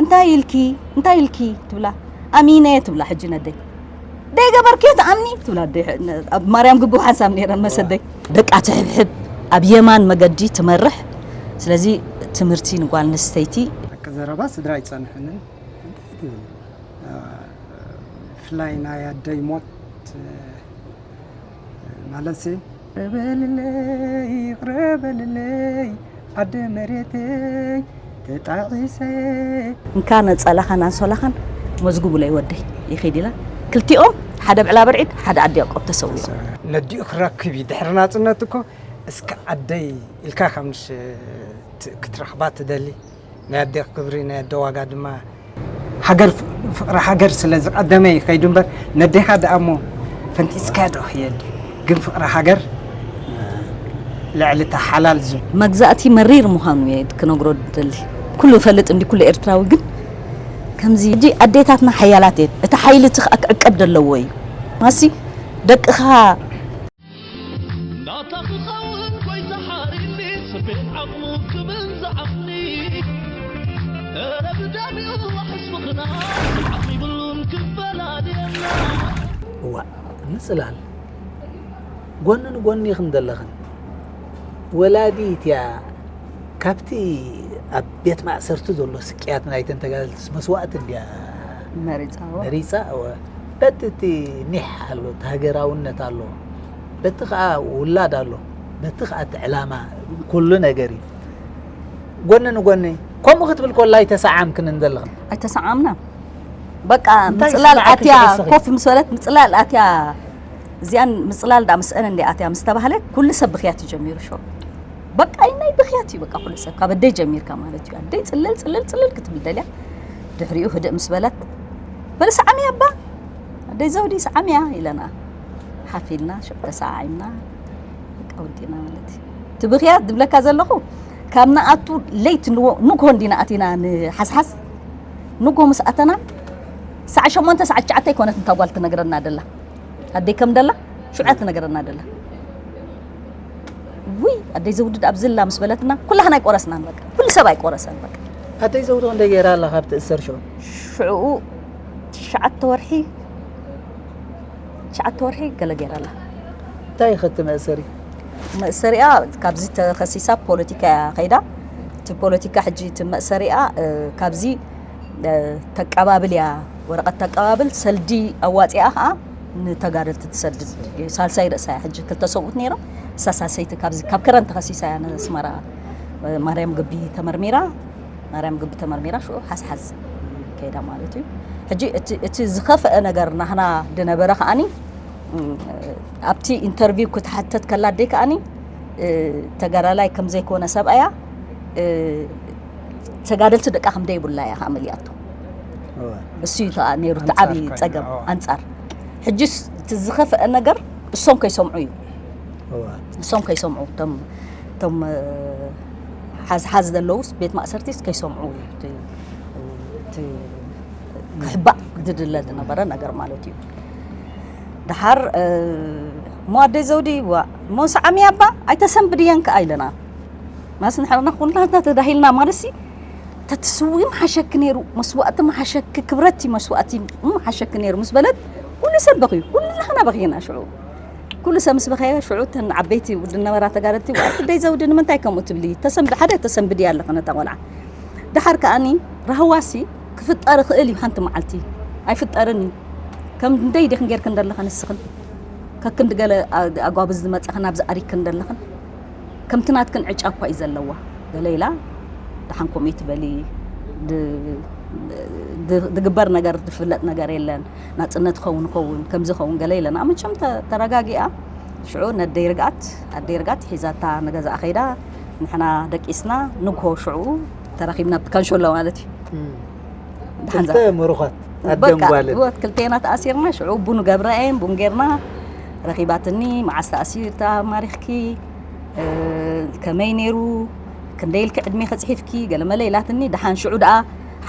እንታይ ኢልኪ እንታይ ኢልኪ ትብላ። ኣሚነ ትብላ። ሕጂ ነደይ ደይ ገበርክዮ ትኣምኒ ትብላ። ኣደይ ሕ- ኣብ ማርያም ግቡ ሓንሳብ ነይረን መሰደይ። ደቃ ትሕብሕብ ኣብ የማን መገዲ ትመርሕ። ስለዚ ትምህርቲ ንጓል ኣንስተይቲ ኣቀዘረባ ስድራ ኣይጸንሐንን። እንታይ ትብል? አ፣ ብፍላይ ናይ ኣደይ ሞት፣ እ፣ ማለት ሲ ቅረ በልለይ፣ ቅረ በልለይ፣ ኣደ መሬተይ ተጣዒሰ። እንካ ነጸላኻን ኣንሶላኻን መዝጉቡለይ ወደይ ይኺድ ኢላ። ክልቲኦም ሓደ ብዕላ ብርዒድ ሓደ ኣዲ ያዕቆብ ተሰዊኦም። ነዲኡ ክረክብ እዩ ድሕሪ ናጽነት እኮ። እስከ ኣደይ ኢልካ ከምሽ ክትረኽባ ትደሊ። ናይ ኣዴ ክብሪ ናይ ኣደ ዋጋ ድማ ሃገር፣ ፍቕሪ ሃገር ስለ ዝቐደመ እዩ ከይዱ እምበር፣ ነዴኻ ደኣ እሞ ፈንጢስካ ዶ ክየድ? ግን ፍቕሪ ሃገር ልዕሊ እታ ሓላል ዝብ- መግዛእቲ መሪር ምዃኑ እየ ክነግሮ ደሊ። ኩሉ ይፈልጥ እንዲ ኩሉ ኤርትራዊ ግን ከምዚ ሕጂ ኣዴታትና ሓያላት እየን። እቲ ሓይሊ እቲ ከኣ ክዕቀብ ደለዎ እዩ። ማሲ ደቅኻ ናታ ክኸውን ጎይታ ሓሪኒ ስቤት ዓቕሙ ክብል ዝዓቕኒ። እረ ብዳሚኡ ሕስብኽና ዓቕሚ ብሉን ክፈላልየና። እዋ፣ ምጽላል። ጎኒ ንጎኒ ኢኽን ዘለኽን። ወላዲት እያ ካብቲ ኣብ ቤት ማእሰርቲ ዘሎ ስቅያት ናይተን ተጋደልትስ መስዋእቲ እንድያ መሪጻዎ። መሪጻ። እወ። በቲ እቲ ኒሕ ኣሎ፣ እቲ ሃገራውነት ኣሎ፣ በቲ ኸኣ ውላድ ኣሎ፣ በቲ ኸኣ እቲ ዕላማ፣ ኩሉ ነገር እዩ። ጎኒ ንጎኒ ከምኡ ክትብል ኮላ ኣይተሰዓምክን ዘለኽን። ኣይተሰዓምና። በቃ እንታይ ምጽላል ስምዓት ኣትያ ክትሕስኺ? ኮፍ ምስ በለት ምጽላል ኣትያ እዚኣን ምጽላል ዳ ምስአን እንደ ኣትያ ምስ ተባህለ ኩሉ ሰብ ብኽያት እዩ ጀሚሩ። ሾ በቃ ናይ ብኽያት እዩ በቃ ኩሉ ሰብ ካብ ኣደይ ጀሚርካ ማለት እዩ። ኣደይ ጽልል ጽልል ጽልል ክትብል ደልያ። ድሕሪኡ ህድእ ምስ በለት በል ሰዓምያ ኣባ ኣደይ ዘውዲ ሰዓምያ ኢለና ሓፊልና ሾ ተሰዓዒምና በቃ ወዲእና ማለት እዩ። እቲ ብኽያት ዝብለካ ዘለኹ ካብ ንኣቱ ለይቲ ንዎ- ንግሆ እንዲና ኣቲና ንሓስሓስ ንግሆ ምስ ኣተና ሰዓ ሸሞንተ ሰዓ ትሽዓተ ኣይኮነት እንታ ጓል ትነግረና ደላ። ኣደይ ከም ደላ ሽዑ እያ ትነግረና ደላ። ውይ ኣደይ ዘውዲ ደኣ ኣብዚ ኣላ ምስ በለትና ኩላህና ኣይቆረስናን በቃ። ኩሉ ሰብ ኣይቆረሰን በቃ። ኣደይ ዘውዲ ክንደይ ገይራ ኣላ ካብ ትእሰር ሽዑ? ሽዑ ትሽዓተ ወርሒ ትሽዓተ ወርሒ ገለ ገይራ ኣላ። እንታይ ኢኺ እቲ መእሰሪ? መእሰሪኣ ካብዚ ተኸሲሳ ፖለቲካ እያ ከይዳ። እቲ ፖለቲካ ሕጂ እቲ መእሰሪኣ እ፣ ካብዚ እ፣ ተቀባብል እያ ወረቐት ተቀባብል ሰልዲ ኣዋፂኣ ከዓ ንተጋደልቲ ትሰድድ። ሳልሳይ ርእሳ እያ ሕጂ ክልተ ሰብኡት ነይሮም። እሳ ሳልሰይቲ ካብዚ ካብ ከረን ተኸሲሳ እያ ንስመራ እ፣ ማርያም ግቢ ተመርሚራ ማርያም ግቢ ተመርሚራ ሽዑ ሓዝሓዝ ከይዳ ማለት እዩ። ሕጂ እቲ እቲ ዝኸፍአ ነገር ናህና ድነበረ ከኣኒ እም፣ ኣብቲ ኢንተርቪው ክትሓተት ከላ ኣደይ ከኣኒ እ፣ ተጋዳላይ ከም ዘይኮነ ሰብኣያ እ፣ ተጋደልቲ ደቃ ከም ደይብላ እያ ከዓ መሊኣቶ። እወ። እሱ እዩ ከዓ ነይሩ እቲ ዓብዪ ኣንጻር ኮይና፣ ጸገም እወ። ኣንጻር። ሕጂስ እቲ ዝኸፍአ ነገር እሶም ከይሰምዑ እዩ። እወ። እሶም ከይሰምዑ እቶም እቶም እ፣ ሓዝ ሓዝ ዘለዉ ቤት ማእሰርቲስ ከይሰምዑ እዩ እቲ እቲ ክሕባእ ዝድለ ዝነበረ ነገር ማለት እዩ። ደሓር እ፣ እሞ ኣደይ ዘውዲ ዋ እሞ ሰዓሚ ኣባ ኣይተሰንብድየን ከኣ ኢለና ማስ ንሕና ኩላትና ተዳሂልና ማለት ሲ ተትስዊ መሓሸኪ ነይሩ መስዋእቲ መሓሸኪ ክብረቲ መስዋእቲ መሓሸኪ ነይሩ ምስ በለት ኩሉ ሰብ በኽዩ ኩላህና በኽየና ሽዑ ኩሉ ሰብ ምስ በኸየ ሽዑ እተን ዓበይቲ ውድን ነበራ ተጋደልቲ ዋእ ደይ ዘውዲ ንምንታይ ከምኡ ትብሊ ተሰንብ ሓደ ተሰንብዲ ኣለኽን እታ ቆልዓ ደሓር ከኣኒ ራህዋሲ ክፍጠር ይኽእል እዩ ሓንቲ መዓልቲ ኣይፍጠርን እዩ ከም እንደይ ዲኽን ጌርክን ዘለኽን ንስኽን ከክንዲ ገለ ኣጓብዝ ዝመፀኽን ኣብዚ ኣሪክን ዘለኽን ከምቲ ናትክን ዕጫ እኳ እዩ ዘለዋ ገለ ኢላ ደሓን ከምኡ ትበሊ ድግበር ነገር ዝፍለጥ ነገር የለን ናፅነት ኸውን ኸውን ከምዚ ኸውን ገለ ኢለና መቸም ተረጋጊኣ ሽዑ ነደይ ርግኣት ኣደይ ርግኣት ሒዛታ ንገዛኣ ከይዳ ንሕና ደቂስና ንግሆ ሽዑ ተራኺብና ብካንሾሎ ማለት እዩ ክልተ ምሩኻት ኣደን ጓልን ክልቴና ተኣሲርና ሽዑ ቡን ገብረኤን ቡን ጌርና ረኺባትኒ መዓስ ተኣሲር ተማሪኽኪ ከመይ ነይሩ ክንደይ ኢልኪ ዕድሜ ከፅሒፍኪ ገለመለ ኢላትኒ ደሓን ሽዑ ደኣ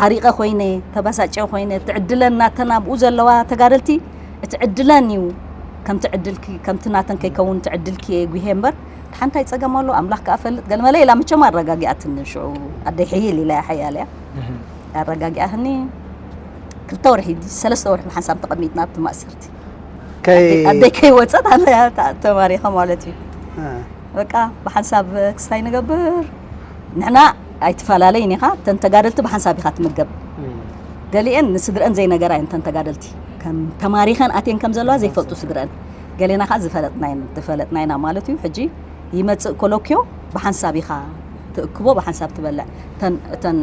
ሓሪቐ ኮይነ ተባሳጨ ኮይነ ትዕድለን ናተን ኣብኡ ዘለዋ ተጋደልቲ እቲ ዕድለን እዩ ከምቲ ዕድልኪ ከምቲ ናተን ከይከውን እቲ ዕድልኪ እየ ጉሄ እምበር ሓንታይ ጸገም ኣሎ ኣምላኽ ከኣ ፈልጥ ገለመለ ኢላ መቸም ኣረጋጊኣትኒ ሽዑ ኣደይ ሕይል ኢላ እያ ሓያል እያ ኣረጋጊኣህኒ። ክልተ ወርሒ ሰለስተ ወርሒ ብሓንሳብ ተቐሚጥና ኣብቲ ማእሰርቲ። ከይ ኣደይ ከይወፀት ኣነ ተማሪኸ ማለት እዩ። በቃ ብሓንሳብ ክስታይ ንገብር። ንሕና ኣይትፈላለይን ኢኻ፣ እተን ተጋደልቲ ብሓንሳብ ኢኻ ትምገብ። ገሊአን ንስድረአን ዘይነገራ እየን እተን ተጋደልቲ። ከም ተማሪኸን ኣትየን ከም ዘለዋ ዘይፈልጡ ስድረአን። ገሌና ከዓ ዝፈለጥና ኢና ማለት እዩ። ሕጂ ይመጽእ ኮሎኪዮ ብሓንሳብ ኢኻ ትእክቦ፣ ብሓንሳብ ትበልዕ። እተን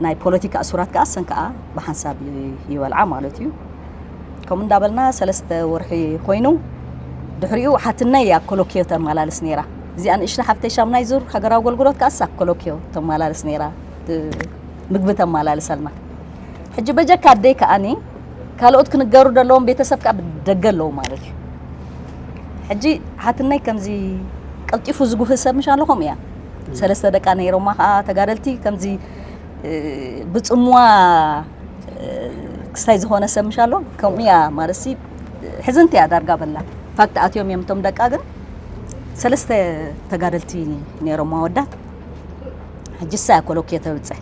ናይ ፖለቲካ እሱራት ከዓ እሰን ከዓ ብሓንሳብ ይበልዓ ማለት እዩ። ከምኡ እንዳበልና ሰለስተ ወርሒ ኮይኑ፣ ድሕሪኡ ሓትነይ እያ ኮሎኪዮ ተመላልስ ነይራ። እዚኣ ንእሽቶ ሓፍተይ ሻምናይ ዙር ሃገራዊ ኣገልግሎት ከዓ እሳ ኮሎኪዮ ተመላልስ ነይራ፣ ምግቢ ተመላልሰልና። ሕጂ በጀካ ኣደይ ከኣኒ ካልኦት ክንገሩ ዘለዎም ቤተሰብ ከዓ ብደገ ኣለዉ ማለት እዩ። ሕጂ ሓትነይ ከምዚ ቀልጢፉ ዝጉህ ሰብ ምሽ ኣሎ ከምኡ እያ። ሰለስተ ደቃ ነይሮማ ከዓ ተጋደልቲ ከምዚ ብፅምዋ ክስታይ ዝኾነ ሰብ ምሽ ኣሎ ከምኡ እያ ማለት ሲ ሕዝንቲ እያ ዳርጋ በላ። ፋክት ኣትዮም እዮም እቶም ደቃ ግን ሰለስተ ተጋደልቲ ነይሮማ ወዳት። ሕጂ እሳ እያ ኮሎኪዮ ተብፅሕ።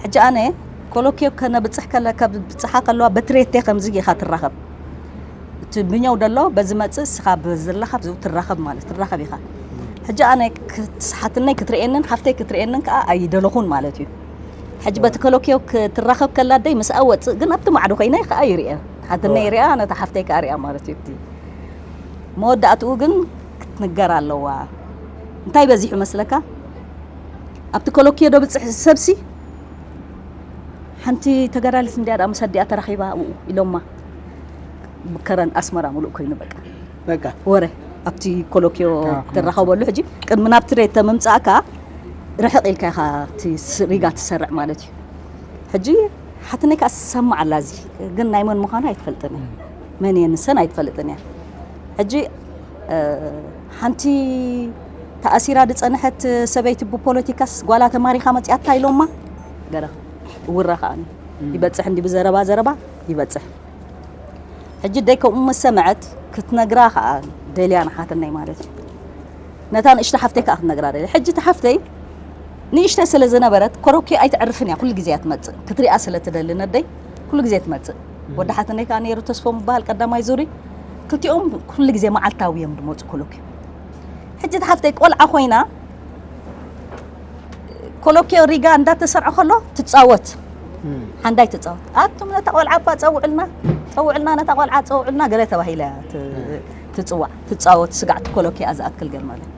ሕጂ ኣነ ኮሎኪዮ ከነብፅሕ ከለ ከብፅሓ ከለዋ በትሬቴ ከምዚ ኢኻ ትራኸብ። እቲ ብኛው ደሎ በዚ መፅእ እስኻ ብዝላኻ ብዝው ትራኸብ ማለት ትራኸብ ኢኻ። ሕጂ ኣነ ክት- ሓትነይ ክትርእየንን ሓፍተይ ክትርእየንን ከዓ ኣይደለኹን ማለት እዩ። ሕጂ በቲ ኮሎኪዮ ክትራኸብ ከላ ደይ ምስኣ ወፅእ ግን ኣብቲ ማዕዶ ኮይነ ከዓ ይርእየ። ሓትነይ ይርእያ ነታ ሓፍተይ ከዓ ርእያ ማለት እዩ። እቲ መወዳእትኡ ግን ክትንገር ኣለዋ። እንታይ በዚሑ መስለካ? ኣብቲ ኮሎኪዮ ዶ ብፅሕ ሰብሲ ሓንቲ ተጋዳሊት እንዲያ ደኣ ምስ ኣዲኣ ተራኺባ ኣብኡ ኢሎማ። ከረን ኣስመራ ሙሉእ ኮይኑ በቃ በቃ ወረ ኣብቲ ኮሎኪዮ ኣዎ። ትራኸበሉ። ሕጂ ቅድሚ ናብ ትሬት ተምምፃእካ ርሕቕ ኢልካ ኢኻ እቲ ስ- ሪጋ ትሰርዕ ማለት እዩ። ሕጂ ሓትነይ ከዓ ትሰማዕ ኣላ፣ እዚ ግን ናይ መን ምዃኑ ኣይትፈልጥን እያ። መን እየ ንሰን ኣይትፈልጥን እያ። ሕጂ ሓንቲ ተኣሲራ ዝፀንሐት ሰበይቲ ብፖለቲካስ ጓላ ተማሪኻ መፅያታ ኢሎማ። ገለ እውራ ከዓ ይበፅሕ እንዲ ብዘረባ ዘረባ ይበፅሕ። ሕጂ ደይ ከምኡ መሰምዐት ክትነግራ ከዓ ደልያ ንሓትነይ ማለት እዩ። ነታ ንእሽቶ ሓፍተይ ከዓ ክትነግራ ደልያ። ሕጂ እቲ ሓፍተይ ንእሽተ ስለ ዝነበረት ኮሮኪ ኣይትዕርፍን እያ። ኩሉ ግዜ እያ ትመፅእ ክትሪኣ ስለ ትደሊ ነደይ ኩሉ ግዜ ትመፅእ። ወዲ ሓትነይ ከዓ ነይሩ ተስፎ ምበሃል ቀዳማይ ዙሪ ክልቲኦም ኩሉ ግዜ መዓልታዊ እዮም ዝመፁ ኮሎኪ። ሕጂ እቲ ሓፍተይ ቆልዓ ኮይና ኮሎኪዮ ሪጋ እንዳተሰርዐ ከሎ ትፃወት ሓንዳይ ትፃወት ኣቱም ነታ ቆልዓ እባ ፀውዕልና ፀውዕልና ነታ ቆልዓ ፀውዕልና ገለ ተባሂላ እያ ት- ትፅዋዕ ትፃወት ስጋዕቲ ኮሎኪያ ዝኣክል ገል ማለት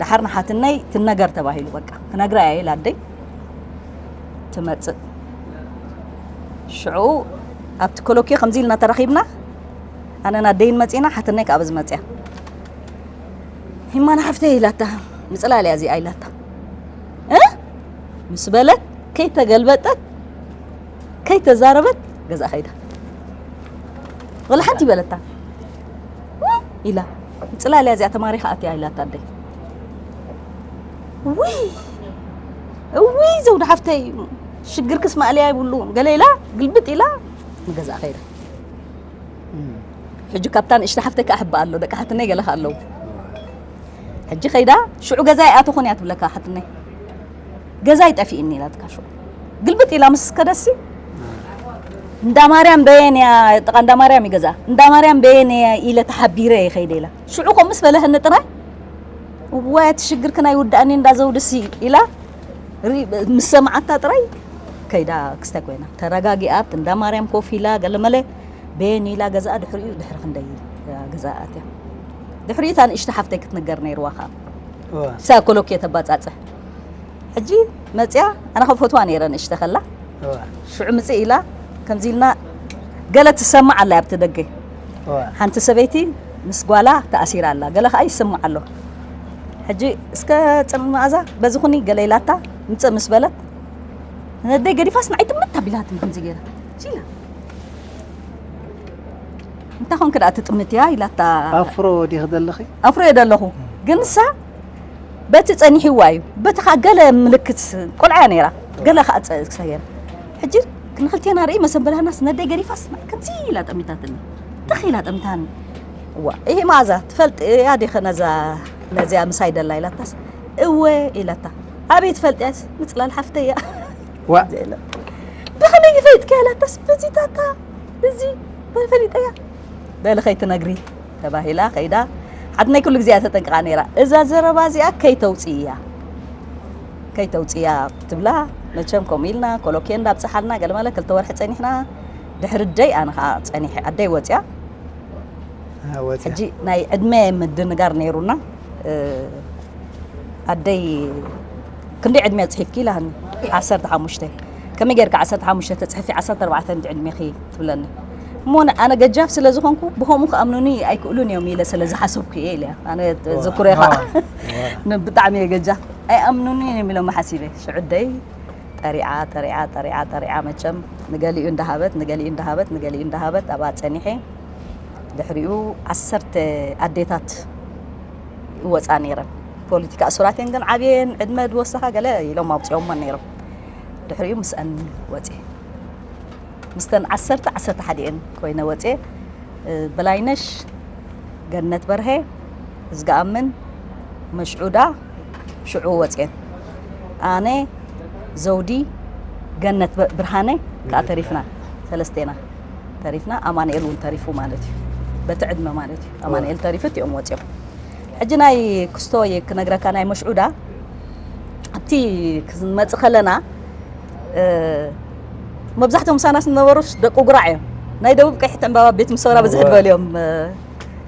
ደሓር ንሓትነይ ትነገር ተባሂሉ በቃ ክነግራ እየ ላደይ ትመፅእ ሽዑ ኣብቲ ኮሎኪዮ ከምዚ ኢልና ተራኺብና ኣነና ደይን መፂና ሓትነይ ካብ ዝመፅያ ሂማና ሓፍተይ ኢላታ ምፅላል እያ እዚኣ ኢላታ እ ምስ በለት ከይተገልበጠት ከይተዛረበት ገዛ ከይዳ ወላ ሓንቲ ይበለታ እ ኢላ ምፅላል እያ እዚኣ ተማሪኻ ኣትያ ኢላታ ኣደይ ውይ እውይ ዘውዲ ሓፍተይ ሽግርክስ ማእለያ ይብሉ ገለ ኢላ ግልብጥ ኢላ ንገዛ ከይዳ ሕጂ ካብታ ንእሽተ ሓፍተይ ከዓ ሕባ ኣሎ ደቂ ሓትነይ ገለ ኣለዉ ሕጂ ከይዳ ሽዑ ገዛ ይኣተኹን እያ ትብለካ ሓትነይ ገዛ ይጠፊእኒ ኢላትካ ሽዑ ግልብጥ ኢላ ምስ ከደሲ እንዳ ማርያም በየን እያ ጥቃ እንዳ ማርያም ይገዛ እንዳ ማርያም በየን እያ ኢለ ተሓቢረ እየ ከይደ ኢላ ሽዑ ከም ምስ በለህኒ ጥራይ እዋይ እቲ ሽግርክን ኣይውዳእኒ እንዳ ዘውድሲ ኢላ ምስ ሰማዓታ ጥራይ ከይዳ ክስታይ ኮይና ተረጋጊኣ ኣብቲ እንዳ ማርያም ኮፍ ኢላ ገለመለ በየን ኢላ ገዛኣ ድሕሪኡ ድሕሪ ክንደይ ገዛኣ ኣትያ ድሕሪኡ እታ ንእሽተ ሓፍተይ ክትነገር ነይርዋ ከዓ ሳይኮሎክ እየ ተባፃፅሕ ሕጂ መፅያ ኣነ ከም ፈትዋ ነይረ ንእሽተ ከላ ሽዑ ምፅእ ኢላ ከምዚ ኢልና ገለ ትሰማዕ ኣላ ኣብቲ ደገ ሓንቲ ሰበይቲ ምስ ጓላ ተኣሲራ ኣላ ገለ ከዓ ይስማዕ ኣሎ ሕጂ እስከ ፅን መኣዛ በዚ ኩኒ ገለ ኢላታ ምፅእ ምስ በለት ነደይ ገዲፋስ ንዓይ ትምት ኣቢላትኒ ከምዚ ገይራ ቺላ እንታይ ኮንክ ደኣ ትጥምት እያ ኢላታ ኣፍሮ ዲኺ ዘለኺ ኣፍሮ እየ ዘለኹ ግን ንሳ በቲ ጸኒሕዋ እዩ በቲ ኻ ገለ ምልክት ቆልዓ እያ ነይራ ገለ ኸዓ ጸ- ክሳየር ሕጂ ክንክልቴና ርኢ መሰንበላናስ ነደይ ገሪፋስ ከምዚ ኢላ ጠሚታትኒ ተኺላ ጠሚታኒ ዋ ይሄ መኣዛ ትፈልጥ እያ ዲኸ ነዛ ነዚኣ ምሳይ ደላ ኢላታስ እወ ኢላታ ኣበይ ትፈልጥያስ ምጽላል ሓፍተይ እያ ዋ። ብኸመይ ይፈይጥካ ያላታስ በዚታታ እዚ ፈሊጠያ በሊ ከይትነግሪ ተባሂላ ከይዳ። ሓትነይ ኩሉ ግዜ እያ ተጠንቅቓ ነይራ። እዛ ዘረባ እዚኣ ከይተውፅእያ፣ ከይተውፅእያ ትብላ። መቸም ከምኡ ኢልና ኮሎኬ እንዳብፅሓልና ገለመለ ክልተ ወርሒ ፀኒሕና። ድሕሪ ደይ ኣነ ከዓ ፀኒሐ ኣደይ ወፅያ። ወፂያ። ሕጂ ናይ ዕድመ ምድንጋር ነይሩና። እ፣ ኣደይ ክንደይ ዕድመ ፅሒፍኪ ኢላኒ። ዓሰርተ ሓሙሽተ። ከመይ ጌርካ ዓሰርተ ሓሙሽተ ተፅሕፊ ዓሰርተ ኣርባዕተ እንዲ ዕድሜኺ ትብለኒ። እሞ ን-፣ ኣነ ገጃፍ ስለ ዝኾንኩ ብኸምኡ ክኣምኑኒ ኣይክእሉን እዮም ኢለ ስለ ዝሓሰብኩ እየ ኢለ። ኣነ ዝክሮ ኢኻ። ን-፣ ብጣዕሚ እየ ገጃፍ። ኣይኣምኑኒ እዮም ኢሎም ሓሲበ። ሽዑ ኣደይ ጠሪዓ፣ ጠሪዓ፣ ጠሪዓ፣ ጠሪዓ መቸም ንገሊኡ እንዳሃበት፣ ንገሊኡ እንዳሃበት፣ ንገሊኡ እንዳሃበት ኣብኣ ፀኒሐ። ድሕሪኡ ዓሰርተ ኣዴታት ይወፃ ነይረን። ፖለቲካ እሱራት እየን ግን ዓብየን ዕድመ ዝወሰኻ ገለ ኢሎም ኣውፅኦሞ ነይሮም። ድሕሪኡ ምስአን ወፅየ። ምስተን ዓሰርተ፣ ዓሰርተ ሓደ እየን ኮይነ ወፅየ። እ፣ በላይነሽ፣ ገነት በርሀ፣ እዝጋኣምን፣ መሽዑዳ ሽዑ ወፅየን። ኣነ፣ ዘውዲ፣ ገነት በ-፣ ብርሃነ ከዓ ተሪፍና። ሰለስቴና ተሪፍና። ኣማኑኤል እውን ተሪፉ ማለት እዩ። በቲ ዕድመ ማለት እዩ። ኣማኑኤል ተሪፉ እቲኦም ወፅዮም። ሕጂ ናይ ክስቶ እየ ክነግረካ ናይ መሽዑዳ። ኣብቲ ክንመጽእ ከለና፣ እ፣ መብዛሕትኦም ምሳና ዝነበሩ ደቂ ጉራዕ እዮም። ናይ ደቡብ ቀይሕቲ ዕምባባ ቤት ምሰውራ ብዝሕ ዝበሉ እዮም፣ እ፣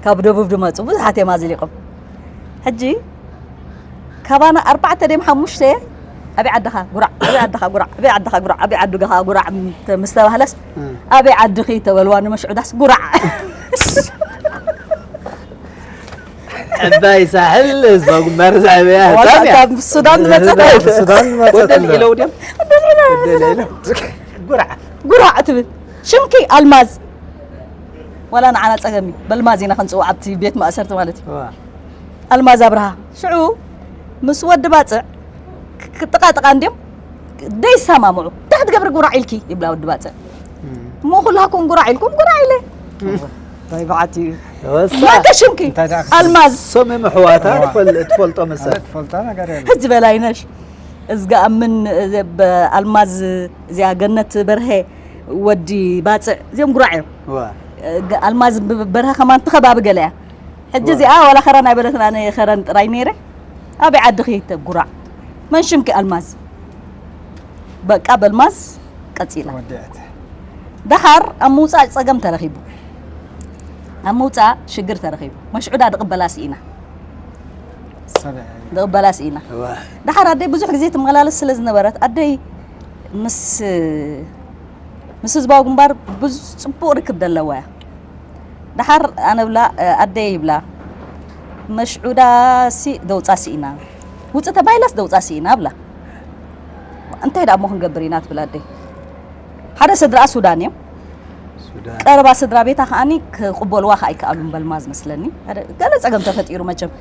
ካብ ደቡብ ዝመጹ ብዙሓት እዮም ኣዝሊቖም። ሕጂ ካባና ኣርባዕተ ድዮም ሓሙሽተ፣ "ኣበይ ዓድኻ? ጉራዕ። ኣበይ ዓድኻ? ጉራዕ። ኣበይ ዓድኻ? ጉራዕ። ኣበይ ዓድኻ? ጉራዕ" ምስ ተባህለስ፣ "ኣበይ ዓድኺ?" ተበልዋ ንመሽዑዳስ፣ "ጉራዕ." ዕባይ ሳሕል ህዝባ ጉንባር ዘዕበያ ዋላ ህፃን እያ። ካብ ሱዳን ዝመጸት ህዝባ እያ። ሱዳን ዝመጸት ወደል እያ። ኢለው ድዮም ወደል ኢለው። ጉራዕ። ጉራዕ ትብል ሽምኪ ኣልማዝ። ዋላ ንዓና ጸገም እዩ። በልማዝ ኢና ክንጽውዓ ኣብቲ ቤት ማእሰርቲ ማለት እዩ። ዋ። ኣልማዝ ኣብርሃ ሽዑ ምስ ወዲ ባጽዕ ክ-፣ ጥቓ ጥቓ እንድዮም ደይሰማምዑ። እንታይ ክትገብሪ ጉራዕ ኢልኪ ይብላ ወዲ ባጽዕ። እሞ ኩላኩም ጉራዕ ኢልኩም ጉራዕ ኢለ። እንታይ በዓቲ እዩ? ወሳ። ማንተ ሽምኪ እንታይ ደኣ ኣልማዝ። ሶም የም ኣሕዋታ ትፈል-፣ ትፈልጦ መሰል። ትፈልጣ ነገር የለ። ሕጂ በላይነሽ እዝጋ ኣምን ኣልማዝ እዚኣ ገነት በርሀ ወዲ ባጽዕ እዚኦም ጉራዕ እዮም። ዋ። ግ-፣ ኣልማዝ ብ-፣ በርሀ ከማን ትኸባቢ ገለ እያ። ሕጂ እዚኣ ዋላ ኸረን ኣይበለትን ኣነ ኸረን ጥራይ ነይረ። ኣበይ ዓድኺ ተጉራዕ? መን ሽምኪ ኣልማዝ? በቃ በልማዝ ቀጺላ። ወዲዐት። ደሓር ኣብ ምውጻእ ጸገም ተረኺቡ። ኣብ ምውጻእ ሽግር ተረኺቡ። መሽዑዳ ድቕበላ ስኢና። ሰበ ድቕበላ ስኢና። ዋ። ደሓር ኣደይ ብዙሕ ግዜ ትመላለስ ስለ ዝነበረት ኣደይ ምስ፣ ምስ ህዝባዊ ግንባር ብዙ ጽቡቕ ርክብ ደለዋ እያ። ደሓር ኣነ ብላ፣ ኣደይ ይብላ፣ "መሽዑዳሲ ደውጻ ስኢና፣ ውጽእ ተባሂላስ ደውጻ ስኢና" ብላ። "እንታይ ደኣ እሞ ክንገብር ኢና?" ትብል ኣደይ። ሓደ ስድራኣ ሱዳን እዮም። ሱዳን። ቀረባ ስድራ ቤታ ከዓኒ ክቕበልዋ ከኣ ኣይከኣሉን በልማዝ መስለኒ። ሓደ ገለ ጸገም ተፈጢሩ መቸም።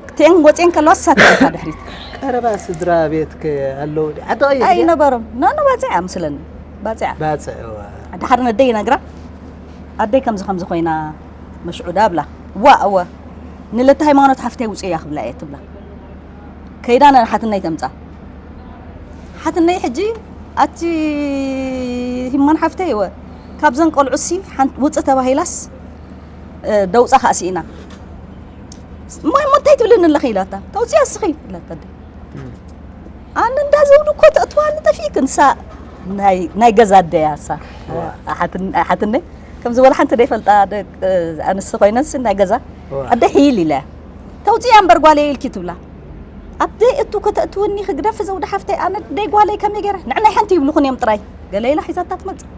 እተን ወጽየን ከለዋ ሳት ኢልካ ድሕሪት። ቀረባ ስድራ ቤት ከ ኣለዉ ዲ-፣ ዓዲ ቀይሕ ድያ? ኣይነበሮም። ኖ፣ ኖ፣ ባጽዕ እያ መስለኒ። ባጽዕ እያ። ባጽዕ፣ እዋ። ድሓር ነደይ ይነግራ፣ "ኣደይ ከምዚ ከምዚ ኮይና መሽዑዳ" ብላ። "ዋ፣ እወ፣ ንለተ ሃይማኖት ሓፍተይ ውጽእያ ክብላ እየ" ትብላ። ከይዳ ንሓትነይ ተምጻ። ሓትነይ ሕጂ፣ "ኣቲ ሂማን ሓፍተይ፣ እወ፣ ካብዘን ቆልዑሲ ሓንቲ ውጽእ ተባሂላስ፣ እ፣ ደውጻ ከኣ ስኢና። እሞ፣ እሞ እንታይ ትብልኒ ኣለኺ?" ኢላታ። "ተውጽያ እስኺ" ኢላታ ኣደ። ኣነ እንዳ ዘውዱ እኮ ተእትዋኒ ጠፊእክ፣ ንሳ ናይ፣ ናይ ገዛ ኣደያ እሳ። ኣሓትን-፣ ኣሓትነይ ከም ዝበሉ ሓንቲ ደይፈልጣ ደቂ ኣንስቲ ኮይነንስ ናይ ገዛ። ኣደ ሒል ኢለ። "ተውፅያ እምበር ጓለይ" ኢልኪ ትብላ። ኣብ ደይ እቱ ከተእትውኒ ክግደፊ ዘውዲ ሓፍተይ፣ ኣነ ደይ ጓለይ ከመይ ገይረ? ንዕናይ ሓንቲ ይብልኹን እዮም ጥራይ። ገለ ኢላ ሒዛታ ትመጽእ።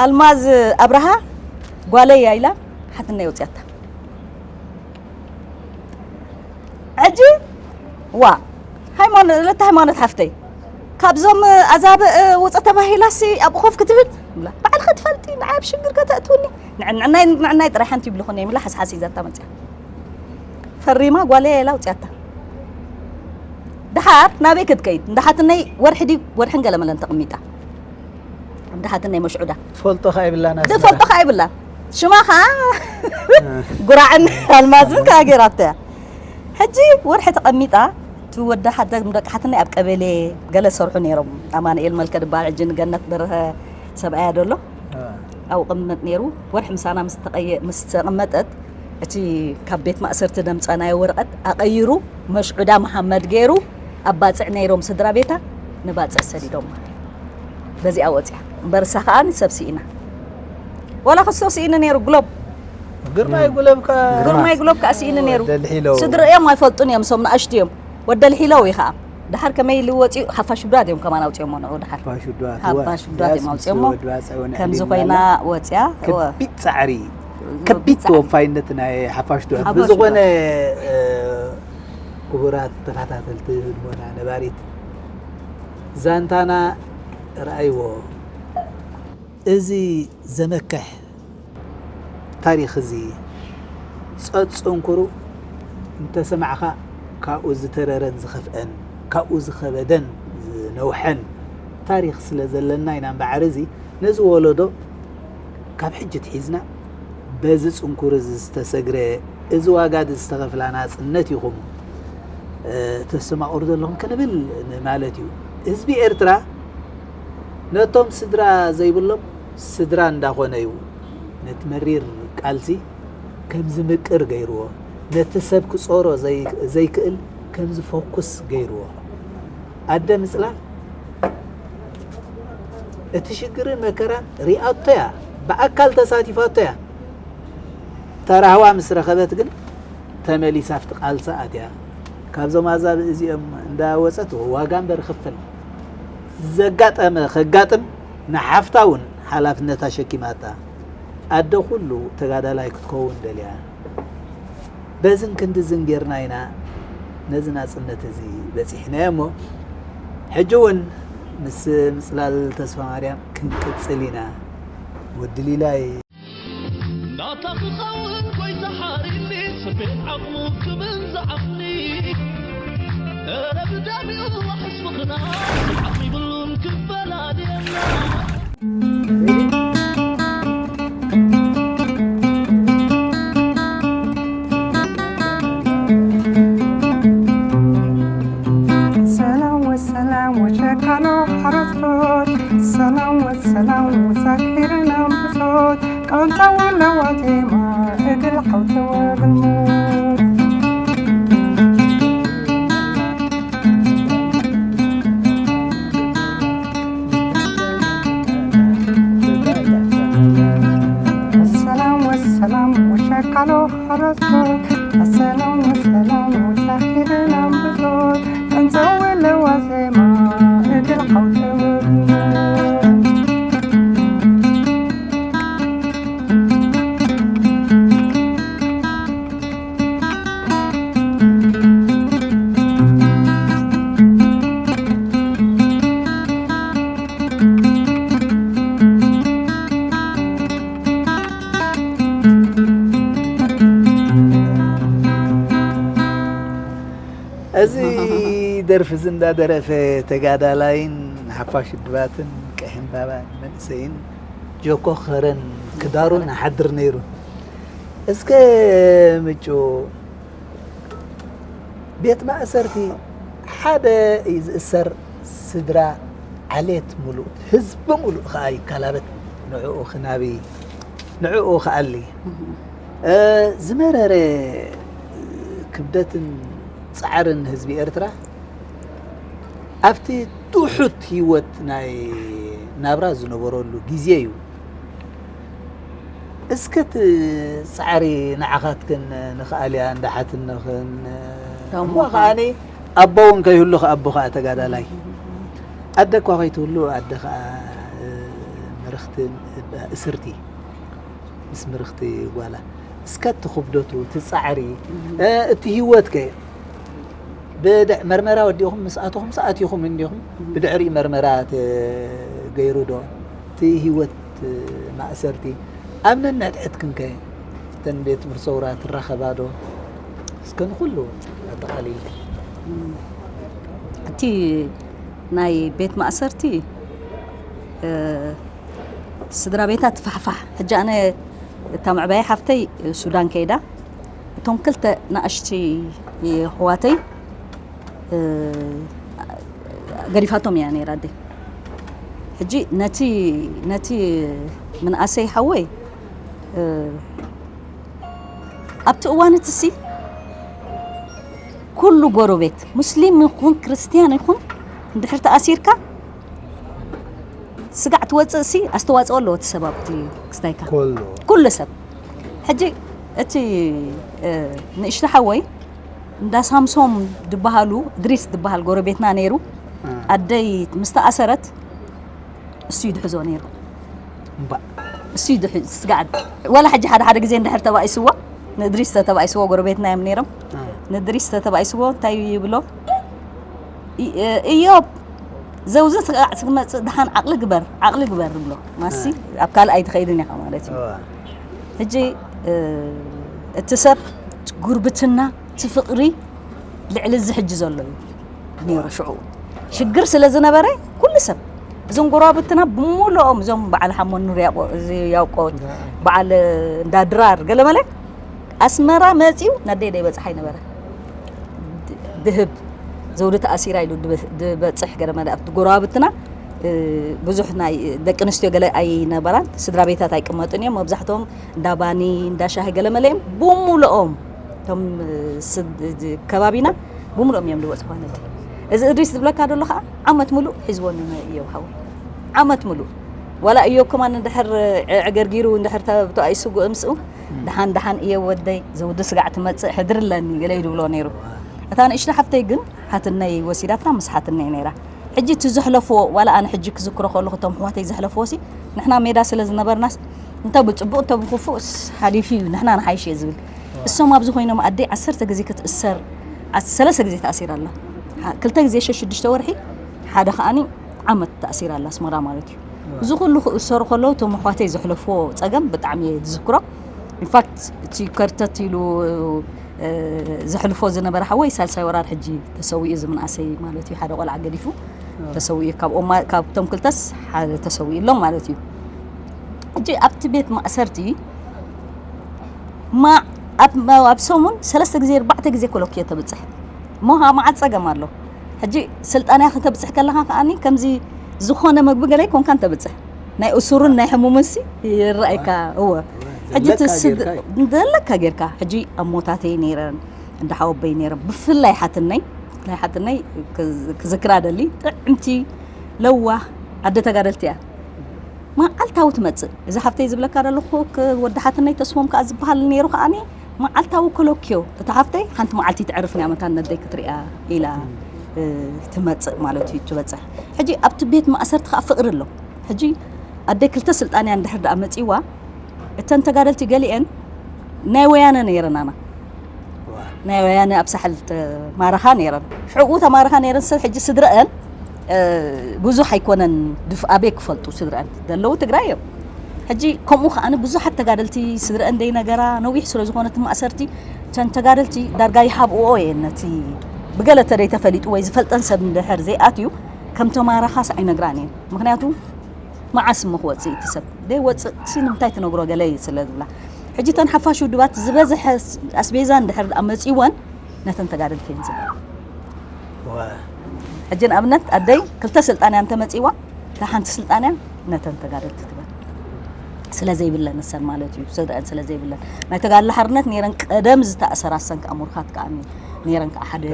ኣልማዝ ኣብርሃ ጓለይ እያ ኢላ ሓትነይ ኣውፅያታ። ሕጂ ዋ ሃይማኖት፣ ለታ ሃይማኖት ሓፍተይ፣ ካብዞም ኣዛብእ ውፀ ተባሂላሲ ኣብኡ ኮፍ ክትብል ብላ፣ ባዕልኺ ትፈልጢ፣ ንዓይ ኣብ ሽግር ከተእትውኒ፣ ንዕ-፣ ንዕናይ፣ ንዕናይ ጥራይ ሓንቲ ይብልኹን እዮም ኢላ ሓስሓስ ሒዛታ መፅያ። ፈሪማ ጓለይ ኢላ ኣውፅያታ። ድሓር ናበይ ክትከይድ? እንዳ ሓትነይ ወርሒ ድዩ ወርሕን ገለ መለን ተቐሚጣ። እንዳ ሓትነይ መሽዑዳ። ትፈልጦ ከኣ ይብላን ኣስመራ። ትፈልጦ ከኣ ይብላን። ሽማ ከኣ ጉራዕን ኣልማዝን ከኣ ገይራቶ እያ። ሕጂ ወርሒ ተቐሚጣ፣ እቲ ወዲ ሓደ ደቂ ሓትነይ ኣብ ቀበሌ ገለ ሰርሑ ነይሮም። ኣማኑኤል መልከ ድበሃል፣ ሕጂ ንገነት በርሀ ሰብኣያ ደሎ ኣብኡ ቅምጥ ነይሩ። ወርሒ ምሳና ምስ ተቐየ-፣ ምስ ተቐመጠት፣ እቲ ካብ ቤት ማእሰርቲ ደምፀናዮ ወረቐት ኣቐይሩ፣ መሽዑዳ መሓመድ ገይሩ፣ ኣብ ባፅዕ ነይሮም ስድራ ቤታ ንባፅዕ ሰዲዶም። በዚኣ ወፅያ። እምበር እሳ ከኣ ሰብ ስኢና። ዋላ ክስቶ ስኢኑ ነይሩ፣ ግሎብ። ግርማይ ጉለብ ከኣ ግርማይ ግሎብ ከኣ ስኢኑ ነይሩ። ወደልሒለው። ስድርኦም ኣይፈልጡን እዮም፣ እሶም ንኣሽቱ እዮም። ወደልሒለው እዩ ከኣ። ደሓር ከመይ ኢሉ ወፂኡ? ሓፋሽ ዱባት እዮም ከማን ኣውፅኦሞ ንዑ ደሓር። ሓፋሽ ዱባት፣ ሓፋሽ ዱባት እዮም ኣውፅኦሞ። ከምዚ ኮይና ወፅያ። ከቢድ ጻዕሪ፣ ከቢድ ከቢድ ጻዕሪ። ተወፋይነት ናይ ሓፋሽ ዱባት። ሓፋሽ ብዝኾነ፣ ዱባት። እ፣ ክቡራት ተኸታተልቲ ህድሞና ነባሪት ዛንታና ረኣይዎ። እዚ ዘመክሕ ታሪኽ እዚ ጸጽንኩሩ እንተሰማዕኻ፣ ካብኡ ዝተረረን ዝኸፍአን፣ ካብኡ ዝኸበደን ዝነውሐን ታሪኽ ስለ ዘለና ኢና እምበኣር፣ እዚ ነዚ ወለዶ ካብ ሕጂ ትሒዝና በዚ ጽንኩር እዚ ዝተሰግረ፣ እዚ ዋጋ እዚ ዝተኸፍላ ናጽነት ኢኹም፣ እ፣ ተስተማቕሩ ዘለኹም ክንብል ማለት እዩ። ህዝቢ ኤርትራ ነቶም ስድራ ዘይብሎም ስድራ እንዳኾነ እዩ። ነቲ መሪር ቃልሲ ከም ዝምቅር ገይርዎ፣ ነቲ ሰብ ክጾሮ ዘይ-፣ ዘይክእል ከም ዝፈኩስ ገይርዎ። ኣደ ምጽላል እቲ ሽግርን መከራን ሪኣቶ እያ፣ ብኣካል ተሳቲፋቶ እያ። ተራህዋ ምስ ረኸበት ግን ተመሊሳ ኣብቲ ቃልሲ ኣትያ። ካብዞም ኣዛብእ እዚኦም እንዳወጸት ዋጋ እምበር ክፍል ዘጋጠመ ከጋጥም ንሓፍታ እውን ሓላፍነታ ሸኪማታ። ኣደ ኩሉ ተጋዳላይ ክትከውን ደልያ። በዝን ክንድዝን ጌርና ኢና ነዚ ናጽነት እዚ በጺሕናዮ እሞ፣ ሕጂ እውን ምስ ምጽላል ተስፋ ማርያም ክንቅጽል ኢና። ወዲ ሊላይ። ናታ ክኸውን ጎይታ ሓሪኒ፣ ስፌት ዓቕሙ ክብል ዝዓቕኒ። እረ ብደሚኡ ዋሕስ ምኽና፣ ዓቕሚ ብሉን ክፈላልየና። ሰላም ወሰላም ወሸካሎ ሓረስቶት፣ ሰላም ወሰላም ወሳኪርን ኣንበሶት፣ ቃንታ ወለዋ ዜማ እግል ሓውተ ወብልሞት። السلام والسلام وشكله حرسه. السلام والسلام وسهل الأنبسط. نسوي له وزيمة. إيد الحوت والنور. እዚ ደርፊ እዚ እንዳደረፈ ተጋዳላይን ሓፋሽ ውድባትን ቀይሕን ባባን መንእሰይን ጆኮ ኸረን ክዳሩን ሓድር ነይሩ። እስከ ምጩ ቤት ማእሰርቲ ሓደ እዩ ዝእሰር፣ ስድራ ዓሌት ሙሉእ፣ ህዝቢ ሙሉእ ከኣ ይከላበት። ንዕኡ ክናቢ፣ ንዕኡ ክኣሊ። እ፣ ዝመረረ ክብደትን ጻዕርን ህዝቢ ኤርትራ ኣብቲ ትሑት ህይወት ናይ ናብራ ዝነበረሉ ግዜ እዩ። እስከ እቲ ጻዕሪ ንዓኻትክን ንኽኣልያ እንዳ ሓትነኽን፣ ደሞ እሞ ኸዓ። ከዓኒ ኣቦ እውን ከይህሉ፣ ኣቦ ኸዓ ተጋዳላይ። ኣደ እኳ ከይትህሉ፣ ኣደ ኸዓ፣ እ፣ ምርኽቲ፣ እስርቲ፣ ምስ ምርኽቲ ጓላ። እስከ እቲ ክብደቱ፣ እቲ ጻዕሪ፣ እህ። እ፣ እቲ ህይወት ከ ብድዕ-፣ መርመራ ወዲኹም ምስ ኣተኹም፣ ምስ ኣቲኹም እንዲኹም፣ እህ። ብድሕሪኡ መርመራ ተገይሩ ዶ? እቲ ህይወት ማእሰርቲ ኣብ ነንሕድሕድክን ከ እተን ቤት ትምህርቲ ሰውራ ትራኸባ ዶ? እስከ ንኹሉ ኣጠቓሊልኪ። እቲ ናይ ቤት ማእሰርቲ፣ እ፣ ስድራ ቤታ ትፋሕፋሕ። ሕጂ ኣነ እታ ምዕባይ ሓፍተይ ሱዳን ከይዳ፣ እቶም ክልተ ንኣሽቲ ኣሕዋተይ ገዲፋቶም እያ ነይራ ኣደይ። ሕጂ ነቲ ነቲ ምንኣሰይ ሓወይ፣ ኣብቲ እዋን እቲ ሲ ኩሉ ጎረቤት፣ ሙስሊም ይኹን ክርስትያን ይኹን፣ እንድሕር ተኣሲርካ ስጋዕ ትወፅእ ሲ ኣስተዋፅኦ ኣለዎ እቲ ሰብ ኣብቲ ክስታይካ። ኩሉ ሰብ። ሕጂ እቲ ንእሽቶ ሓወይ እንዳ ሳምሶም ዝበሃሉ፣ እድሪስ ዝበሃል ጎረቤትና ነይሩ። ኣደይ ምስ ተኣሰረት እሱ እዩ ድሕዞ ነይሩ። እሱ እዩ ድሕ-፣ ስጋዕ፣ ዋላ ሕጂ ሓደ ሓደ ግዜ እንድሕር ተባኢስዎ፣ ንእድሪስ ተተባኢስዎ፣ ጎረቤትና እዮም ነይሮም። ንእድሪስ ተተባኢስዎ እንታይ ይብሎ? እ-፣ እዮብ፣ ዘውዚ ስጋዕ ክትመጽእ ደሓን ዓቕሊ ግበር፣ ዓቕሊ ግበር ይብሎ። ማሲ ኣብ ካልእ ኣይትኸይድን ኢኻ ማለት እዩ። ሕጂ እቲ ሰብ ጉርብትና፣ እቲ ፍቕሪ ልዕሊ እዚ ሕጂ ዘሎ እዩ ነይሩ። ሽዑ ሽግር ስለ ዝነበረ ኩሉ ሰብ፣ እዞም ጎረባብትና ብምሉኦም፣ እዞም በዓል ሓሞን ኑር ያቆ-፣ እዚ ያውቆት፣ በዓል እንዳ ድራር ገለመለ ኣስመራ መጺኡ ናደይ ደይ በጽሓ ኣይነበረ። ድ-፣ ድህብ ዘውዲ ተኣሲራ ኢሉ ድበ-፣ ድበጽሕ ገለመለ ኣብቲ ጎረባብትና፣ እ፣ ብዙሕ ናይ ደቂ ኣንስትዮ ገለ ኣይነበራን፣ ስድራ ቤታት ኣይቅመጡን እዮም። መብዛሕትኦም እንዳ ባኒ፣ እንዳ ሻሂ ገለመለ እዮም። ብምሉኦም እቶም፣ እ፣ ስድ-፣ እ፣ ከባቢና ብምሉኦም እዮም ድበጽሑ ማለት እዩ። እዚ እድሪስ ዝብለካ ዘሎ ኸዓ ዓመት ሙሉእ ሒዝዎ ንመ-፣ እዮብ ሓወይ። ዓመት ሙሉእ። ዋላ እዮብ ከማን እንድሕር ዕዕገርጊሩ እንድሕር ተ-፣ ተባኢሱ ጉእ ምስኡ፣ ደሓን ደሓን እዮብ ወደይ፣ ዘውዲ ስጋዕ ትመጽእ፣ ሕድርለኒ ገለ እዩ ድብሎ ነይሩ። እታ ንእሽቶ ሓፍተይ ግን ሓትነይ ወሲዳታ፣ ምስ ሓትነይ ነይራ። ሕጂ እቲ ዘሕለፍዎ፣ ዋላ ኣነ ሕጂ ክዝክሮ ከለኹ እቶም ኣሕዋተይ ዘሕለፍዎ ሲ፣ ንሕና ሜዳ ስለ ዝነበርናስ፣ እንተ ብጽቡቕ እንተ ብክፉእስ ሓሊፉ እዩ፣ ንሕና ንሓይሽ እየ ዝብል። እሶም ኣብዚ ኮይኖም ኣደይ ዓሰርተ ግዜ ክትእሰር፣ ዓ-፣ ሰለስተ ግዜ ተኣሲራ ኣላ። ሓ-፣ ክልተ ግዜ ሸ-፣ ሽዱሽተ ወርሒ፣ ሓደ ከኣኒ ዓመት ተኣሲራ ኣላ ኣስመራ ማለት እዩ። እዚ ኩሉ ክእሰሩ ከለዉ እቶም ኣሕዋተይ ዘሕለፍዎ ጸገም ብጣዕሚ እየ ዝዝክሮ። ኢንፋክት እቲ ከርተት ኢሉ፣ እ፣ ዘሕልፎ ዝነበረ ሓወይ ሳልሳይ ወራር ሕጂ ተሰዊኡ፣ እዚ ምንኣሰይ ማለት እዩ፣ ሓደ ቆልዓ ገዲፉ ተሰዊኡ። ካብኦም ማ-፣ ካብቶም ክልተስ ሓደ ተሰዊኡ ኣሎም ማለት እዩ። ሕጂ ኣብቲ ቤት ማእሰርቲ ማ-፣ ኣብ፣ ኣብ ሰሙን ሰለስተ ግዜ ኣርባዕተ ግዜ ኮለኩዮ ተብጽሕ። እሞ ኸዓ መዓት ጸገም ኣሎ። ሕጂ ስልጣንያ ከተብጽሕ ከለኻ ከኣኒ ከምዚ ዝኾነ መግቢ ገለ ኣይኮንካን ተብጽሕ። ናይ እሱርን ናይ ሕሙምን ሲ ይረኣየካ። እወ። ሕጂ ዘለካ እቲ ስድ-፣ ጌርካ እዩ። ዘለካ ጌርካ። ሕጂ ኣሞታተይ ነይረን፣ እንዳ ሓወቦይ ነይረን። ብፍላይ ሓትነይ፣ ናይ ሓትነይ ክዝ-፣ ክዝክራ ደሊ፣ ጥዕምቲ፣ ለዋህ፣ ኣደ ተጋደልቲ እያ። መዓልታዊ ትመጽእ። እዚ ሓፍተይ ዝብለካ ዘለኹ፣ ክ-፣ ወዲ ሓትነይ ተስፎም ከኣ ዝበሃል ነይሩ ከኣኒ፣ መዓልታዊ ኮለክዮ። እታ ሓፍተይ ሓንቲ መዓልቲ ትዕርፍ እያ፣ መታን ነደይ ክትሪኣ ኢላ፣ እ፣ ትመጽእ ማለት እዩ፣ ትበጽሕ። ሕጂ ኣብቲ ቤት ማእሰርቲ ከኣ ፍቕሪ ኣሎ። ሕጂ ኣደይ ክልተ ስልጣንያ እንድሕር ደኣ መጺዋ፣ እተን ተጋደልቲ ገሊአን ናይ ወያነ ነይረን ኣና። ናይ ወያነ ኣብ ሳሕል ተማረኻ ነይረን። ሽዑ ተማረኻ ነይረን፣ ሰብ ሕጂ ስድረአን፣ እ፣ ብዙሕ ኣይኮነን፣ ድፍ-፣ ኣበይ ክፈልጡ ስድረአን ዘለዉ ትግራይ እዮም። ሕጂ ከምኡ ከኣ ብዙሓት ተጋደልቲ ስድረአን ደይነገራ፣ ነዊሕ ስለ ዝኾነ እቲ ማእሰርቲ፣ እተን ተጋደልቲ ዳርጋ ይሃብእኦ እየን ነቲ ብገለ ተደይ ተፈሊጡ ወይ ዝፈልጠን ሰብ እንድሕር ዘይኣትዩ፣ ከም ተማረኻስ ኣይነግራን እየን። ምኽንያቱ መዓስ እሞ ክወፅእ እቲ ሰብ? ደይ ወፅእ ሲ ንምንታይ ትነግሮ ገለ እዩ ስለ ዝብላ። ሕጂ እተን ሓፋሽ ውድባት ዝበዝሐ ስ-፣ ኣስቤዛ እንድሕር ደኣ መፂወን ነተን ተጋደልቲ እየን ዝህባ። ዋ። ሕጂ ንኣብነት ኣደይ ክልተ ስልጣንያ እንተመፂዋ፣ እታ ሓንቲ ስልጣንያ ነተን ተጋደልቲ ትበል። ስለ ዘይብለን እሰን ማለት እዩ፣ ስድረአን ስለ ዘይብለን። ናይ ተጋድሎ ሓርነት ነይረን ቀደም ዝተኣሰራ እሰን ከኣ ሙርኻት ከኣ ነይረን ከኣ ሓደ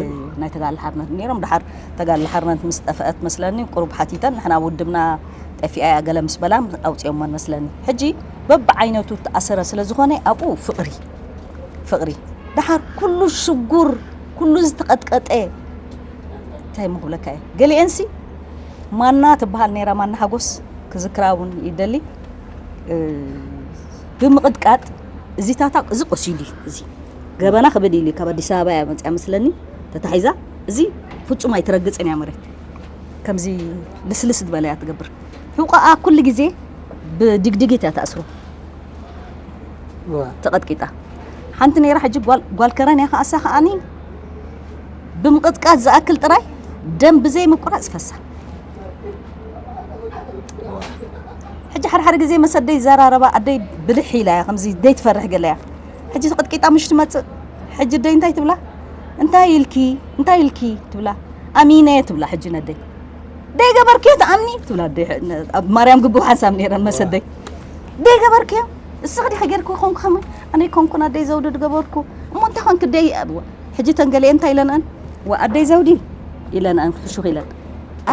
ናይ ተጋድሎ ሓርነት ነይሮም። ደሓር ተጋድሎ ሓርነት ምስ ጠፍአት መስለኒ ቁሩብ ሓቲተን፣ ንሕና ውድብና ጠፊኣ እያ ገለ ምስ በላ ኣውፂኦሞን መስለኒ። ሕጂ በብዓይነቱ ተኣሰረ ስለ ዝኾነ ኣብኡ ፍቕሪ፣ ፍቕሪ። ደሓር ኩሉ ሽጉር፣ ኩሉ ዝተቐጥቀጠ፣ እንታይ እሞ ክብለካ እየ? ገሊኤንሲ ማና ትበሃል ነይራ፣ ማና ሓጎስ ክዝክራ እውን ይደሊ። እ፣ ብምቕጥቃጥ እዚታታ፣ እዚ ቆሲሉ እዩ፣ እዚ ገበና ክብል ኢሉ ካብ ኣዲስ ኣበባ እያ መፅያ መስለኒ ተታሒዛ። እዚ ፍጹም ኣይትረግፅን እያ መሬት። ከምዚ ልስልስ ዝበለ እያ ትገብር። ሕቆኣ ኩሉ ግዜ ብድግድጊት እያ ተኣስሮ። ዋ። ተቐጥቂጣ። ሓንቲ ነይራ ሕጂ ጓል፣ ጓል ከረን እያ ከኣሳ ከኣኒ ብምቕጥቃጥ ዝኣክል ጥራይ ደም ብዘይ ምቁራፅ ይፈሳ። ሕጂ ሓደ ሓደ ግዜ መሰደይ ይዘራረባ፣ ኣደይ ብልሕ ኢላ እያ፣ ከምዚ ደይ ትፈርሕ ገለ እያ። ሕጂ ተቐጥቂጣ ምሽ ትመፅእ። ሕጂ ደይ እንታይ ትብላ? እንታይ ኢልኪ? እንታይ ኢልኪ? ትብላ። ኣሚነ ትብላ ሕጂ ነደይ። ደይገበርክዮ ትኣምኒ ትብላ ኣደይ። ኣብ ማርያም ግብኡ ሓንሳብ ነይረን መሰደይ። ደይገበርክዮ? እስኺ ዲኺ ጌርክዎ ኮንኩ ከመይ? ኣነ ኮንኩን ኣደይ ዘውዲ ዝገበርኩ። እሞ እንታይ ኮንክ ደይ? ሕጂ ተን ገሊኤን እንታይ ኢለንኣን? ዋ ኣደይ ዘውዲ ኢለንኣን ሕሹኽ ኢለን።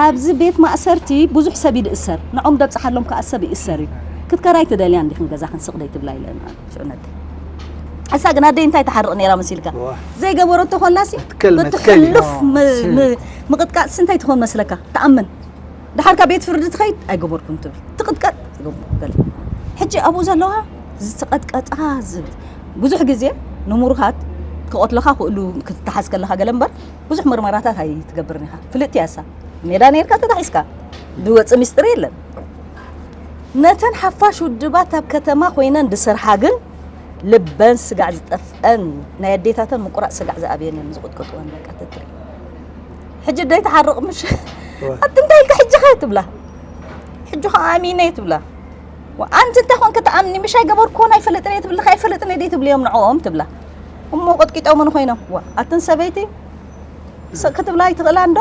ኣብዚ ቤት ማእሰርቲ ብዙሕ ሰብ ይድእሰር። ንዖም ደብጽሓሎም ከኣ ሰብ ይእሰር እዩ። ክትከራይ ትደልያ እንዲኽን ገዛኽን ስቕ ደይ ትብላ ኢለንኣን ሽዑ ነደይ። እሳ ግን ኣደይ እንታይ ትሓርቕ ነይራ መሲልካ? ዋ። ዘይገበረቶ ኮላሲ ትከል በቲ መትከል እዩ። ሕሉፍ ም- ም- ምቕጥቃጥሲ እንታይ ትኾን መስለካ? ትኣምን። ድሓር ካብ ቤት ፍርዲ ትኸይድ ኣይገበርኩን ትብል። ትቕጥቀጥ ትገብር ገለ። ሕጂ ኣብኡ ዘለዋ ዝተቐጥቀጣ ዝ- ብዙሕ ግዜ ንምሩኻት ክቐትለኻ ክእሉ ክትተሓዝ ከለኻ ገለ እምበር ብዙሕ ምርመራታት ኣይትገብርን ኢኻ። ፍልጥቲ እያ እሳ። ሜዳ ነይርካ ተታሒዝካ። ዝወጽእ ሚስጥር የለን። ነተን ሓፋሽ ውድባት ኣብ ከተማ ኮይነን ዝሰርሓ ግን ልበን ስጋዕ ዝጠፍአን ናይ ኣዴታተን ምቁራጽ ስጋዕ ዝኣብየን እዮም ዝቕጥቀጥወን በቃ ተትርኢ። ሕጂ ደይ ትሓርቕ ምሽ? ኣቲ እንታይ ኢልካ ሕጂ ኸ ትብላ? ሕጂ ኸ ኣሚነ ትብላ? ኣንቲ እንታይ ኮንክ ትኣምኒ? ምሽ ኣይገበርኩዎን ኣይፈልጥን እየ ትብል፣ ኣይፈልጥን እየ ደይ ትብልዮም ንዕኦም ትብላ። እሞ ቀጥቂጦምን ኮይኖም። ዋ፣ ኣትን ሰበይቲ ስቕ ክትብላ ኣይትኽእላ እንዶ?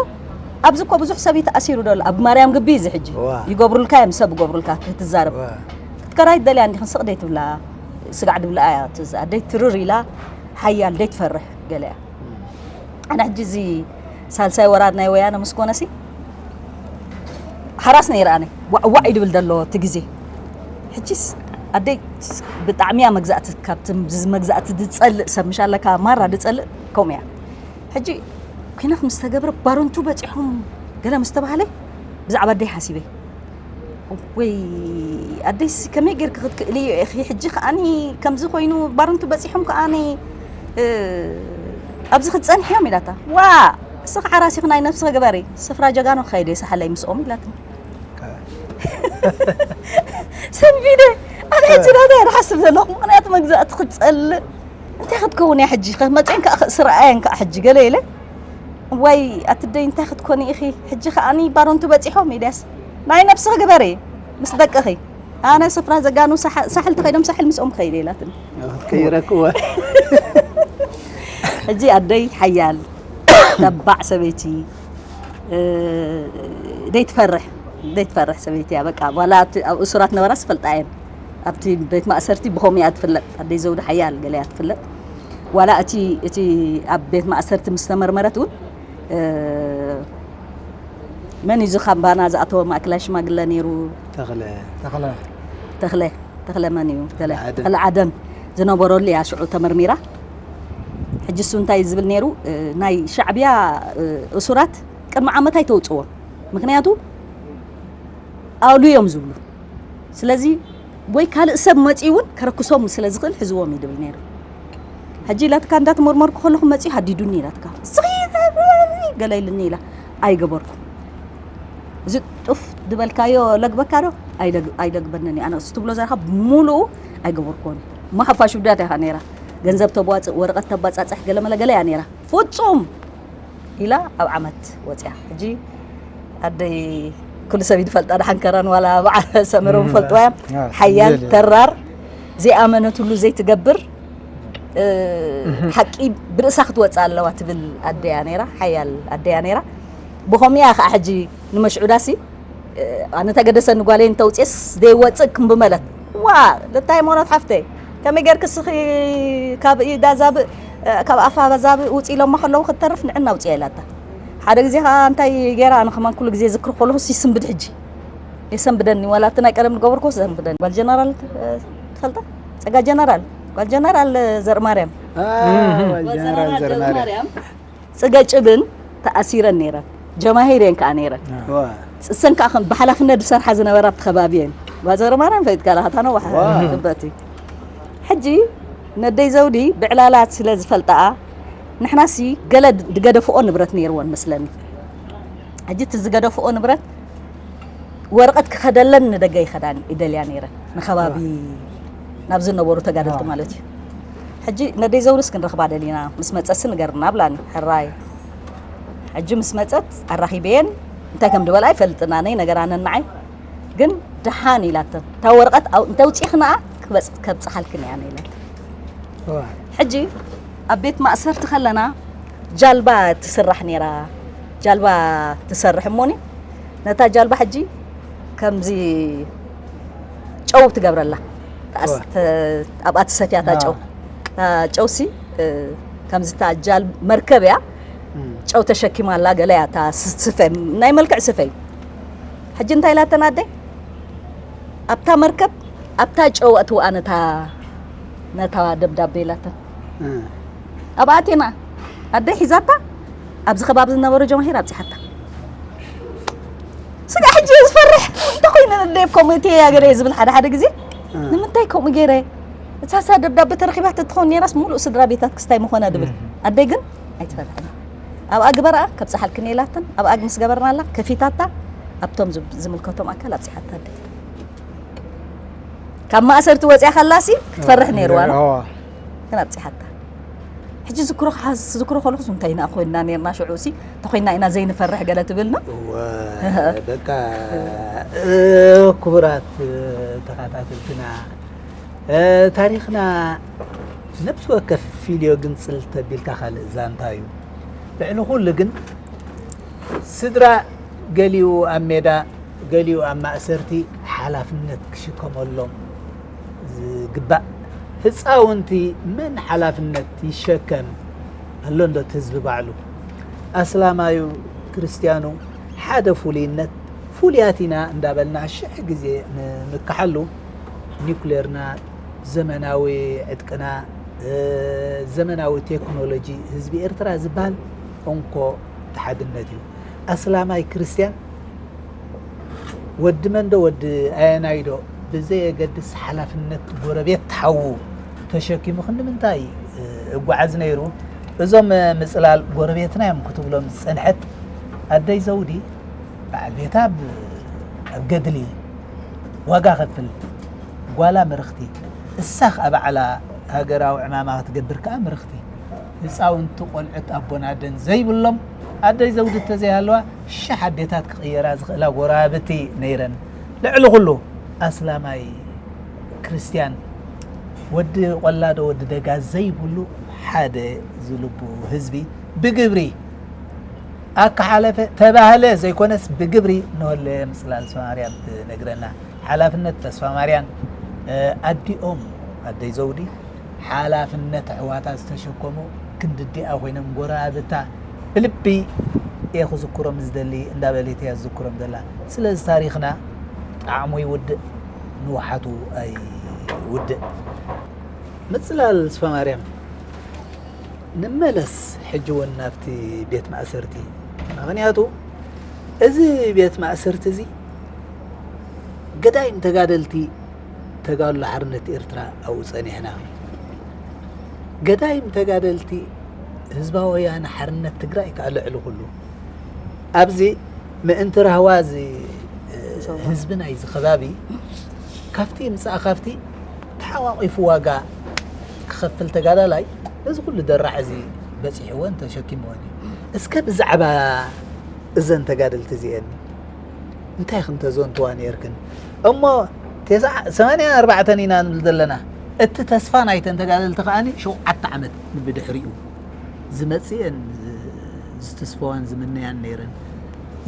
ኣብዚ እኮ ብዙሕ ሰብ እዩ ተኣሲሩ ደሎ። ኣብ ማርያም ግቢ እዚ ሕጂ ዋ። ይገብሩልካ እዮም፣ ሰብ ይገብሩልካ ክትዛረብ። ዋ። ክትከራይ ትደልያ እንዲኽን ስቕ ደይ ትብላ? ስጋዕ ድብላ እያ ትዝ-፣ ኣደይ ትርር ኢላ ሓያል ደይ ትፈርሕ ገለ እያ። ኣነ ሕጂ እዚ ሳልሳይ ወራር ናይ ወያነ ምስ ኮነሲ ሓራስ ነይረ ኣነ። ዋዕ ዋዕ ይድብል ደሎ እቲ ግዜ። ሕጂስ ኣደይ ብጣዕሚ እያ መግዛእቲ፣ ካብቲ መግዛእቲ ዝጸልእ ሰብ ምሽ ኣለካ፣ ማራ ዝጸልእ ከምኡ እያ። ሕጂ ኲናት ምስ ተገብረ ባረንቱ በጺሖም ገለ ምስ ተባህለ ብዛዕባ ኣደይ ሓሲበ። ወይ ኣደይስ ከመይ ጌርኪ ክትክእልዮ ኢኺ? ሕጂ ከኣኒ ከምዚ ኮይኑ ባረንቱ በጺሖም ከኣኒ፣ እ፣ ኣብዚ ክትጸንሕዮም ኢላታ። ዋ፣ እስኺ ሓራስ ኢኺ ናይ ነብስኺ ግበሪ። ስፍራ ጀጋኑ ክኸይድ እየ ሳሕለይ ምስኦም ኢላትኒ። ሰንቢደ። ኣነ ሕጂ ናታ እየ ዝሓስብ ዘለኹ። ምኽንያቱ መግዛእቲ ክትጸልእ። እንታይ ክትከውን እያ ሕጂ? ከ መጺአን ከኣ ክእስራ እየን ከኣ ሕጂ ገለ ኢለ። ዋይ ኣትደይ እንታይ ክትኮኒ ኢኺ? ሕጂ ከኣኒ ባረንቱ በጺሖም ኢልያስ። ናይ ነብስኺ ግበሪ ምስ ደቅኺ። ኣነ ስፍራ ጀጋኑ ሳሕ-፣ ሳሕል ተኸይዶም ሳሕል ምስኦም ክኸይድ ኢላትኒ። ክትቀይረክዋ። ሕጂ ኣደይ ሓያል ተባዕ ሰበይቲ፣ እ፣ ደይትፈርሕ፣ ደይትፈርሕ ሰበይቲ እያ። በቃ ዋላ ኣብቲ፣ ኣብ እሱራት ነበራስ ዝፈልጣ እየን። ኣብቲ ቤት ማእሰርቲ ብኸምኡ እያ ትፍለጥ። ኣደይ ዘውዲ ሓያል ገለ እያ ትፍለጥ። ዋላ እቲ፣ እቲ ኣብ ቤት ማእሰርቲ ምስ ተመርመረት እውን፣ እ፣ መን እዩ እዚ ካምባና ዝኣተወ ማእከላይ ሽማግለ ነይሩ? ተኽለ። ተኽለ። ተኽለ፣ ተኽለ መን እዩ? ገለ ተኽለ ዓደም። ተኽለ ዓደም ዝነበረሉ እያ ሽዑ ተመርሚራ። ሕጂ እሱ እንታይ እዩ ዝብል ነይሩ? እ፣ ናይ ሻዕብያ፣ እ፣ እሱራት ቅድሚ ዓመት ኣይተውፅዎም። ምኽንያቱ ኣውሉ እዮም ዝብሉ። ስለዚ ወይ ካልእ ሰብ መፂኡ እውን ከረክሶም ስለ ዝኽእል ሕዝዎም እዩ ዝብል ነይሩ። ሕጂ ኢላትካ እንዳተመርመርኩ ከለኹ መፂኡ ሃዲዱኒ ኢላትካ። ስኺ ገለ ኢልኒ ኢላ ኣይገበርኩም። እዚ ጡፍ ዝበልካዮ ለግበካ ዶ? ኣይለግ-፣ ኣይለግበንን እዩ። ኣነ እሱ ትብሎ ዘለኻ ብምሉኡ ኣይገበርኩዎን። እሞ ሓፋሽ ውዳት ኢኻ ነይራ። ገንዘብ ተቧጽእ፣ ወረቐት ተባጻጽሕ፣ ገለ መለ ገለ እያ ነይራ። ፍጹም ኢላ ኣብ ዓመት ወጽያ። ሕጂ ኣደይ ኩሉ ሰብ ይፈልጣ፣ ደሓን ከራን ዋላ በዓል ሰመረ እውን ፈልጥዋ እያ። ሓያል፣ ተራር፣ ዘይኣመነትሉ ዘይትገብር፣ እ፣ ሓቂ ብርእሳ ክትወጽእ ኣለዋ ትብል ኣደያ ነይራ፣ ሓያል ኣደያ ነይራ። ብኸምኡ እያ ኸዓ ሕጂ ንመሽዑዳሲ፣ እ፣ ኣነ ተገደሰኒ ጓለይ እንተውፅኤስ ዘይወፅእ ክምብመለት። ዋ፣ ልታይ ሞኖት ሓፍተይ፣ ከመይ ጌርክ እስኺ ካብ ኢዳ ዛብእ፣ እ፣ ካብ ኣፋ ዛብእ ውፅ ኢሎማ ከለዉ ክትተርፍ ንዕና ውፅያ ኢላታ። ሓደ ግዜ ኸዓ እንታይ ገይራ፣ ኣነ ከማን ኩሉ ግዜ ዝክር ከለኹ ይስንብድ ሕጂ። የሰንብደኒ፣ ዋላ እቲ ናይ ቀደም ዝገበርኩ ዘንብደኒ። ጓል ጀነራል ት-፣ ትፈልጣ? ጸጋ ጀነራል፣ ጓል ጀነራል ዘርማርያም። አ፣ ጓል ጓል ጀነራል ጀነራል ዘርማርያም። ዘርማርያም። ጽገ ጭብን ተኣሲረን ነይረን። ጀማሂር እየን ከኣ ነይረን። ዋ። እሰን ከኣ ከም ብሓላፍነት ዝሰርሓ ዝነበራ ኣብቲ ከባቢ እየን። ጓል ዘርማርያም ፈሊጥካ ኣለኻ፣ እታ ነዋሕ ዋ። ግበቲ። ሕጂ ነደይ ዘውዲ ብዕላላት ስለ ዝፈልጣኣ፣ ንሕናሲ ገለ ዝገደፍኦ ንብረት ነይርወን መስለኒ። ሕጂ እቲ ዝገደፍኦ ንብረት ወረቐት ክኸደለን ንደገ ይኸዳን ይደልያ ነይረን፣ ንኸባቢ ናብ ዝነበሩ ተጋደልቲ ማለት እዩ። ሕጂ ነደይ ዘውድስ ክንረኽባ ደሊና፣ ምስ መጸሲ ንገርና ብላኒ። ሕራይ። ሕጂ ምስ መጸት ኣራኺበየን፣ እንታይ ከም ዝበላ ኣይፈልጥን፣ ኣነይ ነገር ኣነናዓይ። ግን ደሓን ኢላተን። እታ ወረቐት ኣው-፣ እንተውጺእኽንኣ ክበጽ-፣ ከብጽሓልክን እያ ኣነ ኢላተን። ዋ። ሕጂ ኣብ ቤት ማእሰርቲ ከለና ጃልባ ትስራሕ ነይራ። ጃልባ ትሰርሕ እሞኒ፣ ነታ ጃልባ ሕጂ ከምዚ ጨው ትገብረላ። ተኣስ-፣ ተ-፣ ኣብኣ ትሰፍያ እታ ጨው። እታ ጨውሲ፣ እ፣ ከምዚ እታ ጃል-፣ መርከብ እያ። ጨው ተሸኪማ ኣላ፣ ገለ እያ እታ ስ-፣ ስፈ፣ ናይ መልክዕ ስፈ እዩ። ሕጂ እንታይ ኢላተን ኣደይ? ኣብታ መርከብ፣ ኣብታ ጨው ኣእትውኣ ነታ፣ ነታ ደብዳቤ ኢላተን። እ። ኣብኣ ኣቴና ኣደይ ሒዛታ፣ ኣብዚ ከባቢ ዝነበሩ ጀማሂር ኣብጺሓታ። ስጋ ሕጂ እየ ዝፈርሕ። እንታይ ኮይነ ኣደይ ኣብ ከምኡ እትየ ገለ እየ ዝብል ሓደ ሓደ ግዜ። እ። ንምንታይ ከምኡ ገይረ? እታ እሳ ደብዳቤ ተረኺባ ተትኸውን ነይራስ፣ ሙሉእ ስድራ ቤታት ክስታይ ምኾነ ድብል። እ። ኣደይ ግን ኣይትፈርሕን። ኣብኣ ግበርኣ፣ ከብጽሓልክን እየ ኢላተን፣ ኣብኣ ምስ ገበርናላ፣ ከፊታታ፣ ኣብቶም ዝብ-፣ ዝምልከቶም ኣካል ኣብጺሓታ ኣደይ። ካብ ማእሰርቲ ወጺኣ ከላሲ ክትፈርሕ ነይርዋ፣ ዶ? ኣዋ። ግን ኣብጺሓታ። ሕጂ ዝክሮ ክሓዝ-፣ ዝክሮ ከለኹስ እንታይ ኢና ኮይንና ነይርና ሽዑ ሲ? ተኾይንና ኢና ዘይንፈርሕ ገለ ትብልና? እወ፣ በቃ፣ እ፣ ክቡራት፣ እ፣ ተኸታተልትና፣ እ፣ ታሪኽና ነብሲ ወከፍ ፊልዮ ግንጽል ተቢልካ ካልእ ዛንታ እዩ። ልዕሊ ኩሉ ግን ስድራ ገሊኡ ኣብ ሜዳ፣ ገሊኡ ኣብ ማእሰርቲ ሓላፍነት ክሽከመሎም ዝግባእ ህፃውንቲ መን ሓላፍነት ይሸከም ኣሎ እንዶ እቲ ህዝቢ ባዕሉ? ኣስላማዩ ክርስትያኑ ሓደ ፍሉይነት፣ ፍሉያት ኢና እንዳበልና ሽሕ ግዜ ንምክሓሉ ኒኩሌርና፣ ዘመናዊ ዕጥቅና፣ እ፣ ዘመናዊ ቴክኖሎጂ ህዝቢ ኤርትራ ዝበሃል እንኮ እቲ ሓድነት እዩ። ኣስላማይ ክርስትያን ወዲ መን ዶ ወዲ ኣየናይ ዶ ብዘየገድስ ሓላፍነት ጎረቤት ሓዉ ተሸኪሙ ክንዲ ምንታይ፣ እ፣ እጓዓዝ ነይሩ? እዞም፣ እ፣ ምጽላል ጎረቤትና እዮም ክትብሎም ዝጸንሐት ኣደይ ዘውዲ በዓል ቤታ ኣብ፣ ኣብ ገድሊ ዋጋ ከፍል ጓላ ምርኽቲ እሳ ኸኣ ባዕላ ሃገራዊ ዕማማ ክትገብር ከኣ ምርኽቲ ህፃውንቲ ቆልዑት ኣቦን ኣደን ዘይብሎም ኣደይ ዘውዲ እንተዘይሃለዋ ሽሕ ኣዴታት ክቕየራ ዝኽእላ ጎረባብቲ ነይረን። ልዕሊ ኩሉ ኣስላማይ ክርስትያን ወዲ ቆላ ዶ ወዲ ደጋ ዘይብሉ ሓደ ዝልቡ ህዝቢ ብግብሪ ኣከሓለፈ ተባህለ ዘይኮነስ ብግብሪ ንወለ ምፅላል ሰማርያ ትነግረና። ሓላፍነት ተስፋ ማርያን፣ እ፣ ኣዲኦም ኣደይ ዘውዲ ሓላፍነት ኣሕዋታ ዝተሸከሙ ክንድዲኣ ኮይኖም ጎረባብታ ብልቢ እየ ክዝክሮም ዝደሊ እንዳበለት እያ ዝዝክሮም ዘላ። ስለዚ ታሪኽና ጣዕሙ ይውድእ ንውሓቱ ኣይውድእ። ምፅላል ተስፋ ማርያም ንመለስ ሕጂ እውን ናብቲ ቤት ማእሰርቲ። ምኽንያቱ እዚ ቤት ማእሰርቲ እዚ ገዳይም ተጋደልቲ ተጋድሎ ሓርነት ኤርትራ ኣብኡ ጸኒሕና። ገዳይም ተጋደልቲ ህዝባዊ ወያነ ሓርነት ትግራይ ከኣ ልዕሊ ኩሉ ኣብዚ ምእንቲ ራህዋ እዚ ህዝቢ ናይዚ ከባቢ ካብቲ ምጻእ ካብቲ ተሓቋቒፉ ዋጋ ክኸፍል ተጋዳላይ ነዚ ኩሉ ደራዕ እዚ በጺሕዎን ተሸኪምዎን እዩ። እስከ ብዛዕባ እዘን ተጋደልቲ እዚኤን እንታይ ክንተዘንትዋ ነይርክን? እሞ ተስዓ-፣ ሰማንያን ኣርባዕተን ኢና ንብል ዘለና። እቲ ተስፋ ናይተን ተጋደልቲ ከኣ ሸውዓተ ዓመት ንብድሕሪኡ ዝመጽእን ዝተስፈዋን ዝምነያን ነይረን።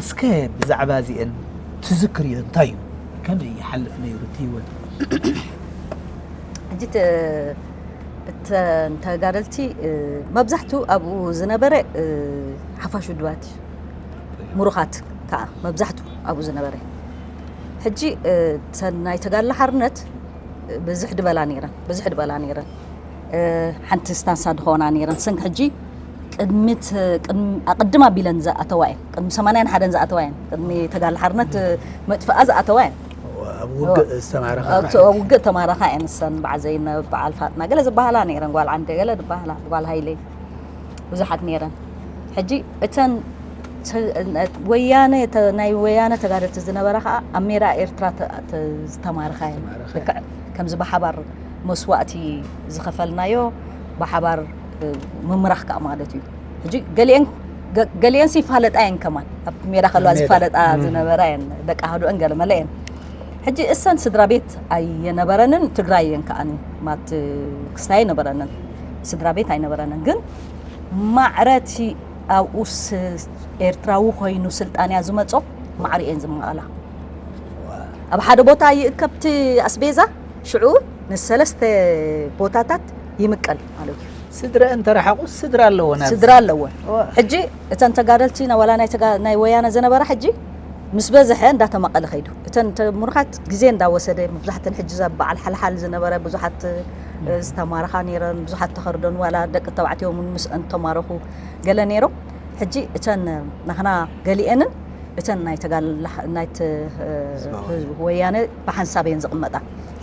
እስከ ብዛዕባ እዚኤን ትዝክርዮ እንታይ እዩ? ከመይ ይሓልፍ ነይሩ እቲ ህይወት? ሕጂ ተ-፣ እተን ተጋደልቲ፣ እ፣ መብዛሕትኡ ኣብኡ ዝነበረ፣ እ፣ ሓፋሽ ውድባት እዩ። ምሩኻት ከኣ መብዛሕትኡ ኣብኡ ዝነበረ። ሕጂ፣ እ፣ እተን ናይ ተጋድሎ ሓርነት፣ እ፣ ብዝሕ ድበላ ነይረን፣ ብዝሕ ድበላ ነይረን። እ፣ ሓንቲ ስታንሳ ድኾና ነይረን። ሰንኪ ሕጂ ቅድሚት፣ ቅድሚ፣ ኣቐድም ኣቢለን ዝኣተዋ እየን። ቅድሚ ሰማንያን ሓደን ዝኣተዋ እየን። ቅድሚ ተጋድሎ ሓርነት መጥፍኣ ዝኣተዋ እየን። ኣብ ውግእ ዝተማረኻ ኣብ፣ መራሕቲ። ኣብ ውግእ ተማረኻ እየን። ንሰን በዓል ዘይነብ፣ በዓል ፋጥና፣ ገለ ዝበሃላ ነይረን። ጓል ዓንደ ገለ ዝበሃላ፣ ጓል ሃይለ፣ ብዙሓት ነይረን። ሕጂ እተን ተ-፣ ወያነ፣ ተ-፣ ናይ ወያነ ተጋደልቲ ዝነበራ ኸዓ ኣብ ሜዳ ኤርትራ ተ-፣ ተ-፣ ዝተማረኻ እየን። ዝተማረኻ እየን። ልክዕ ከምዚ ብሓባር መስዋእቲ ዝኸፈልናዮ ብሓባር፣ እ፣ ምምራኽ ከኣ ማለት እዩ። ሕጂ ገሊአን፣ ገ-፣ ገሊአንስ ይፋለጣ እየን ከማን። ኣብቲ ሜዳ ከለዋ ኣብ ሜዳ። ዝፋለጣ እም። ዝነበራ እየን። ደቂ ኣህዱአን ገለ መለ እየን። ሕጂ እሰን ስድራ ቤት ኣየነበረንን፣ ትግራይ እየን ከኣኒ። ማት ክስታይ ኣይነበረንን። ስድራ ቤት ኣይነበረንን። ግን ማዕረቲ ኣብኡ ስ-፣ ኤርትራዊ ኮይኑ ስልጣንያ ዝመጾ ማዕሪኤን ዝመቐላ። ኣብ ሓደ ቦታ ይእከብቲ ኣስቤዛ ሽዑ ንሰለስተ ቦታታት ይምቀል ማለት እዩ። ስድረአን ተረሓቑ ስድራ ኣለወን ኣብዚ። ስድራ ኣለወን። ሕጂ እተን ተጋደልቲ ናይ ዋላ ናይ ተጋ- ናይ ወያነ ዝነበራ ሕጂ ምስ በዝሐ እንዳተመቐለ ከይዱ። እተን ምሩኻት ግዜ እንዳወሰደ መብዛሕተን ሕጂ እዛ በዓል ሓልሓል ዝነበረ ብዙሓት ዝተማረኻ ነይረን፣ ብዙሓት ተኸርደን ዋላ ደቂ ተባዕትዮ እውን ምስአን ተማረኹ ገለ ነይሮም። ሕጂ እተን ናህና ገሊኤንን እተን ናይ ተጋል ናይ ወያነ ብሓንሳብ እየን ዝቕመጣ።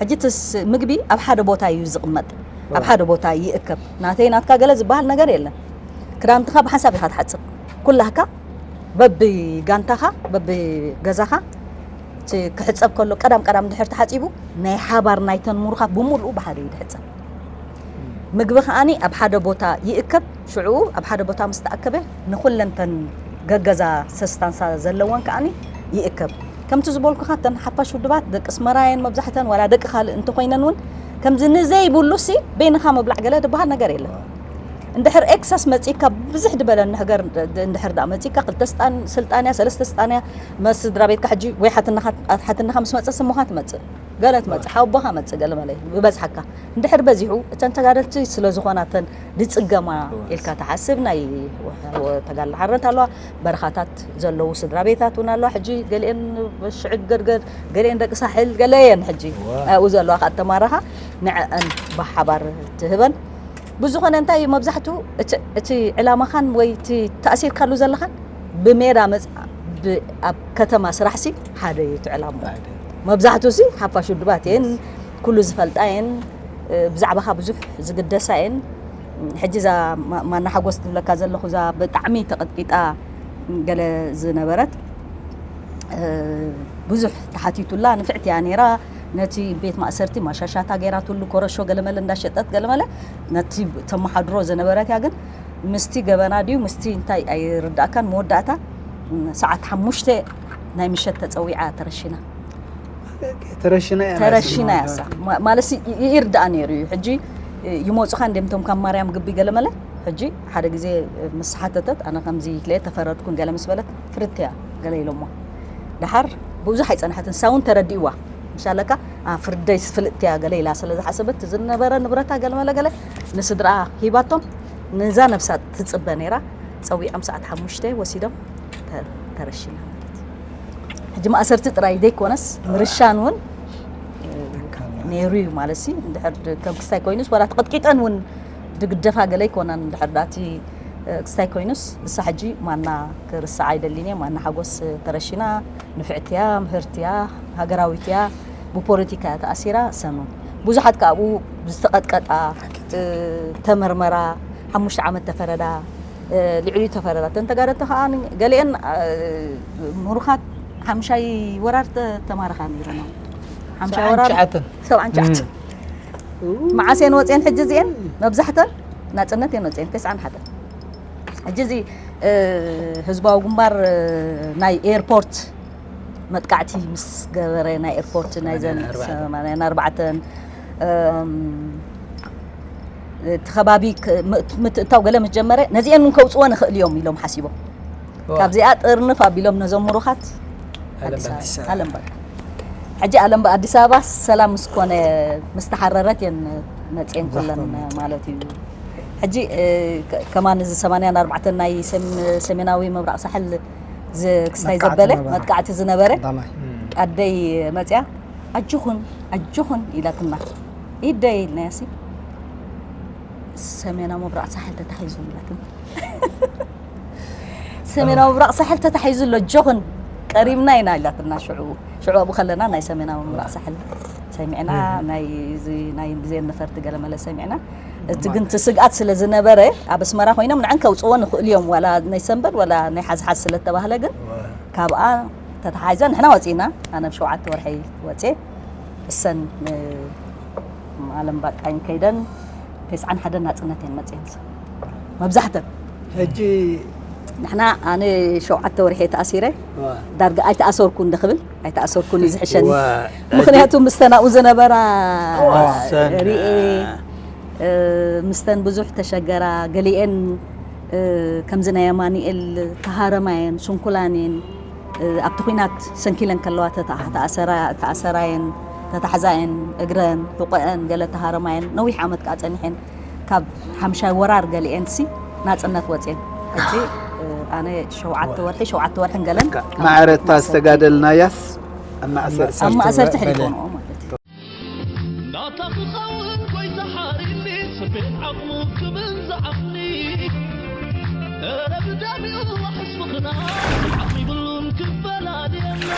ሕጂ ትስ ምግቢ ኣብ ሓደ ቦታ እዩ ዝቕመጥ፣ ኣብ ሓደ ቦታ ይእከብ። ናተይ ናትካ ገለ ዝበሃል ነገር የለን። ክዳንትኻ ብሓንሳብ ኢኻ ትሓጽብ። ኩላህካ በቢ ጋንታኻ በቢ ገዛኻ እቲ ክሕጸብ ከሎ ቀዳም ቀዳም ድሕር ተሓጺቡ ናይ ሓባር ናይተን ምሩኻት ብምሉኡ ብሓደ እዩ ድሕጸብ። ምግቢ ከኣኒ ኣብ ሓደ ቦታ ይእከብ። ሽዑ ኣብ ሓደ ቦታ ምስ ተኣከበ ንኹለንተን ገገዛ ሰስታንሳ ዘለወን ከኣኒ ይእከብ። ከምቲ ዝበልኩኻ እተን ሓፋሽ ውድባት ደቂ ኣስመራ እየን መብዛሕተን ዋላ ደቂ ካልእ እንተኾይነን እውን ከምዚ ንዘይብሉ ሲ በይንኻ ምብላዕ ገለ ዝበሃል ነገር የለን። እንድሕር ኤክሰስ መጺካ ብዝሕ ዝበለ ንሕገር እንድሕር ደኣ መጺካ ክልተ ስጣን ስልጣንያ ሰለስተ ስጣንያ መስ ስድራ ቤትካ ሕጂ ወይ ሓትንኻ ሓትንኻ ምስ መጸ ስሞኻ ትመጽእ ገለ ትመጽእ ሓቦኻ መጽእ ገለ መለ ይበዝሓካ እንድሕር በዚሑ እተን ተጋደልቲ ስለ ዝኾና እተን ዝጽገማ ኢልካ ትሓስብ ናይ ተጋድሎ ሓርነት ኣለዋ በረኻታት ዘለዉ ስድራ ቤታት እውን ኣለዋ ሕጂ ገሊአን ሽዕግ ገርገር ገሊአን ደቂ ሳሕል ገለ እየን ሕጂ ኣብኡ ዘለዋ ከዓ ተማረኻ ንዐአን ብሓባር ትህበን ብዝኾነ እንታይ እዩ መብዛሕትኡ እቲ ዕላማኻን ወይ እቲ ተኣሲርካሉ ዘለኻን ብሜዳ መፅኣ ኣብ ከተማ ስራሕሲ ሓደ እዩ እቲ ዕላማ መብዛሕትኡ ሲ ሓፋሽ ውድባት እየን ኩሉ ዝፈልጣ እየን ብዛዕባኻ ብዙሕ ዝግደሳ እየን ሕጂ እዛ ማና ሓጎስ ትብለካ ዘለኹ እዛ ብጣዕሚ ተቐጥቂጣ ገለ ዝነበረት ብዙሕ ተሓቲቱላ ንፍዕቲ እያ ነይራ ነቲ ቤት ማእሰርቲ ማሻሻታ ገይራትሉ ኮረሾ ገለመለ እንዳሸጠት ገለመለ ነቲ ተመሓድሮ ዝነበረት እያ ግን ምስቲ ገበና ድዩ ምስቲ እንታይ ኣይርዳእካን መወዳእታ ሰዓት ሓሙሽተ ናይ ምሸት ተፀዊዓ ተረሺና ተረሽና እያ ተረሽና እያ ማለት ይርዳእ ነይሩ እዩ ሕጂ ይመፁኻ እንዲም ቶም ካብ ማርያም ግቢ ገለመለ ሕጂ ሓደ ግዜ ምስ ሓተተት ኣነ ከምዚ ክለ ተፈረድኩን ገለ ምስ በለት ፍርት እያ ገለ ኢሎሞ ደሓር ብዙሕ ኣይፀንሐትን ሳውን ተረዲእዋ ምሻለካ ፍርደይ ፍልጥት እያ ገለ ኢላ ስለ ዝሓሰበት ዝነበረ ንብረታ ገለመለ ገለ ንስድራ ሂባቶም ንዛ ነብሳ ትፅበ ነይራ ፀዊዖም ሰዓት ሓሙሽተ ወሲዶም ተረሽና ማለት ሕጂ ማእሰርቲ ጥራይ ዘይኮነስ ምርሻን እውን ነይሩ እዩ ማለት ሲ እንድሕር ከም ክስታይ ኮይኑስ ዋላ ተቐጥቂጠን እውን ድግደፋ ገለ ኣይኮናን እንድሕር ዳቲ ክስታይ ኮይኑስ እሳ ሕጂ ማና ክርስዓ ኣይደሊን እየ ማና ሓጎስ ተረሺና ንፍዕትያ ምህርትያ ሃገራዊትያ ብፖለቲካ ተኣሲራ ሰኑ ብዙሓት ካብኡ ዝተቐጥቀጣ ተመርመራ ሓሙሽተ ዓመት ተፈረዳ ልዕሊኡ ተፈረዳ እተን ተጋደልቲ ከዓ ገሊአን ምሩኻት ሓምሻይ ወራር ተማረኻ ነይረን ሓምሻይ ወራር ሰብዓን ትሽዓተን መዓስ እየን ወፅየን ሕጂ እዚአን መብዛሕተን ናፅነት እየን ወፅየን ተስዓን ሓደን ሕጂ እዚ ህዝባዊ ግንባር ናይ ኤርፖርት መጥቃዕቲ ምስ ገበረ ናይ ኤርፖርት ናይ ዘን ሰማንያን ኣርባዕተን እቲ ከባቢ ምትእታው ገለ ምስ ጀመረ ነዚአን እውን ከውፅወ ንኽእል እዮም ኢሎም ሓሲቦም ካብዚኣ ጥርንፍ ኣቢሎም ነዞም ምሩኻት ኣለም በቃ ሕጂ ኣለም ኣዲስ ኣበባ ሰላም ምስ ኮነ ምስ ተሓረረት እየን መፅየን ኩለን ማለት እዩ ሕጂ ከማን እዚ ሰማንያን ኣርባዕተን ናይ ሰሜናዊ ምብራቕ ሳሕል ክስታይ ዘበለ መጥቃዕቲ ዝነበረ ኣደይ መፅያ ኣጆኹን ኣጆኹን ኢላትና ኢደይ ኢልናያ ሲ ሰሜናዊ ምብራቕ ሳሕል ተታሒዙ ኢላትና ሰሜናዊ ምብራቕ ሳሕል ተታሒዙ ኣሎ ኣጆኹን ቀሪብና ኢና ኢላትና ሽዑ ሽዑ ኣብኡ ከለና ናይ ሰሜናዊ ምብራቕ ሳሕል ሰሚዕና ናይ እዚ ናይ ብዜን ነፈርቲ ገለመለ ሰሚዕና እቲ ግን እቲ ስግኣት ስለ ዝነበረ ኣብ ኣስመራ ኮይኖም ንዐን ከውፅዎ ንኽእሉ እዮም ዋላ ናይ ሰንበድ ዋላ ናይ ሓዝሓዝ ስለ ተባህለ ግን ካብኣ ተተሓይዘ ንሕና ወፂና ኣነ ብ ሸውዓተ ወርሒ ወፅየ እሰን ኣለም ባቃኝ ከይደን ተስዓን ሓደን ናፅነት እየን መፅየን መብዛሕተን ሕጂ ንሕና ኣነ ሸውዓተ ወርሒ ተኣሲረ ዳርጋ ኣይተኣሰርኩን ዶ ክብል ኣይተኣሰርኩን እዩ ዝሕሸኒ ምክንያቱ ምስተን ኣብኡ ዝነበራ ሪኤ ምስተን ብዙሕ ተሸገራ ገሊኤን ከምዚ ናይ ኣማኑኤል ተሃረማየን ስንኩላን እየን። ኣብቲ ኲናት ሰንኪለን ከለዋ ተታ- ተኣሰራ- ተኣሰራየን፣ ተታሕዛየን፣ እግረን ሕቆአን ገለ ተሃረማየን ነዊሕ ዓመት ከዓ ጸኒሐን። ካብ ሓምሻይ ወራር ገሊኤን ሲ ናጽነት ወጽየን። ሕጂ ኣነ ሸውዓተ ወርሒ ሸውዓተ ወርሕን ገለን ማዕረታ ዝተጋደልናያስ ኣብ ማእሰርቲ ኣብ ማእሰርቲ ሕሪቆንኦ ማለት እዩ። ናታ ክኸውን ጎይታ ሓሪኒ ስቤት ዓቕሙ ክብል ዝዓቕኒ ረብዳቢኡ ዋሕስ ምኽና ዓቕሚ ብሉን ክፈላልየና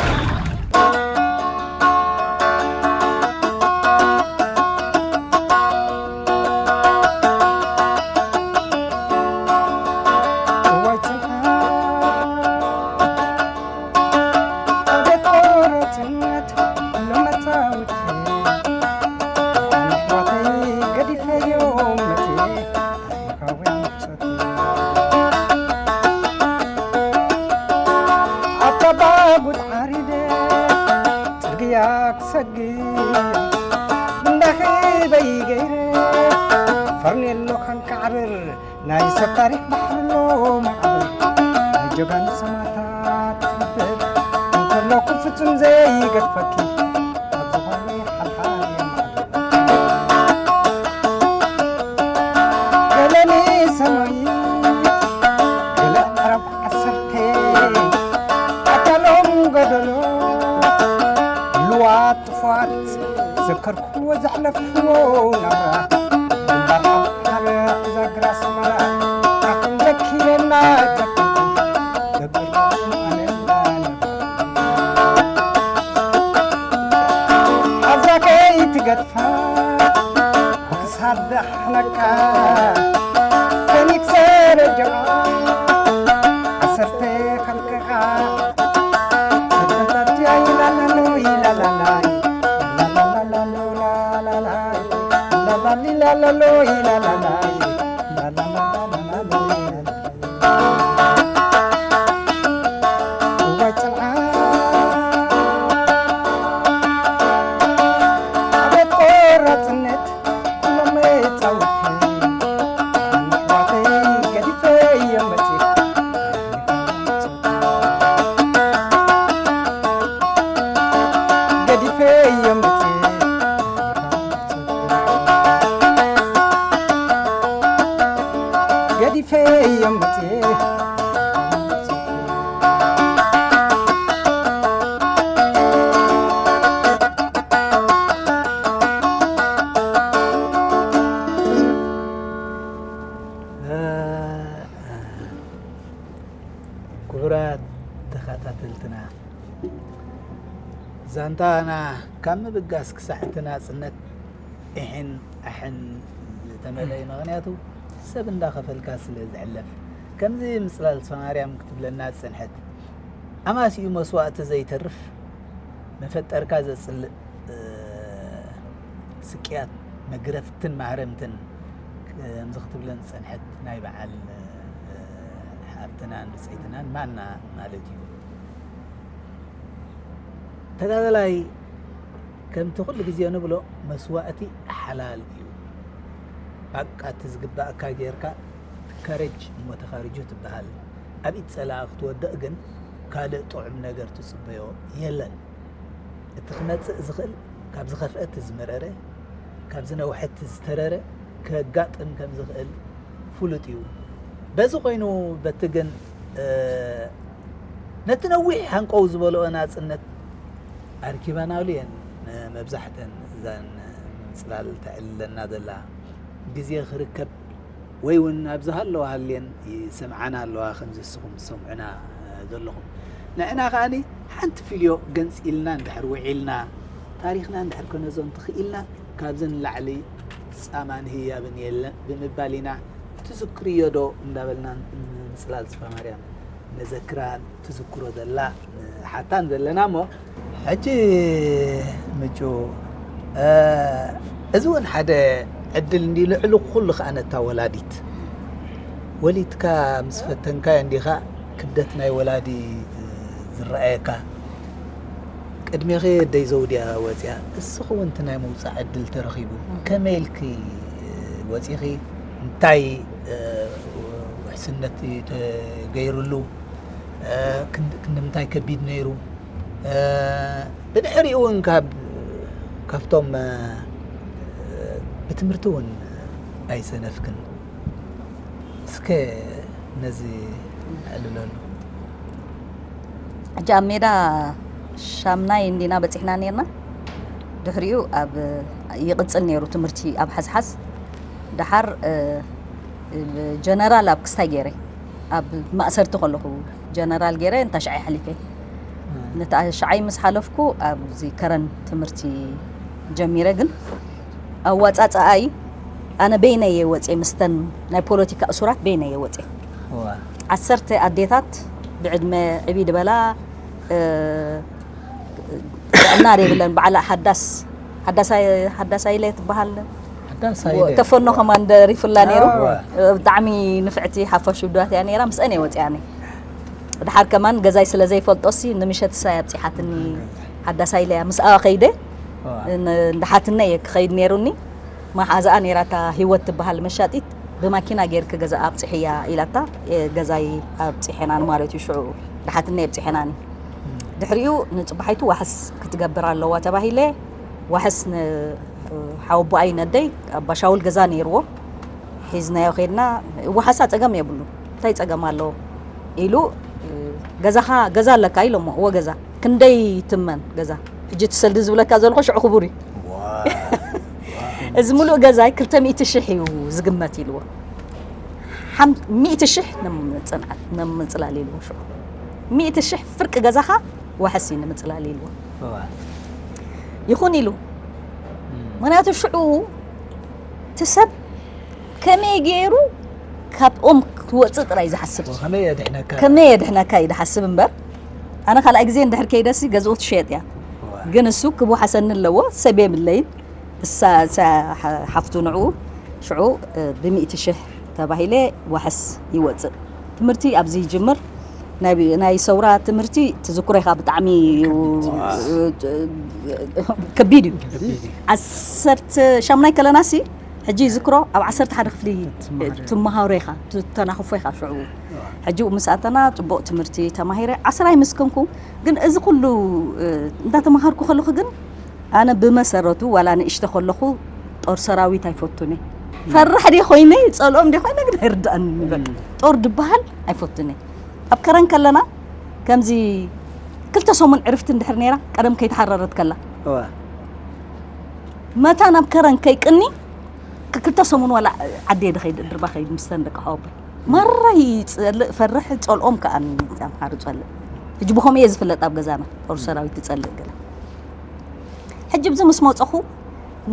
ኣባጉት ዓሪደ ጽርግያ ክሰግር እንዳኺበይ ገይረ ፈርኔሎ ከንቃዕርር ናይ ሰብ ታሪኽ ባሕርሎ ማዕበል ናይ ጀጋኑ ሰማዕታት ትንብር እንከሎ ክፍጽም ዘይገድፈኪ ኣብ ዝኾነ ሓልሓል የማዕበል ገለኒ ሰማይ ገለ ዕረብ ዓሰርተ ኣካሎም ገደሎ ልዋት ጥፉኣት ዘከርክዎ ዘሕለፍክዎ ናብራ ግንባር ሓርያ እዛ ግራ ሰመራ ኣኹም ዘኪረና ዘከርኩም ዘከርኩም ኣነ እንዳነባ ኣብዛ ከይትገድፋ ክሳድ ዳሕነካ ፈኒክሰ ረጀኣ ዓሰርተ ኸልቅኻ ተተታትያ ይላላሎ ይላላላይ ላላላላሎ ላላላይ ላላሊላላሎ ይላላላይ ላላላላሎ ይላላላይ እዋይ ጽንዓት ኣቤት ቆራጽነት ኩሎም መጻውቲ ኣሕዋተይ ገዲፈዮም መጽእ ገዲፈዮም መጽእ ገዲፈዮም መጽእ ክቡራት ተኸታተልትና ዛንታና ካብ ምብጋስ ክሳዕ እቲ ናጽነት ኢሕን ኣሕን ዝተመልአ እዩ። ምኽንያቱ ሰብ እንዳኸፈልካ ስለ ዝሕለፍ። ከምዚ ምጽላል ሰማርያም ክትብለና ዝጸንሐት ኣማሲኡ መስዋእቲ ዘይተርፍ መፈጠርካ ዘጽልእ ስቅያት መግረፍትን ማህረምትን ከምዚ ክትብለን ዝጸንሐት ናይ በዓል ሓብትናን ብጸይትናን ማና ማለት እዩ። ተጋዳላይ ከምቲ ኩሉ ግዜ ንብሎ መስዋእቲ ሓላል እዩ። ባቃ እቲ ዝግባእካ ጌርካ ትካረጅ እሞ ተኻርጁ ትበሃል። ኣብ ኢድ ጸላኢ ክትወድቕ ግን ካልእ ጥዑም ነገር ትጽበዮ የለን። እቲ ክመጽእ ዝኽእል ካብ ዝኸፍአ እቲ ዝመረረ፣ ካብ ዝነውሐ እቲ ዝተረረ ከጋጥም ከም ዝኽእል ፍሉጥ እዩ። በዚ ኮይኑ በቲ ግን ነቲ ነዊሕ ሃንቀው ዝበልኦ ናጽነት ኣርኪባናሉ እየን መብዛሕተን እዘን ምጽላል ተዕልለና ዘላ ግዜ ክርከብ ወይ እውን ኣብ ዝሃለዋ ሃልየን ይሰምዓና ኣለዋ ከምዚ ንስኹም ትሰምዑና ዘለኹም። ንዕና ከኣ ሓንቲ ፊልዮ ገንጺልና እንድሕር ውዒልና ታሪኽና እንድሕር ከነዘንቱ ክኢልና ካብዚ ንላዕሊ ጻማን ህያብን የለን ብምባል ኢና ትዝክርዮ ዶ እንዳበልና ምጽላል ጽፍራ ማርያም ነዘክራን ትዝክሮ ዘላ ንሓታን ዘለና እሞ ሕጂ ምጩ እዚ እውን ሓደ ዕድል እንዲ ልዕሊ ኩሉ ከዓ ነታ ወላዲት ወሊድካ ምስ ፈተንካዮ እንዲኻ ክብደት ናይ ወላዲ ዝረኣየካ ቅድሜኺ ኣደይ ዘውድያ ወፅያ እስኺ እውን እቲ ናይ ምውፃእ ዕድል ተረኺቡ ከመይ ኢልኪ ወፂኺ እንታይ ውሕስ ስነት ተገይሩሉ፣ እ፣ ክንድ-፣ ክንድምንታይ ከቢድ ነይሩ። እ፣ ብድሕሪኡ እውን ካብ፣ ካብቶም፣ እ፣ ብትምህርቲ እውን ኣይሰነፍክን። እስከ ነዚ ኣዕልለሉ። ሕጂ ኣብ ሜዳ ሻምናይ እንዲና በፂሕና ነርና። ድሕሪኡ ኣብ ይቕፅል ነይሩ ትምህርቲ ኣብ ሓዝሓዝ። ደሓር፣ እ፣ ጀነራል ኣብ ክስታይ ገይረ፣ ኣብ ማእሰርቲ ከለኹ ጀነራል ገይረ እንታ ሻዓይ ሓሊፈ። ነታ ሻዓይ ምስ ሓለፍኩ ኣብዚ ከረን ትምህርቲ ጀሚረ። ግን ኣዋፃፅኣይ ኣነ በይነየ ወፅየ፣ ምስተን ናይ ፖለቲካ እሱራት በይነየ ወፅየ። እዋ። ዓሰርተ ኣዴታት ብዕድመ ዕብይ ዝበላ፣ እ፣ ጥዕና ዘይብለን፣ ባዕላ ሓዳስ፣ ሓዳሳይ፣ ሓዳሳይ ኢለ ትበሃል። ሓዳስ ኣይደ። ተፈኖ ከማን ደሪፉላ ነይሩ። እዋ። ብጣዕሚ ንፍዕቲ ሓፋሽ ውድባት እያ ነይራ። ምስአን እየ ወፂኣኒ። ድሓር ከማን ገዛይ ስለ ዘይፈልጦሲ ንምሸት እሳ እያ ኣብፂሓትኒ። ሓዳሳይ ኢለ እያ ምስኣ ከይደ። እዋ። ን-፣ እንዳሓትነ እየ ክኸይድ ነይሩኒ። መሓዛኣ ነይራ እታ ህይወት ትበሃል መሻጢት። ብማኪና ጌርኪ ገዛ ኣብፅሕያ ኢላታ፣ እ፣ ገዛይ ኣብፂሐናን ማለት እዩ። ሽዑ ድሓትነ ኣብፂሐናኒ። ድሕሪኡ ንፅባሒቱ ዋሕስ ክትገብር ኣለዋ ተባሂለ። ዋሕስ ን-፣ ሓወቦኣይ ነደይ ኣባ ሻውል ገዛ ነይርዎ። ሒዝናዮ ከይድና። ዋሓሳ ፀገም የብሉ፣ እንታይ ፀገም ኣለዎ ኢሉ፣ እ፣ ገዛኻ፣ ገዛ ኣለካ ኢሎሞ። እዎ፣ ገዛ ክንደይ ትመን ገዛ? ሕጂ እቲ ሰልዲ ዝብለካ ዘለኹ ሽዑ ክቡር እዩ። እዚ ሙሉእ ገዛይ ክልተ ሚእቲ ሽሕ እዩ ዝግመት ኢልዎ። ሓም-፣ ሚእቲ ሽሕ ንምጽንዓት፣ ንምጽላል ኢልዎ ሽዑ። ሚእቲ ሽሕ ፍርቂ ገዛኻ ዋሕስ እዩ ንምጽላል ኢልዎ። እዋ። ይኹን ኢሉ። ምኽንያቱ ሽዑ እቲ ሰብ ከመይ ገይሩ ካብ ኦም ክትወፅእ ጥራይ ዝሓስብ። ከመይ የድሕነካ? ከመይ የድሕነካ እዩ ዝሓስብ እምበር፣ ኣነ ካልኣይ ግዜ እንድሕር ከይደሲ ገዝኡ ትሸየጥ እያ። እዋ። ግን እሱ ክወሓሰኒ ኣለዎ፣ ሰብ የብለይን። እሳ፣ እሳ ሓ-፣ ሓፍቱ ንዕኡ ሽዑ፣ እ፣ ብሚእቲ ሽሕ ተባሂለ ዋሕስ ይወፅእ። ትምህርቲ ኣብዚ ይጅምር። ናይ፣ ናይ ሰውራ ትምህርቲ ትዝክሮ ኢኻ፣ ብጣዕሚ እዩ፣ እ፣ ከቢድ እዩ። ዓሰርተ ሻምናይ ከለናሲ፣ ሕጂ ይዝክሮ፣ ኣብ ዓሰርተ ሓደ ክፍሊ ትመሃሮ ኢኻ፣ ትተናኽፎ ኢኻ ሽዑ። ሕጂ ምስ ኣተና ጽቡቕ ትምህርቲ ተማሂረ፣ ዓስራይ ምስ ኮንኩ፣ ግን እዚ ኩሉ፣ እ፣ እንዳተማሃርኩ ከለኹ ግን ኣነ ብመሰረቱ ዋላ ንእሽተ ከለኹ ጦር ሰራዊት ኣይፈቱን እየ። ፈራሕ ድየ ኮይነ፣ ጸልኦም ድየ ኮይነ ግን ኣይርድኣንን። በቃ ጦር ድበሃል ኣይፈቱን እየ። ኣብ ከረን ከለና ከምዚ ክልተ ሰሙን ዕርፍቲ እንድሕር ነይራ፣ ቀደም ከይተሓረረት ከላ፣ እዋ። መታን ኣብ ከረን ከይቅኒ፣ ክልተ ሰሙን ዋላ ዓደየ ድኸይድ፣ ድርባ ከይድ ምስተን ደቂ ሓወቦይ። ማራ ይጸልእ፣ ፈርሕ፣ ጸልኦም ከኣ ንኣምሓሩ ጸልእ። ሕጂ ብኸምኡ እየ ዝፍለጥ ኣብ ገዛና፣ ጦር ሰራዊት ትጸልእ ገለ። ሕጂ ብዚ ምስ መጸኹ፣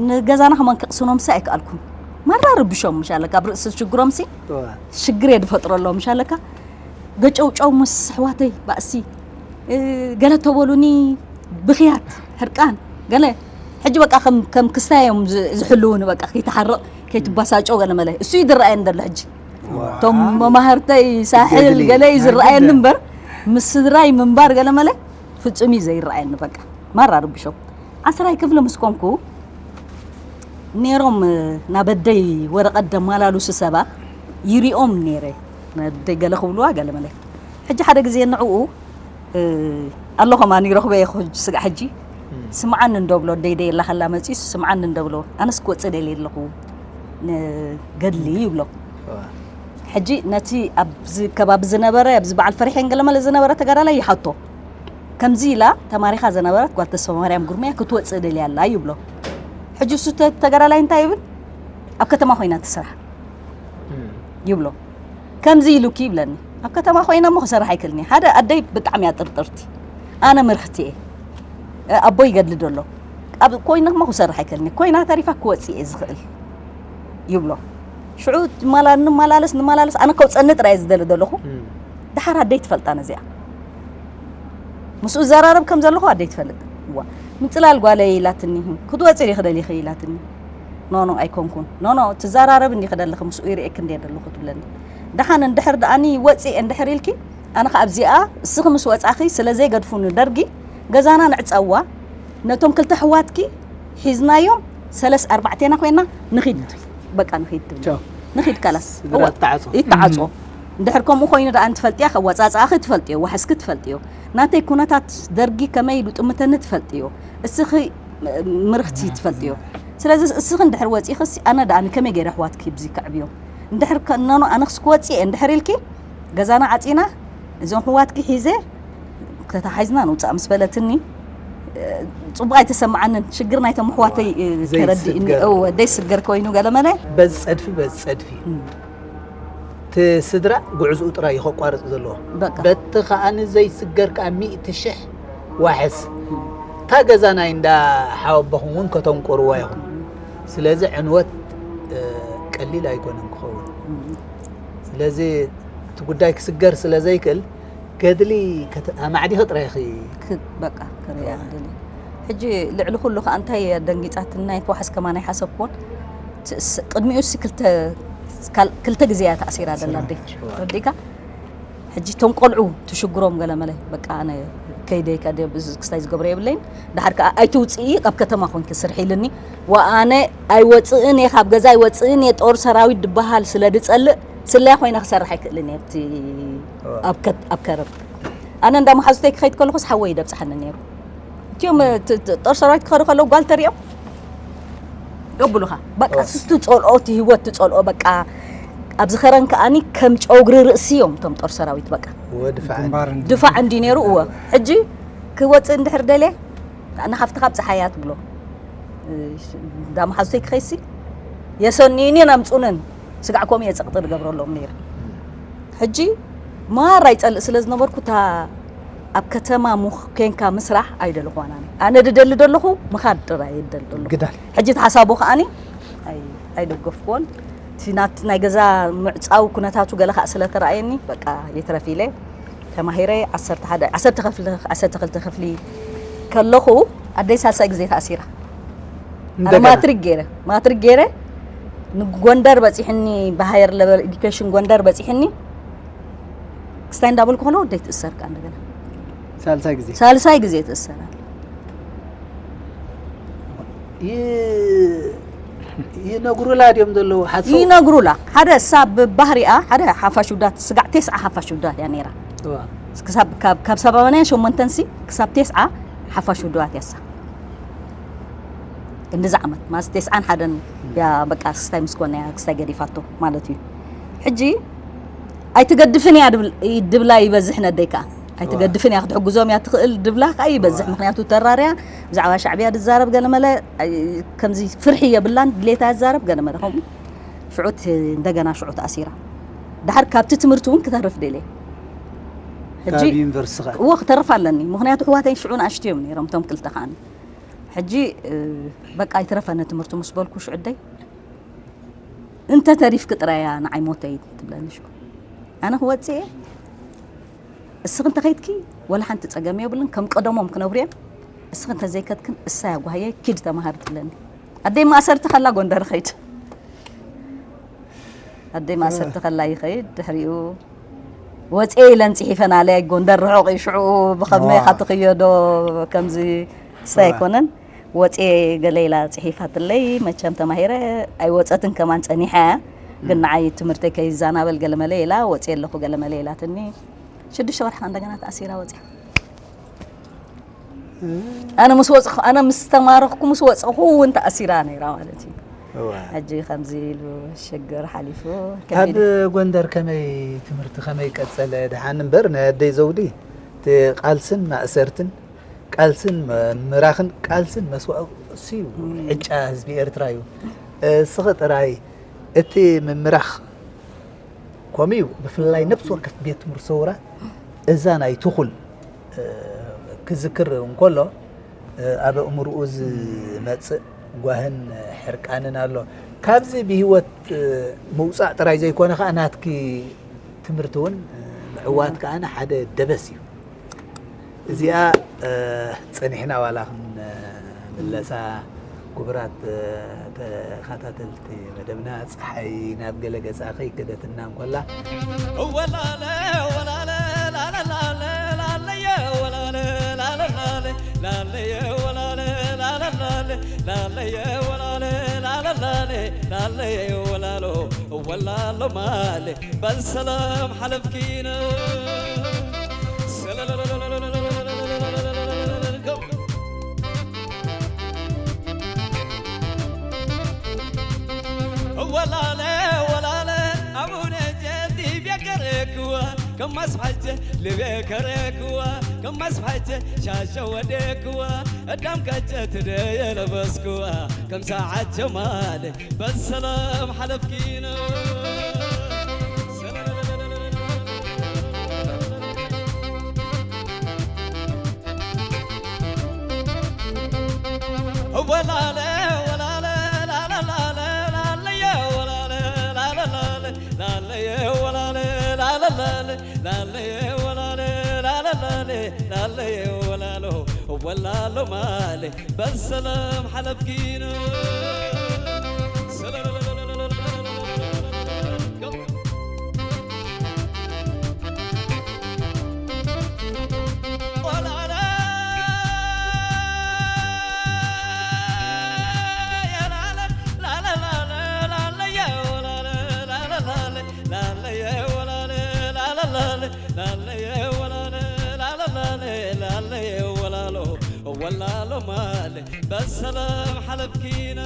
ንገዛና ከማን ክቕስኖምሲ ኣይከኣልኩን። ማራ ርብሾም ምሻለካ፣ ኣብ ርእሲ ሽግሮምሲ እዋ። ሽግር እየ ድፈጥረሎም ምሻለካ። ገጨውጨው ምስ ኣሕዋተይ ባእሲ፣ እ፣ ገለ ተበሉኒ፣ ብኽያት፣ ሕርቃን፣ ገለ። ሕጂ በቃ ከም፣ ከም ክስታይ እዮም ዝ-፣ ዝሕልውኒ፣ በቃ ከይትሓርቕ፣ ከይትባሳጮ ገለ መለ። እሱ እዩ ዝረኣየኒ ዘሎ ሕጂ። እቶም መማህርተይ ሳሕል ገድሊ። ገለ እዩ ናይ ዝረኣየኒ ገድሊ። እምበር፣ ምስድራይ ምንባር ገለ መለ ፍጹም እዩ ዘይረኣየኒ። በቃ ማራ ርብሾም። ዓስራይ ክፍሊ ምስ ኮንኩ ነይሮም፣ ናብ ኣደይ ወረቐት ደማላልሱ ሰባት ይሪኦም ነይረ። ኣደይ ገለ ክብልዋ ገለ መለ። ሕጂ ሓደ ግዜ ንዕኡ፣ እ፣ ኣሎ ከማን ይረኽበ እየ፣ ሕጂ ስጋዕ ሕጂ ስምዓኒ እንዶ ብሎ፣ ኣደይ ደይ ኣላ ከላ መፂኡ ስምዓኒ እንዶ ብሎ፣ ኣነስ ክወፅእ ደልየ ኣለኹ ንገድሊ ይብሎ። ሕጂ ነቲ ኣብዚ ከባቢ ዝነበረ፣ ኣብዚ በዓል ፈሪሐን ገለ መለ ዝነበረ ተጋዳላይ ይሓቶ። ከምዚ ኢላ ተማሪኻ ዝነበረት ጓል ተስፋ ማርያም ግርማይ ክትወፅእ ደልያ ኣላ ይብሎ። ሕጂ እሱ ተ-፣ ተጋዳላይ እንታይ ይብል? ኣብ ከተማ ኮይና ትስራሕ ይብሎ። ከምዚ ኢሉኪ ይብለኒ። ኣብ ከተማ ኮይና እሞ ክሰርሕ ኣይክእልን እየ። ሓደ ኣደይ ብጣዕሚ እያ ጥርጥርቲ። ኣነ ምርኽቲ እየ። እ፣ ኣቦይ ይገድል ደሎ። ኣብ ኮይና እሞ ክሰርሕ ኣይክእልን እየ። ኮይና ተሪፋ ክወፅእ እየ ዝኽእል ይብሎ። ሽዑ ማላ-፣ ንመላለስ፣ ንመላለስ፣ ኣነ ከውፀኒ ጥራይ እየ ዝደሊ ዘለኹ። ደሓር ኣደይ ትፈልጣ ነዚኣ። ምስኡ ዘራረብ ከም ዘለኹ ኣደይ ትፈልጥ። እዋ፣ ምፅላል ጓለይ ኢላትኒ፣ ክትወፂ ዲኺ ደሊኺ ኢላትኒ። ኖ፣ ኖ፣ ኣይኮንኩን። ኖ፣ ኖ፣ ትዘራረብ እንዲኺ ደለኺ፣ ምስኡ ይርእየኪ እንድየ ደለኹ ትብለኒ። ደሓን እንድሕር ደኣኒ ወፂ እንድሕር ኢልኪ፣ ኣነ ኸዓ ኣብዚኣ፣ እስኺ ምስ ወፃኺ፣ ስለ ዘይገድፉኒ ደርጊ፣ ገዛና ንዕፀዋ፣ ነቶም ክልተ ኣሕዋትኪ ሒዝናዮም፣ ሰለስ ኣርባዕቴና ኮይና፣ ንኺድ። በቃ ንኺድ ትብል። ቻው። ንኺድ ካላስ። ስድራ እዋ፣ ትተዓጾ። ይተዓጾ። እንድሕር ከምኡ ኮይኑ ደኣ እንትፈልጥያ ከዋፃፃእኺ ትፈልጥዮ፣ ዋሕስኪ ትፈልጥዮ፣ ናተይ ኩነታት ደርጊ ከመይ ኢሉ ጥምተኒ ትፈልጥዮ፣ እስኺ ምርኽቲ ትፈልጥዮ። ስለዚ እስኺ እንድሕር ወፂእኺ ሲ ኣነ ደኣ ከመይ ገይረ ኣሕዋትኪ ብዚ ከዕብዮም? እንድሕር ከነኑ ኣነኽስ ክወፅእ እየ እንድሕር ኢልኪ ገዛና ዓፂና እዞም ኣሕዋትኪ ሒዘ ተታሓዝና ንውፃእ ምስ በለትኒ፣ ጽቡቕ ኣይተሰማዓንን። ሽግር ናይቶም ኣሕዋተይ ተረዲእኒ። እወ ደይ ስገር ኮይኑ ገለመለ። በዚ ጸድፊ በዚ ጸድፊ እቲ ስድራ ጉዕዝኡ ጥራይ እዩ ከቋርጽ ዘለዎ። በቃ። በቲ ከኣ ንዘይስገር ከኣ ሚእቲ ሽሕ ዋሕስ እታ ገዛ ናይ እንዳ ሓወቦኹም እውን ከተንቆርዋ ኢኹም። ስለዚ ዕንወት ቀሊል ኣይኮነን ክኸውን። ስለዚ እቲ ጉዳይ ክስገር ስለ ዘይክእል ገድሊ ኣማዕዲኺ ጥራይ ኢኺ በቃ ክሪኣ ደሊ። ሕጂ ልዕሊ ኩሉ ከኣ እንታይ ደንጊጻትኒ ናይ ተዋሕስ ከማን ኣይሓሰብኩዎን። ቅድሚኡ ሲ ክልተ ግዜ እያ ተኣሲራ ደላ ኣደይ ረዲእካ። ሕጂ እቶም ቆልዑ ትሽግሮም ገለመለ በቃ ኣነ ከይደ ክስታይ ዝገብሮ የብለይን። ድሓር ከኣ ኣይትውፅኢ ኣብ ከተማ ኮንኪ ስርሒ ኢልኒ። ወኣነ ኣይወፅእን እየ ካብ ገዛ ኣይወፅእን እየ ጦር ሰራዊት ድበሃል ስለ ድፀልእ ስለያ ኮይነ ክሰርሕ ኣይክእልን እየ ኣብቲ ኣብ ከረብ ኣነ እንዳ መሓዙተይ ክኸይድ ከለኹስ ሓወይ ይደብፅሓኒ ነይሩ። እቲኦም ጦር ሰራዊት ክኸዱ ከለዉ ጓል ተሪኦም የብሉኻ በቃ ስስ ትፀልኦ እቲ ህይወት ትፀልኦ በቃ ኣብዚ ኸረን ከኣኒ ከም ጨውግሪ ርእሲ እዮም እቶም ጦር ሰራዊት በቃ ድፋዕ እንዲ ነይሩ እወ ሕጂ ክወፅእ እንድሕር ደልየ ንሓፍትኻ ኣብ ፀሓያ ትብሎ እንዳ መሓዙተይ ክኸይሲ የሰንዩንን ኣምፁንን ስጋዕ ከምኡ እየ ፀቕጢ ዝገብረሎም ነይረ ሕጂ ማራ ይፀልእ ስለ ዝነበርኩ እታ ኣብ ከተማ ኮንካ ምስራሕ ኣይደለኹዋን ኣነ ኣነ ድደሊ ደለኹ ምኻድ ጥራይ ይደሊ ደለኹ ግዳል ሕጂ እቲ ሓሳቡ ከኣኒ ኣይደገፍኩዎን እቲ ናት ናይ ገዛ ምዕፃው ኩነታቱ ገለ ከዓ ስለተረኣየኒ በቃ ይትረፍ ኢለ ተማሂረ ዓሰርተ ሓደ ዓሰርተ ክፍሊ ዓሰርተ ክልተ ክፍሊ ከለኹ ኣደይ ሳልሳይ ግዜ ተኣሲራ ኣነ ማትሪክ ገይረ ማትሪክ ገይረ ንጎንደር በፂሕኒ ብሃየር ለቨል ኤዱኬሽን ጎንደር በፂሕኒ ክስታይ እንዳበልኩ ከሎ ወደይ ትእሰር ከኣ እንደገና ሳልሳይ ግዜ ሳልሳይ ግዜ ትእሰር ይነግሩላ ድዮም ዘለዉ ሓሶ ይነግሩላ ሓደ እሳ ብባህሪኣ ሓደ ሓፋሽ ውዳት ስጋዕ ቴስዓ ሓፋሽ ውዳት እያ ነይራ ክሳብ ካብ ሰባማንያን ሸሞንተን ሲ ክሳብ ቴስዓ ሓፋሽ ውድባት እያ እሳ እንድዚ ዓመት ማለት ቴስዓን ሓደን እያ በቃ ክስታይ ምስ ኮነ እያ ክስታይ ገዲፋቶ ማለት እዩ ሕጂ ኣይትገድፍን እያ ድብላ ይበዝሕ ነደይ ከዓ ኣይትገድፍን እያ ክትሕግዞም እያ ትኽእል ድብላ ከዓ ይበዝሕ ምክንያቱ ተራርያ ብዛዕባ ሻዕብያ ድዛረብ ገለመለ ከምዚ ፍርሒ የብላን ድሌታ ያዛረብ ገለመለ ከምኡ ሽዑት እንደገና ሽዑት ኣሲራ ድሓር ካብቲ ትምህርቲ እውን ክተርፍ ደልየ ሕጂ እዎ ክተርፍ ኣለኒ ምክንያቱ ኣሕዋተይ ሽዑ ንኣሽቱ እዮም ነይሮም እቶም ክልተ ከዓኒ ሕጂ በቃ ኣይትረፈኒ ትምህርቱ ምስ በልኩ ሽዑ ኣደይ እንተ ተሪፍኪ ጥራይ እያ ንዓይ ሞተይ ትብለኒ ሽዑ ኣነ ክወፅእ እየ እስኺ እንተኸይድኪ ወላ ሓንቲ ፀገም የብሉን ከም ቀደሞም ክነብሩ እዮም እስኺ እንተዘይከድክን እሳ እያ ጓህየይ ኪድ ተምሃሪ ትብለኒ ኣደይ ማእሰርቲ ከላ ጎንደር ኸይድ ኣደይ ማእሰርቲ ከላ ይኸይድ ድሕሪኡ ወፅየ ኢለን ፅሒፈናለይ ጎንደር ርሑቕ እዩ ሽዑ ብኸመይ ኢኻ ትኽዮ ዶ ከምዚ ክስታይ ኣይኮነን ወፅየ ገለ ኢላ ፅሒፋትለይ መቸም ተማሂረ ኣይወፀትን ከማን ፀኒሓ እያ ግን ንዓይ ትምህርተይ ከይዛናበል ገለመለ ኢላ ወፅየ ኣለኹ ገለመለ ኢላትኒ ሽዱሽተ ወርሒ እንደገና ተኣሲራ ወፅያ ኣነ ምስ ወፅኹ ኣነ ምስ ተማረኽኩ ምስ ወፅኹ እውን ተኣሲራ ነይራ ማለት እዩ ሕጂ ከምዚ ኢሉ ሽግር ሓሊፉ ካብ ጎንደር ከመይ ትምህርቲ ከመይ ቀፀለ ድሓን እምበር ናይ ኣደይ ዘውዲ እቲ ቃልስን ማእሰርትን ቃልስን ምራኽን ቃልስን መስዋእሲ እዩ ዕጫ ህዝቢ ኤርትራ እዩ እስኺ ጥራይ እቲ ምምራኽ ከምኡ እዩ ብፍላይ ነብሲ ወከፍ ቤት ትምህርቲ ሰውራ እዛ ናይ ትኹል ክዝክር እንከሎ ኣብ ኣእምርኡ ዝመፅእ ጓህን ሕርቃንን ኣሎ። ካብዚ ብህይወት ምውፃእ ጥራይ ዘይኮነ ከዓ ናትኪ ትምህርቲ እውን ምዕዋት ከዓ ሓደ ደበስ እዩ። እዚኣ ፀኒሕና ዋላ ክንምለሳ ክቡራት ተኸታተልቲ መደብና ፀሓይ ናብ ገለ ገፃ ከይከደትና እንኮላ እወላለ እወላለ ላለላለ ላለየ እወላለ ላለላለ ላለየ እወላለ ላለላለ ላለየ እወላለ ላለላለ ላለየ እወላሎ ወላሎ ማሌ በሰላም ሓለፍኪነ። ወላለ ወላለ ኣቡነ ጀዲ ቤከረክዋ ከማስ ሓጀ ልቤ ከረክዋ ከማስ ሓጀ ሻሸ ወደክዋ እዳም ከጀ ትደየ ለበስክዋ ከም ሰዓት ጀማል በሰላም ሓለፍኪነ። ወላለ ወላለ ላለላለ ላለየ ወላለ ላለላለ ላለየ ወላለ ላለላለ ላለየ ወላለ ላለላለ ላለየ ወላሎ ወላሎ ማሌ በሰላም ሓለፍኪነ። ወላሎ ማሌ በሰላም ሓለፍኪነ።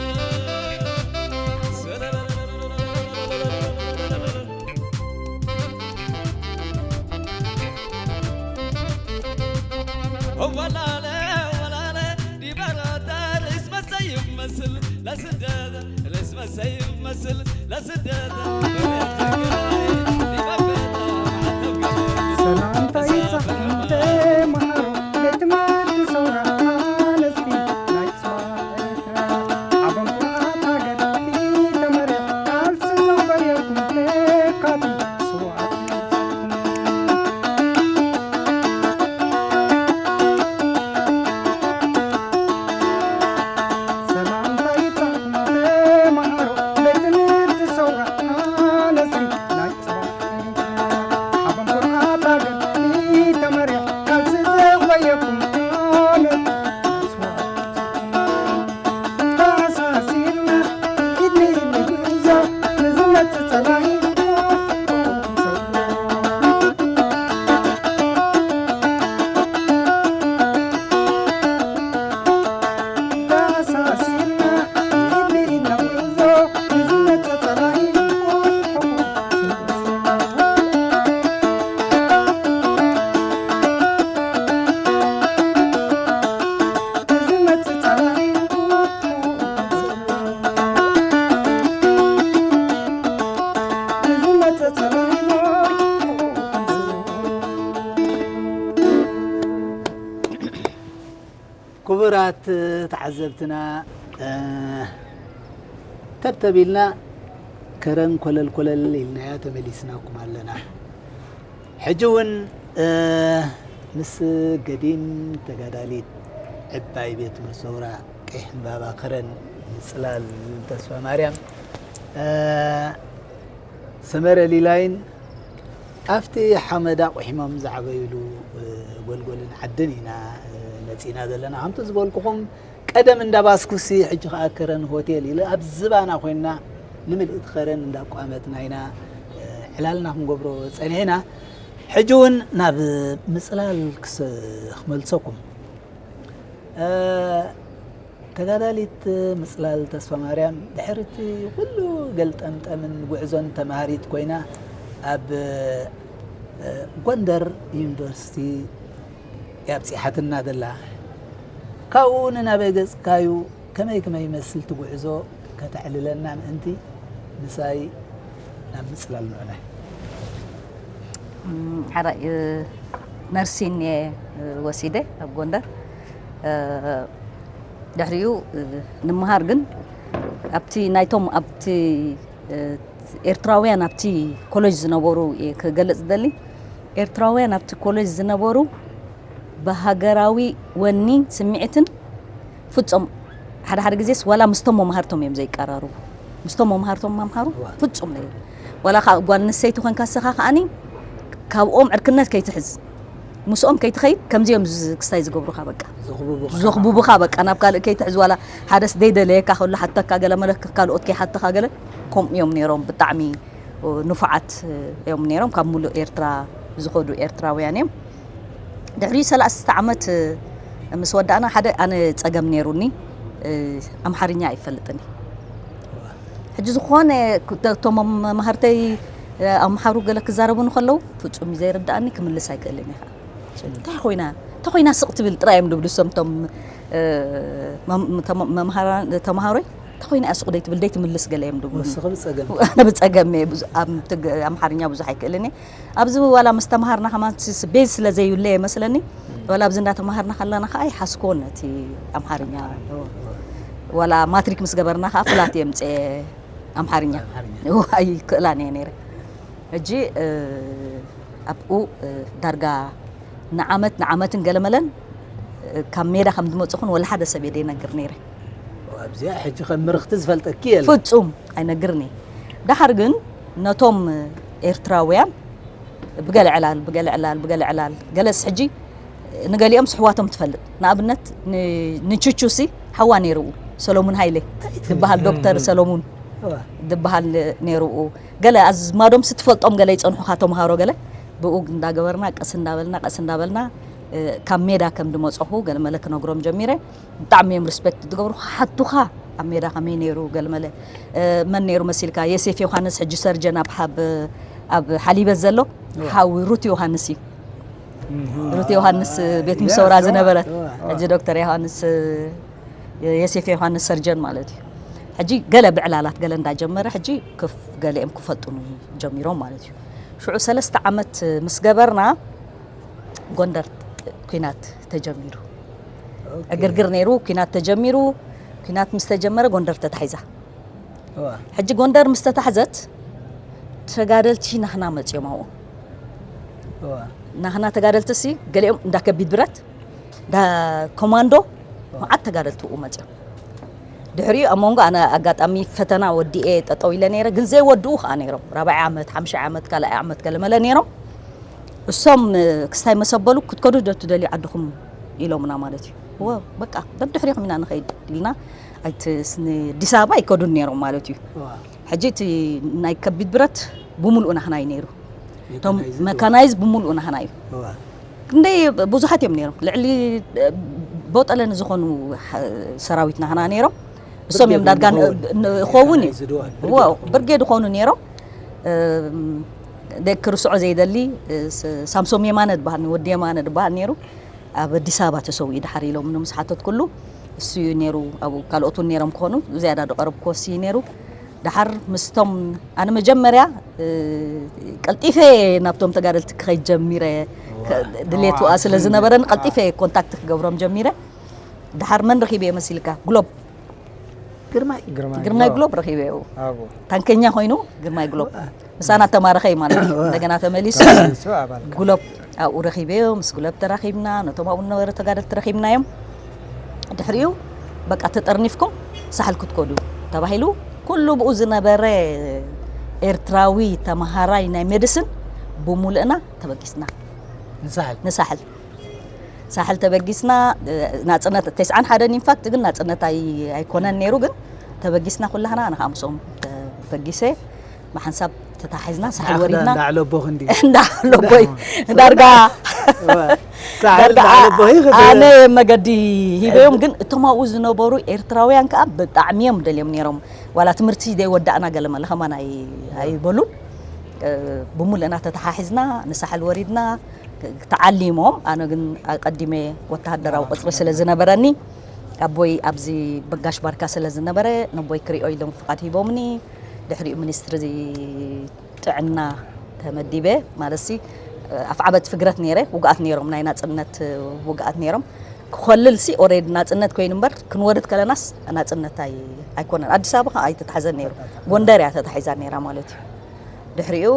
ወላለ ወላለ ዲበረታ ርእስ መሰይ ይመስል ለስደት ርእስ መሰይ ይመስል ለስደት ሰላምታ ይብጻሕኩም ተማሃሮ ቤት ትምህርቲ ሰውራ ኣነስቲ ናይ ጽባሕ ኤርትራ ዓቦም ኩርዓት ሃገር ተመሪሕ ቃልሲ ዘውበየኩም ለካቲት ስውኣት ይብጻሕኩም። ሰላምታ ይብጻሕኩም ተማሃሮ ቤት ትምህርቲ ሰውራ ኣነስቲ ናይ ጽባሕ ኤርትራ ዓቦም ኩርዓት ሃገር ተመሪሕ ቃልሲ ዘውበየኩም ኣነ ናይ ስውኣት ተኣሳሲርና ኢድ ንኢድ ንጉዕዞ ንዝመጽእ ጸላኢ ተኣሳሲርና ኢድ ንኢድ ንጉዕዞ ንዝመጽእ ጸላኢ ክቡራት ተዓዘብትና፣ እ፣ ተብተብ ኢልና ከረን ኮለል ኮለል ኢልናዮ ተመሊስናኩም ኣለና። ሕጂ እውን፣ እ፣ ምስ ገዲም ተጋዳሊት ዕባይ ቤት ትምህርቲ ሰውራ ቀይሕ ዕምባባ ከረን ምጽላል ተስፋ ማርያም፣ እ፣ ሰመረ ሊላይን ኣብቲ ሓመዳ ቁሒሞም ዝዓበዩሉ፣ እ፣ ጎልጎልን ዓድን ኢና፣ እ፣ መጺእና ዘለና። ከምቲ ዝበልኩኹም ቀደም እንዳ ባስኩሲ፣ ሕጂ ኸኣ ከረን ሆቴል ኢሉ ኣብ ዝባና ኮይንና ንምልእቲ ከረን እንዳቋመትና ኢና፣ እ፣ ዕላልና ክንገብሮ ጸኒሕና። ሕጂ እውን ናብ ምጽላል ክስ-፣ ክመልሰኩም። እ፣ ተጋዳሊት ምጽላል ተስፋማርያም፣ ድሕሪ እቲ ኩሉ ገልጠምጠምን ጉዕዞን ተማሃሪት ኮይና፣ ኣብ፣ እ፣ ጎንደር ዩኒቨርሲቲ እያ ኣብጺሓትና ዘላ። ካብኡ ንናበይ ገጽካዩ? ከመይ ከመይ ይመስል እቲ ጉዕዞ? ከተዕልለና ምእንቲ ምሳይ ናብ ምጽላል ንዑናይ። እም፣ ሓራይ፣ እ፣ ነርሲን እየ፣ እ፣ ወሲደ ኣብ ጎንደር። እ፣ ድሕሪኡ፣ እ፣ ንምሃር ግን ኣብቲ ናይቶም ኣብቲ፣ እ፣ ኤርትራውያን ኣብቲ ኮሌጅ ዝነበሩ እየ ክገልጽ ዝደሊ። ኤርትራውያን ኣብቲ ኮሌጅ ዝነበሩ ብሃገራዊ ወኒ ስምዒትን ፍጹም ሓደ ሓደ ግዜስ ዋላ ምስቶም መማህርቶም እዮም ዘይቀራርቡ። ምስቶም መማህርቶም መምሃሩ እዋ። ፍጹም ነው። ዋላ ካብ ጓል ኣንስተይቲ ኮንካ ንስኻ ከኣኒ ካብኦም ዕርክነት ከይትሕዝ። ምስኦም ከይትኸይድ ከምዚኦም ዝ- ክስታይ ዝገብሩኻ በቃ ዘኽብቡኻ ዘኽብቡኻ በቃ ናብ ካልእ ከይትሕዝ ዋላ ሓደስ ደይደለየካ ከሎ ሓተካ ገለ መለክ ካልኦት ከይሓተኻ ገለ ከምኡ እዮም ነይሮም ብጣዕሚ ንፉዓት እዮም ነይሮም ካብ ሙሉእ ኤርትራ ዝኸዱ ኤርትራውያን እዮም ድሕሪ ሰላስተ ዓመት ምስ ወዳእና ሓደ ኣነ ፀገም ነይሩኒ ኣምሓርኛ ኣይፈልጥን ሕጂ ዝኾነ እቶም መማህርተይ ኣምሓሩ ገለ ክዛረቡ ንከለዉ ፍጹም እዩ ዘይርዳእኒ ክምልስ ኣይክእልን እየ እንታይ ኮይና እንታይ ኮይና ስቕ ትብል ጥራይ እዮም ድብሉ እሶም እቶም ተምሃሮይ እንታይ ኮይና እያ ስቕ ደይ ትብል ደይ ትምልስ ገለ እዮም ድብሉ ወስኺ ብፀገም ኣነ ብፀገም እየ ብዙ- ኣብ ትግ- ኣምሓርኛ ብዙሕ ኣይክእልን እየ ኣብዚ ዋላ ምስ ተምሃርና ከማን ስ- ቤዝ ስለ ዘይብለ እየ መስለኒ ዋላ ኣብዚ እንዳተምሃርና ከለና ከዓ ይሓስኮ ነቲ ኣምሓርኛ ዋላ ማትሪክ ምስ ገበርና ከዓ ፍላት እየ ምፅአ ኣምሓርኛ ኣይክእላን እየ ነይረ ሕጂ ኣብኡ ዳርጋ ንዓመት ንዓመትን ገለመለን ካብ ሜዳ ከም ዝመፅኹን ወላ ሓደ ሰብ እየ ደይነግር ነይረ ኣብዚኣ ሕጂ ከም ምርኽቲ ዝፈልጠኪ የለ ፍፁም ኣይነግርን እየ ዳሓር ግን ነቶም ኤርትራውያን ብገለ ዕላል ብገለ ዕላል ብገለ ዕላል ገለስ ሕጂ ንገሊኦም ስሕዋቶም ትፈልጥ ንኣብነት ንቹቹ ሲ ሓዋ ነይርኡ ሰሎሙን ሃይለ ዝበሃል ዶክተር ሰሎሙን ዝበሃል ነይርኡ ገለ ኣዝማዶም ስትፈልጦም ገለ ይፀንሑኻ ተምሃሮ ገለ ብኡ እንዳገበርና ቀስ እንዳበልና ቀስ እንዳበልና ካብ ሜዳ ከም ድመፀኹ ገለመለ ክነግሮም ጀሚረ ብጣዕሚ እዮም ሪስፔክት ዝገብሩ ክሓቱኻ ኣብ ሜዳ ከመይ ነይሩ ገለመለ መን ነይሩ መሲልካ የሴፍ ዮሃንስ ሕጂ ሰርጀን ኣብ ሓብ ኣብ ሓሊበት ዘሎ ሓዊ ሩት ዮሃንስ እዩ ሩት ዮሃንስ ቤት ምሰውራ ዝነበረት ሕጂ ዶክተር ዮሃንስ የሴፍ ዮሃንስ ሰርጀን ማለት እዩ ሕጂ ገለ ብዕላላት ገለ እንዳጀመረ ሕጂ ገሊኦም ክፈልጡኑ ጀሚሮም ማለት እዩ ሽዑ ሰለስተ ዓመት ምስ ገበርና ጎንደር ኩናት ተጀሚሩ ዕግርግር ነይሩ ኩናት ተጀሚሩ ኩናት ምስ ተጀመረ ጎንደር ተታሒዛ ሕጂ ጎንደር ምስ ተታሕዘት ተጋደልቲ ናህና መፅኦም ኣብኡ ናህና ተጋደልቲ ሲ ገሊኦም እንዳ ከቢድ ብረት እንዳ ኮማንዶ መዓት ተጋደልቲ ብኡ መፅኦም ድሕሪኡ ኣብ መንጎ ኣነ ኣጋጣሚ ፈተና ወዲኤ ጠጠው ኢለ ነይረ ግን ዘይወድኡ ከዓ ነይሮም ራብዓይ ዓመት ሓምሻይ ዓመት ካልኣይ ዓመት ገለመለ ነይሮም እሶም ክስታይ መሰበሉ ክትከዱ ዶ ትደልዩ ዓድኹም ኢሎምና ማለት እዩ እወ በቃ በድሕሪኹም ኢና ንኸይድ ኢልና ኣይትስኒ ኣዲስ ኣበባ ኣይከዱን ነይሮም ማለት እዩ ሕጂ እቲ ናይ ከቢድ ብረት ብምሉኡ ናህና እዩ ነይሩ እቶም መካናይዝ ብምሉኡ ናህና እዩ ክንደይ ብዙሓት እዮም ነይሮም ልዕሊ ቦጠለ ንዝኾኑ ሰራዊት ናህና ነይሮም እሶም እዮም ዳርጋ ክኸውን እዩ ብርጌድ ይኾኑ ነይሮም ደቂ ርስዖ ዘይደሊ ሳምሶም የማነ ድበሃል ወዲ የማነ ድበሃል ነይሩ ኣብ ኣዲስ ኣበባ ተሰዊኡ ድሓር ኢሎም ምስ ሓተት ኩሉ እሱ እዩ ነይሩ ኣብኡ ካልኦት እውን ነይሮም ክኾኑ ዝያዳ ዝቐረብ ክወሲ እዩ ነይሩ ድሓር ምስቶም ኣነ መጀመርያ ቀልጢፈ ናብቶም ተጋደልቲ ክኸይድ ጀሚረ ድሌት ስለ ዝነበረን ቀልጢፈ ኮንታክት ክገብሮም ጀሚረ ድሓር መን ረኺበ መሲልካ ግሎብ ግርማይ ግርማይ ግሎብ ረኺበ ታንከኛ ኮይኑ ግርማይ ግሎብ ምሳና ተማረኸ ማለት እዩ እንደገና ተመሊሱ ጉሎብ ኣብኡ ረኺበዮ ምስ ጉሎብ ተራኺብና ነቶም ኣብኡ ዝነበረ ተጋደልቲ ረኺብናዮም ድሕሪኡ በቃ ተጠርኒፍኩም ሳሕል ክትከዱ ተባሂሉ ኩሉ ብኡ ዝነበረ ኤርትራዊ ተምሃራይ ናይ ሜድስን ብሙሉእና ተበጊስና ንሳሕል ሳሕል ተበጊስና ናፅነት ተስዓን ሓደን ኢንፋክት ግን ናፅነት ኣይኮነን ነይሩ ግን ተበጊስና ኩላህና ኣነ ከዓ ምስኦም ተበጊሰ ብሓንሳብ ተታሒዝና ሳሕል ወሪድና እንዳዕለቦ ክንዲ እንዳዕለቦይ ዳርጋ ኣነ መገዲ ሂበዮም ግን እቶም ኣብኡ ዝነበሩ ኤርትራውያን ከዓ ብጣዕሚ እዮም ደልዮም ነይሮም ዋላ ትምህርቲ ዘይወዳእና ገለ መለ ከማን ኣይበሉን ብሙሉእና ተተሓሒዝና ንሳሕል ወሪድና ተዓሊሞም ኣነ ግን ኣቀዲመ ወተሃደራዊ ቅፅሪ ስለ ዝነበረኒ ኣቦይ ኣብዚ በጋሽ ባርካ ስለ ዝነበረ ነቦይ ክሪኦ ኢሎም ፍቓድ ሂቦምኒ ድሕሪኡ ሚኒስትሪ ጥዕና ተመዲበ ማለት ሲ ኣፍዓበት ፍግረት ነይረ ውግኣት ነይሮም ናይ ናፅነት ውግኣት ነይሮም ክኸልል ሲ ኦሬድ ናፅነት ኮይኑ እምበር ክንወርድ ከለናስ ናፅነት ኣይኮነን ኣዲስ ኣበባ ኣይተታሕዘን ነይሩ ጎንደር እያ ተታሒዛ ነይራ ማለት እዩ ድሕሪኡ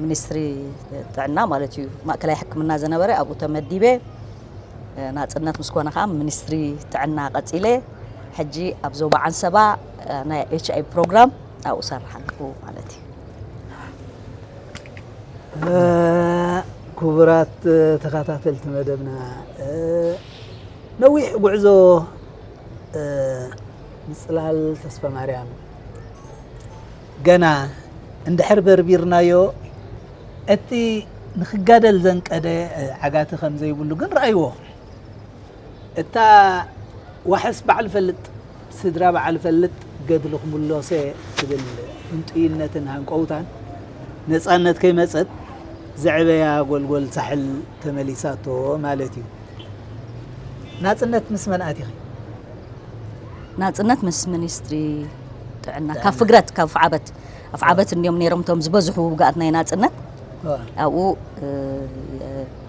ሚኒስትሪ ጥዕና ማለት እዩ ማእከላይ ሕክምና ዝነበረ ኣብኡ ተመዲበ ናፅነት ምስ ኮነ ከዓ ሚኒስትሪ ጥዕና ቀፂለ ሕጂ ኣብ ዞባ ዓንሰባ ናይ ኤች ኣይ ፕሮግራም ኣብኡ ሰርሕ ኣለኹ ማለት እዩ ክቡራት ተኸታተልቲ መደብና፣ ነዊሕ ጉዕዞ ምፅላል ተስፋ ማርያም ገና እንድሕር በርቢርናዮ፣ እቲ ንክጋደል ዘንቀደ ዓጋቲ ከም ዘይብሉ ግን ረኣይዎ። እታ ዋሕስ በዓል ፈልጥ፣ ስድራ በዓል ፈልጥ ገድሊ ክምሎሰ ትብል ህንጡይነትን ሃንቀውታን ነፃነት ከይመፀት ዘዕበያ ጎልጎል ሳሕል ተመሊሳቶ ማለት እዩ። ናፅነት ምስ መን ኣቲኺ? ናፅነት ምስ ሚኒስትሪ ጥዕና፣ ካብ ፍግረት፣ ካብ ኣፍዓበት። ኣፍዓበት እንዲዮም ነይሮም እቶም ዝበዝሑ ውግኣት ናይ ናፅነት። ኣብኡ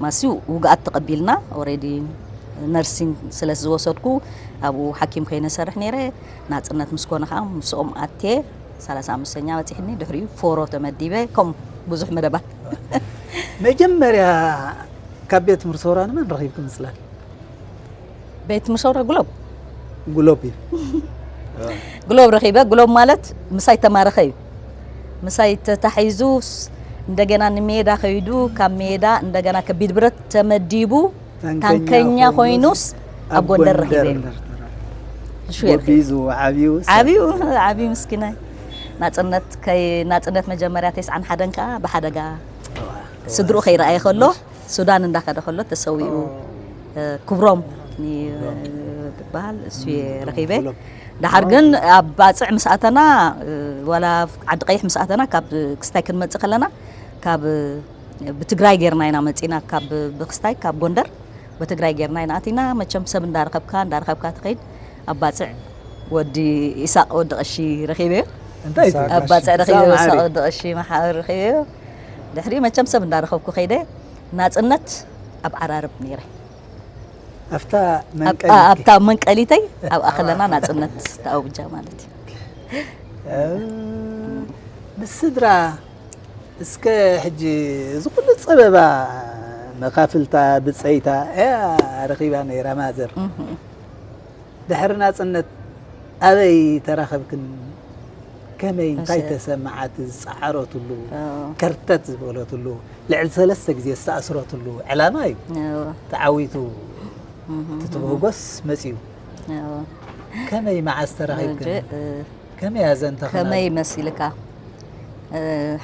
ማሲ ውግኣት ተቐቢልና፣ ኦሬዲ ነርሲን ስለ ዝወሰድኩ ኣብኡ ሓኪም ኮይነ ሰርሕ ነይረ። ናፅነት ምስ ኮነ ከዓ ምስኦም ኣቴ ሰላሳ ኣምስተኛ በፂሕኒ፣ ድሕሪኡ ፎሮ ተመዲበ። ከም ብዙሕ መደባት። መጀመርያ ካብ ቤት ትምህርቲ ሰውራ ንመን ረኺብኪ ምፅላል? ቤት ትምህርቲ ሰውራ ግሎብ። ግሎብ እዩ። ግሎብ ረኺበ። ግሎብ ማለት ምሳይ ተማረኸ እዩ። ምሳይ ተታሒዙ እንደገና ንሜዳ ከይዱ፣ ካብ ሜዳ እንደገና ከቢድ ብረት ተመዲቡ ታንከኛ ኮይኑስ ኣብ ጎንደር ረኺበ። ጎቢዙ ዓብዩ። ዓብዩ፣ ዓብዩ ምስኪናይ። ናፅነት ከይ ናፅነት መጀመርያ ተስዓን ሓደን ከዓ ብሓደጋ ስድርኡ ከይረኣየ ከሎ ሱዳን እንዳኸደ ከሎ ተሰዊኡ። ክብሮም ዝበሃል እሱ ረኺበ። ድሓር ግን ኣብ ባፅዕ ምስ ኣተና፣ ዋላ ዓዲ ቀይሕ ምስ ኣተና፣ ካብ ክስታይ ክንመፅእ ከለና ካብ ብትግራይ ጌርና ኢና መፂና። ካብ ብክስታይ ካብ ጎንደር ብትግራይ ጌርና ኢና ኣቲና። መቸም ሰብ እንዳረኸብካ እንዳረኸብካ ትኸይድ። ኣብ ባፅዕ ወዲ ኢሳቅ ወዲ ቀሺ ረኺበዮ። እንታይ እዩ? ኣብ ባፅዕ ረኺበዮ። ኢሳቅ ወዲ ቀሺ መሓር ረኺበዮ። ድሕሪ መቸም ሰብ እንዳረኸብኩ ከይደ። ናፅነት ኣብ ዓራርብ ነይረ። ኣብታ መንቀሊተይ ኣብኣ ከለና ናፅነት ተኣውጃ ማለት እዩ። ምስ ስድራ እስከ ሕጂ እዚ ኩሉ ፀበባ መኻፍልታ ብፀይታ እያ ረኺባ ነይራ ማዘር። ድሕሪ ናፅነት ኣበይ ተራኸብክን? ከመይ እንታይ ተሰማዓት? ዝፀዓረትሉ ከርተት ዝበለትሉ ልዕሊ ሰለስተ ግዜ ዝተኣስረትሉ ዕላማ እዩ ተዓዊቱ። እቲ ትብህጎስ መፅዩ። ከመይ መዓስ ተራኺብክን? ከመይ ኣዘንተኽና? ከመይ መሲልካ?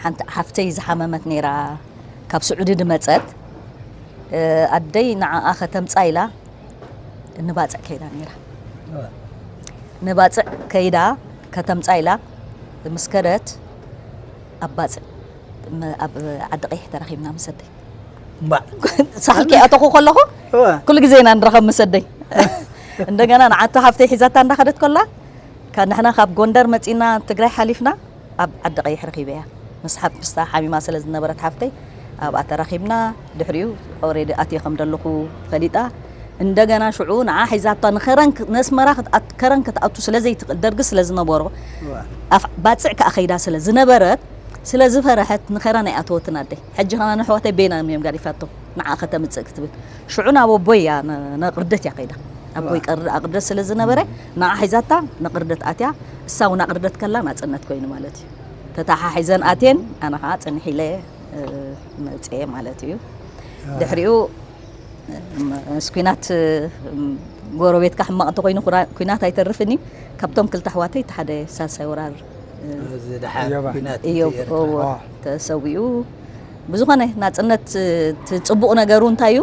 ሓንቲ ሓፍተይ ዝሓመመት ነይራ፣ ካብ ስዑዲ ድመፀት። ኣደይ ንዓኣ ከተምፃ ኢላ ንባፅዕ ከይዳ ነይራ። ንባፅዕ ከይዳ ከተምፃ ኢላ ምስ ከደት ኣብ ባፅዕ ኣብ ዓዲ ቀይሕ ተራኺብና ምስ ኣደይ። ሳሕል ከይኣተኹ ከለኹ ኩሉ ግዜ ኢና ንረኸብ ምስ ኣደይ። እንደገና ንዓቶ ሓፍተይ ሒዛታ እንዳኸደት ከላ ንሕና ካብ ጎንደር መፂና ትግራይ ሓሊፍና ኣብ ዓዲ ቀይሕ ረኺበያ። ምስ ሓብ ምስታ ሓሚማ ስለ ዝነበረት ሓፍተይ ኣብኣ ተራኺብና። ድሕሪኡ ኦሬዲ ኣትየ ከም ዘለኹ ፈሊጣ። እንደገና ሽዑ ንዓ ሒዛታ ንኸረን ነስመራ ከረን ክትኣቱ ስለ ዘይትኽእል ደርጊ ስለ ዝነበሮ፣ ኣፍ ባፅዕ ከኣ ኸይዳ ስለ ዝነበረት፣ ስለ ዝፈረሐት ንኸረን ኣይኣተወትን ኣደይ። ሕጂ ኸማን ኣሕዋተይ በይና እዮም ጋዲፋቶ ንዓ ከተምፅእ ክትብል። ሽዑ ናብ ኣቦይ እያ ነቕርደት እያ ከይዳ። ኣቦይ ቀር ኣቕርደት ስለ ዝነበረ ንዓ ሒዛታ ነቕርደት ኣትያ። እሳ እውን ኣቕርደት ከላ ናፅነት ኮይኑ ማለት እዩ። ተተሓሒዘን ኣትየን ኣነ ከዓ ፅንሕ ኢለ መፅየ ማለት እዩ። ድሕሪኡ ምስ ኩናት ጎረቤትካ ሕማቕ እንተኮይኑ ኩናት ኣይተርፍን እዩ። ካብቶም ክልተ ኣሕዋተይ እቲ ሓደ ሳልሳይ ወራር እዮብ ተሰዊኡ። ብዝኾነ ናፅነት እቲ ፅቡቕ ነገሩ እንታይ እዩ?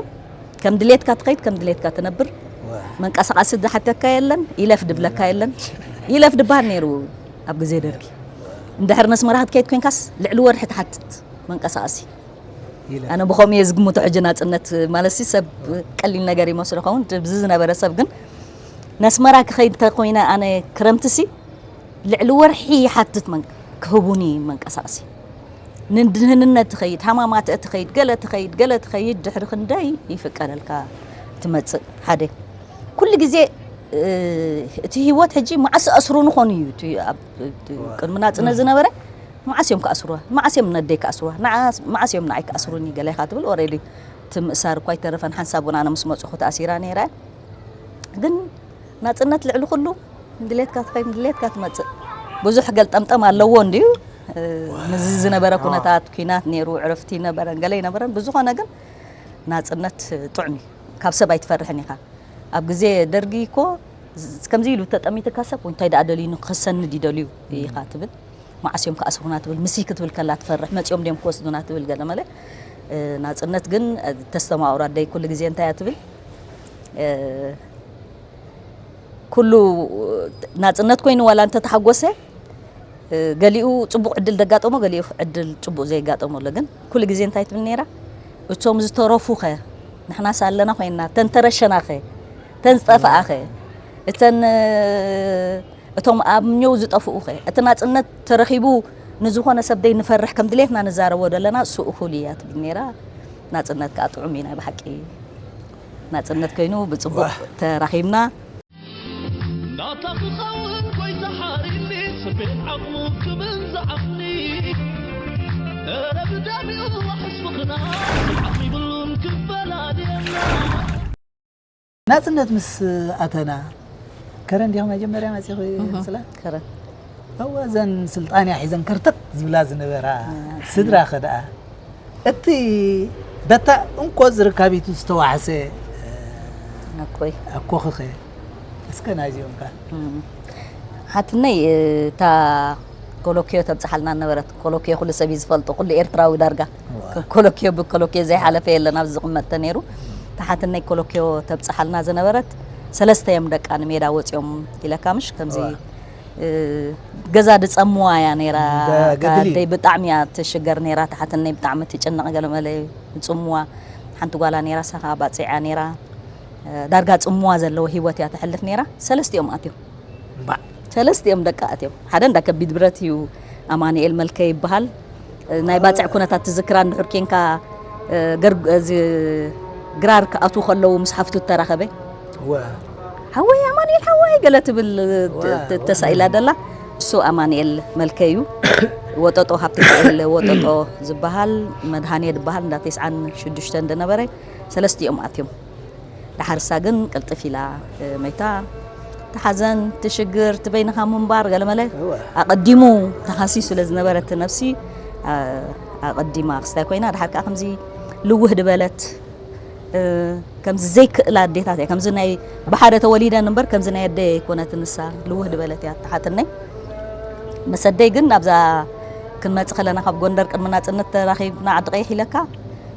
ከም ድሌትካ ትኸይድ፣ ከም ድሌትካ ትነብር። መንቀሳቐሲ ዝሓተካ የለን፣ ኢለፍ ድብለካ የለን። ኢለፍ ድበሃል ነይሩ ኣብ ግዜ ደርጊ። እንድሕር ነስመራ ክትከይድ ኮንካስ ልዕሊ ወርሒ ትሓትት መንቀሳቐሲ። ኣነ ብኸምኡ እየ ዝግምቶ። ሕጂ ናፅነት ማለት ሰብ ቀሊል ነገር ይመስሎ ኸውን፣ ብዚ ዝነበረ ሰብ ግን ነስመራ ክኸይድ እንተኮይነ ኣነ ክረምትሲ ልዕሊ ወርሒ ይሓትት ክህቡኒ መንቀሳቐሲ። ንድህንነት ትኸይድ፣ ሃማማት ትኸይድ፣ ገለ ትኸይድ፣ ገለ ትኸይድ፣ ድሕሪ ክንደይ ይፍቀደልካ ትመፅእ። ሓደ ኩሉ ግዜ እቲ ህይወት ሕጂ መዓስ ኣስሩኒ ኾኑ እዩ። ቅድሚ ናፅነት ዝነበረ መዓስ እዮም ክኣስሩዋ፣ መዓስ እዮም ነደይ ክኣስሩዋ፣ መዓስ እዮም ንዓይ ክኣስሩኒ ገለ ኢኻ ትብል። ኦሬዲ እቲ ምእሳር እኳ ኣይተረፈን። ሓንሳብ እውን ኣነ ምስ መፅኹ ተኣሲራ ነይረ። ግን ናፅነት ልዕሊ ኩሉ ድሌትካ ትኸይድ ድሌትካ ትመፅእ። ብዙሕ ገልጠምጠም ኣለዎ እንድዩ። ምስዚ ዝነበረ ኩነታት ኩናት ነይሩ፣ ዕረፍቲ ነበረን ገለ ይነበረን። ብዝኾነ ግን ናጽነት ጥዑም እዩ። ካብ ሰብ ኣይትፈርሕን ኢኻ። ኣብ ግዜ ደርጊ እኮ ዝ-፣ ከምዚ ኢሉ ተጠሚትካ ሰብ እንታይ ደኣ ደልዩ ንክኸሰኒ ድዩ ደልዩ ኢኻ ትብል። መዓስ እዮም ክኣስሩና ትብል። ምሲ ክትብል ከላ ትፈርሕ። መጺኦም ድዮም ክወስዱና ትብል ገለ መለ። እ፣ ናጽነት ግን፣ እ፣ ተስተማቕሮ ኣደይ ኩሉ ግዜ እንታይ እያ ትብል? እ፣ ኩሉ ናጽነት ኮይኑ ዋላ እንተተሓጎሰ፣ እ፣ ገሊኡ ጽቡቕ ዕድል ደጋጠሞ፣ ገሊኡ ዕድል ጽቡቕ ዘይጋጠሞ ኣሎ። ግን ኩሉ ግዜ እንታይ ትብል ነይራ? "እቶም ዝተረፉኸ፣ ንሕናስ ኣለና ኮይንና፣ እተን ተረሸናኸ፣ እተን ዝጠፍኣኸ፣ እተን፣ እ፣ እቶም ኣብ ኘው ዝጠፍኡኸ?" እቲ ናጽነት ተረኺቡ ንዝኾነ ሰብ ደይ ንፈርሕ ከም ድሌትና ንዛረቦ ዘለና፣ እሱ እኹል እያ ትብል ነይራ። ናጽነት ከኣ ጥዑም እዩ ናይ ብሓቂ። ናጽነት ኮይኑ ብጽቡቕ ዋህ። ተራኺብና። ናታ ክኸውን ጎይታ ሓሪኒ፣ ስቤት ዓቕሙ ክብል ዝዓቕኒ። እረ ብደም ይዋሕስ ምኽና፣ ዓቕሚ ብሉን ክፈላልየና። ናጽነት ምስ ኣተና፣ ከረን ዲኹም መጀመርያ መጺኹ እህ፣ ይመስላ? ከረን። እወ፣ እዘን ስልጣንያ ሒዘን ከርተት ዝብላ ዝነበራ እ። ስድራ ከ ደኣ፣ እቲ በታ እንኮ ዝርካቢቱ ዝተዋሕሰ፣ እ፣ ኣኮይ። ኣኮኽኸ፣ እስከ ናይዚኦም ከ? እም። ሓትነይ፣ እታ ኮሎኪዮ ተብጽሓልና ነበረት። ኮሎኪዮ ኩሉ ሰብ እዩ ዝፈልጦ፣ ኩሉ ኤርትራዊ ዳርጋ። እዋ። ኮሎኪዮ ብኮሎኪዮ ዘይሓለፈ የለን፣ ኣብዚ ዝቕመጥ ተነይሩ። እታ ሓትነይ ኮሎኪዮ ተብጽሓልና ዝነበረት፣ ሰለስተ እዮም ደቃ ንሜዳ ወጺኦም ኢለካ ምሽ? ከምዚ፣ እዋ። እ፣ ገዛ ድጸምዋ እያ ነይራ። እንዳ እታ ገድሊ። ኣደይ ብጣዕሚ እያ ትሽገር ነይራ፣ እታ ሓትነይ ብጣዕሚ ትጭነቕ፣ ገለ መለ ይጽምዋ። ሓንቲ ጓላ ነይራ፣ እሳ ኸኣ ባጽዕ እያ ነይራ። እ፣ ዳርጋ ጽምዋ ዘለዎ ህይወት እያ ተሕልፍ ነይራ። ሰለስቲኦም ኣትዮም። እምባእ። ሰለስቲኦም ደቂ ኣትዮም። ሓደ እንዳ ከቢድ ብረት እዩ፣ ኣማኑኤል መልከ ይበሃል። እ፣ ናይ ባጽዕ ኩነታት ትዝክራ እንድሕር ኬንካ፣ እ፣ ገርግ-፣ እዚ ግራር ክኣትዉ ከለዉ ምስ ሓፍቱ እተራኸበ። እወ። "ሓወይ ኣማኑኤል ሓወይ" ገለ ትብል፣ እ፣ እወ፣ ተ-፣ እወ። ተሳኢላ ደላ። እሱ ኣማኑኤል መልከ እዩ። ወጠጦ ሃብተሚካኤል ወጠጦ ዝበሃል፣ መድሃኔ ዝበሃል እንዳ ተስዓን ሽዱሽተን እንደነበረ ሰለስቲኦም ኣትዮም። ደሓርሳ ግን ቅልጥፍ ኢላ፣ እ፣ መይታ። እቲ ሓዘን፣ እቲ ሽግር፣ እቲ በይንኻ ምንባር ገለመለ እወ። ኣቐዲሙ ተኻሲሱ ስለ ዝነበረ እቲ ነብሲ፣ ኣ-፣ ኣቐዲማ ክስታይ ኮይና፣ ደሓር ከኣ ከምዚ ልውህ ድበለት፣ እ፣ ከምዚ ዘይክእላ ኣዴታት እያ። ከምዚ ናይ ብሓደ ተወሊደን እምበር ከምዚ ናይ ኣደ ኣይኮነትን ንሳ። ልውህ ድበለት እያ እታ ሓትነይ። ምስ ኣደይ ግን ናብዛ ክንመጽእ ከለና ካብ ጎንደር ቅድሚ ናጽነት ተራኺብና ዓዲ ቀይሕ ኢለካ፣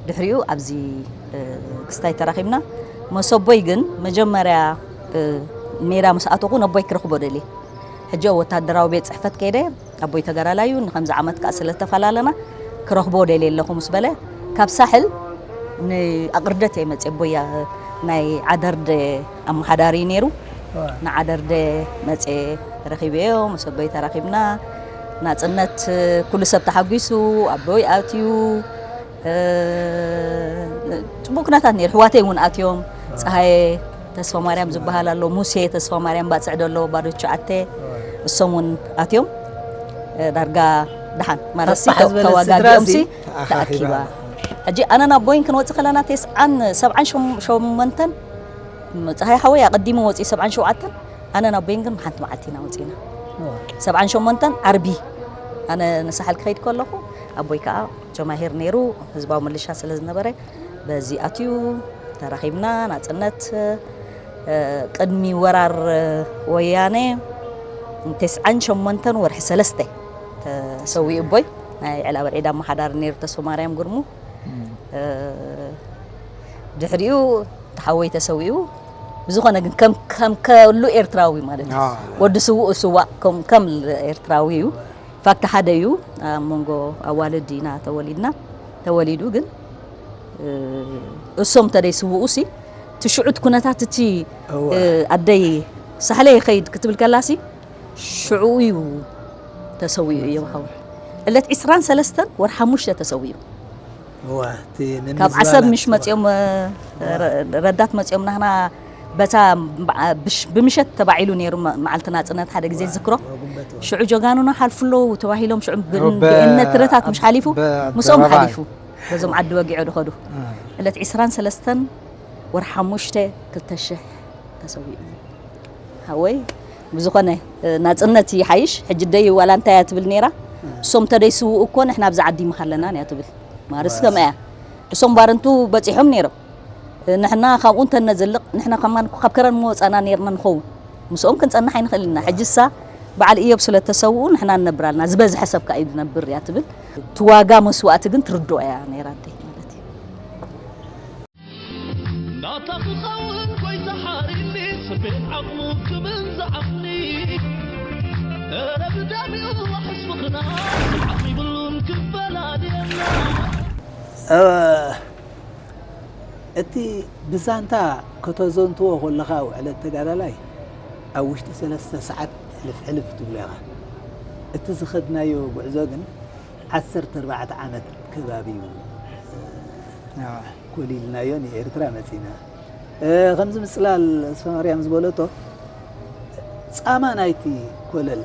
ድሕሪኡ ኣብዚ እ፣ ክስታይ ተራኺብና። መሰቦይ ግን መጀመርያ፣ እ፣ ሜዳ ምስ ኣተኹ ነቦይ ክረኽቦ ደልየ። ሕጂ ኣብ ወታደራዊ ቤት ጽሕፈት ከይደ፣ ኣቦይ ተጋዳላይ እዩ፣ ንኸምዚ ዓመት ከኣ ስለ እተፈላለና ክረኽቦ ደልየ ኣለኹ ምስ በለ፣ ካብ ሳሕል ንኣቕርደት እየ መጽየ። ኣቦይ ናይ ዓደርደ ኣመሓዳሪ እዩ ነይሩ። ዋ። ንዓደርደ መጽየ ረኺበዮ፣ መሰቦይ ተራኺብና። ናጽነት ኩሉ ሰብ ተሓጒሱ፣ ኣቦይ ኣትዩ። እ፣ ጽቡቕ ኩነታት ነይሩ። ኣሕዋተይ እውን ኣትዮም። ጸሃየ ተስፋ ማርያም ዝበሃል ኣሎ፣ ሙሴ ተስፋ ማርያም ባጽዕ ደሎ፣ ባዶ ትሽዓተ፣ እሶም እውን ኣትዮም። እ፣ ዳርጋ ደሓን ማለት ሲ፣ ተባሓ ዝበለት ተዋጋጊኦም ስድራ ሲ፣ እዚ ተኣኪባ። ተኣኪባ። ሕጂ ኣነን ኣቦይን ክንወጽእ ከለና፣ ተስዓን፣ ሰብዓን ሸሞንተን፣ ጸሃየ ሓወይ ኣቐዲሙ ወጺኡ፣ ሰብዓን ሸውዓተን፣ ኣነን ኣቦይን ግን ሓንቲ መዓልቲ ኢና ወጺእና። እዋ። ሰብዓን ሸሞንተን ዓርቢ፣ ኣነ ንሳሕል ክኸይድ ከለኹ፣ ኣቦይ ከኣ ጀማሂር ነይሩ፣ ህዝባዊ ምልሻ ስለ ዝነበረ፣ በዚ ኣትዩ ተራኺብና። ናጽነት፣ እ፣ ቅድሚ ወራር ወያነ፣ ተስዓን ሸሞንተን ወርሒ ሰለስተ ተሰዊኡ ኣቦይ። ናይ ዕላበ ዒድ ኣመሓዳሪ ነይሩ ተስፋ ማርያም ግርሙ። እም። እ፣ ድሕሪኡ ተሓወይ ተሰዊኡ። ብዝኾነ ግን ከም፣ ከም ከሉ ኤርትራዊ ማለት እዩ። ኣዎ። ወዲ ስዉእ ስዋእ ከም፣ ከም ኤርትራዊ እዩ። ፋክት ሓደ እዩ። ኣብ መንጎ ኣዋልድ ኢና ተወሊድና። ተወሊዱ ግን፣ እ፣ እሶም ተደይ ስውኡ ሲ፣ እቲ ሽዑት ኩነታት እቲ፣ እወ። እ፣ ኣደይ ሳሕለ ይኸይድ ክትብል ከላ ሲ፣ ሽዑ እዩ ተሰዊኡ እዮም ሓው። ዕለት ዕስራን ሰለስተን ወር ሓሙሽተ ተሰዊኡ። እወ፣ እቲ ካብ ንምዝባላት ዓሰብ ምሽ እወ። መጺኦም፣ እ፣ እወ። ረ-፣ ረዳት መጺኦም ናህና በታ ብዓ-፣ ብሽ-፣ ብምሸት ተባዒሉ ነይሩ መ-፣ መዓልቲ ናጽነት ሓደ ግዜ እወ፣ ዝክሮ። እወ፣ ጉንበት እወ። ሽዑ ጀጋኑና ሓልፉ ኣለዉ ተባሂሎም ሽዑ ብ-፣ እወ፣ ብ-፣ ብእምነት ረታት ምሽ ሓሊፉ፣ ብ-፣ ምስኦም ኣደባባይ። ሓሊፉ። በዞም ዓዲ ወጊዖ ድኸዱ። እም። ዕለት ዕስራን ሰለስተን ወር ሓሙሽተ ክልተ ሽሕ ተሰዊኡ። ሓወይ፣ ብዝኾነ፣ እ፣ ናጽነት ይሓይሽ። ሕጂ ደይ ዋላ እንታይ እያ ትብል ነይራ? እም። እሶም ተደይ ስውኡ እኮ ንሕና ኣብዚ ዓዲ ምሃለናን እያ ትብል። ማርስ ዋው። ከምኣ እያ። እሶም ባረንቱ በጺሖም ነይሮም። ንሕና ካብኡ እንተነዝልቕ፣ ንሕና ከማን ካብ ከረን ምወጻና ነይርና ንኸውን። ምስኦም ክንጸንሕ ኣይንኽእል ኢና። ሕጂ እሳ በዓል ኢዮብ ስለ እተሰውኡ ንሕና ንነብር ኣለና። ዝበዝሐ ሰብ ከኣ እዩ ዝነብር እያ ትብል። እቲ ዋጋ መስዋእቲ ግን ትርድኦ እያ ነይራ ኣደይ ማለት እዩ። ናታ ክኸውን ጎይታ ሓሪኒ ስቤት ዓቕሙ ክብል ዝዓቕኒ እረ ብደሚኡ ሕስብኽና ዓቕሚ ብሉን ክፈላልየና እቲ ብዛንታ ከተዘንትዎ ከለኻ ውዕለት ተጋዳላይ ኣብ ውሽጢ ሰለስተ ሰዓት ሕልፍ ሕልፍ ትብሎ ኢኻ። እቲ ዝኸድናዮ ጉዕዞ ግን ዓሰርተ ኣርባዕተ ዓመት ከባቢ እዩ ኮሊልናዮ ንኤርትራ መጺና። ከምዚ ምጽላል ተስፋማርያም ዝበለቶ ጻማ ናይቲ ኮለል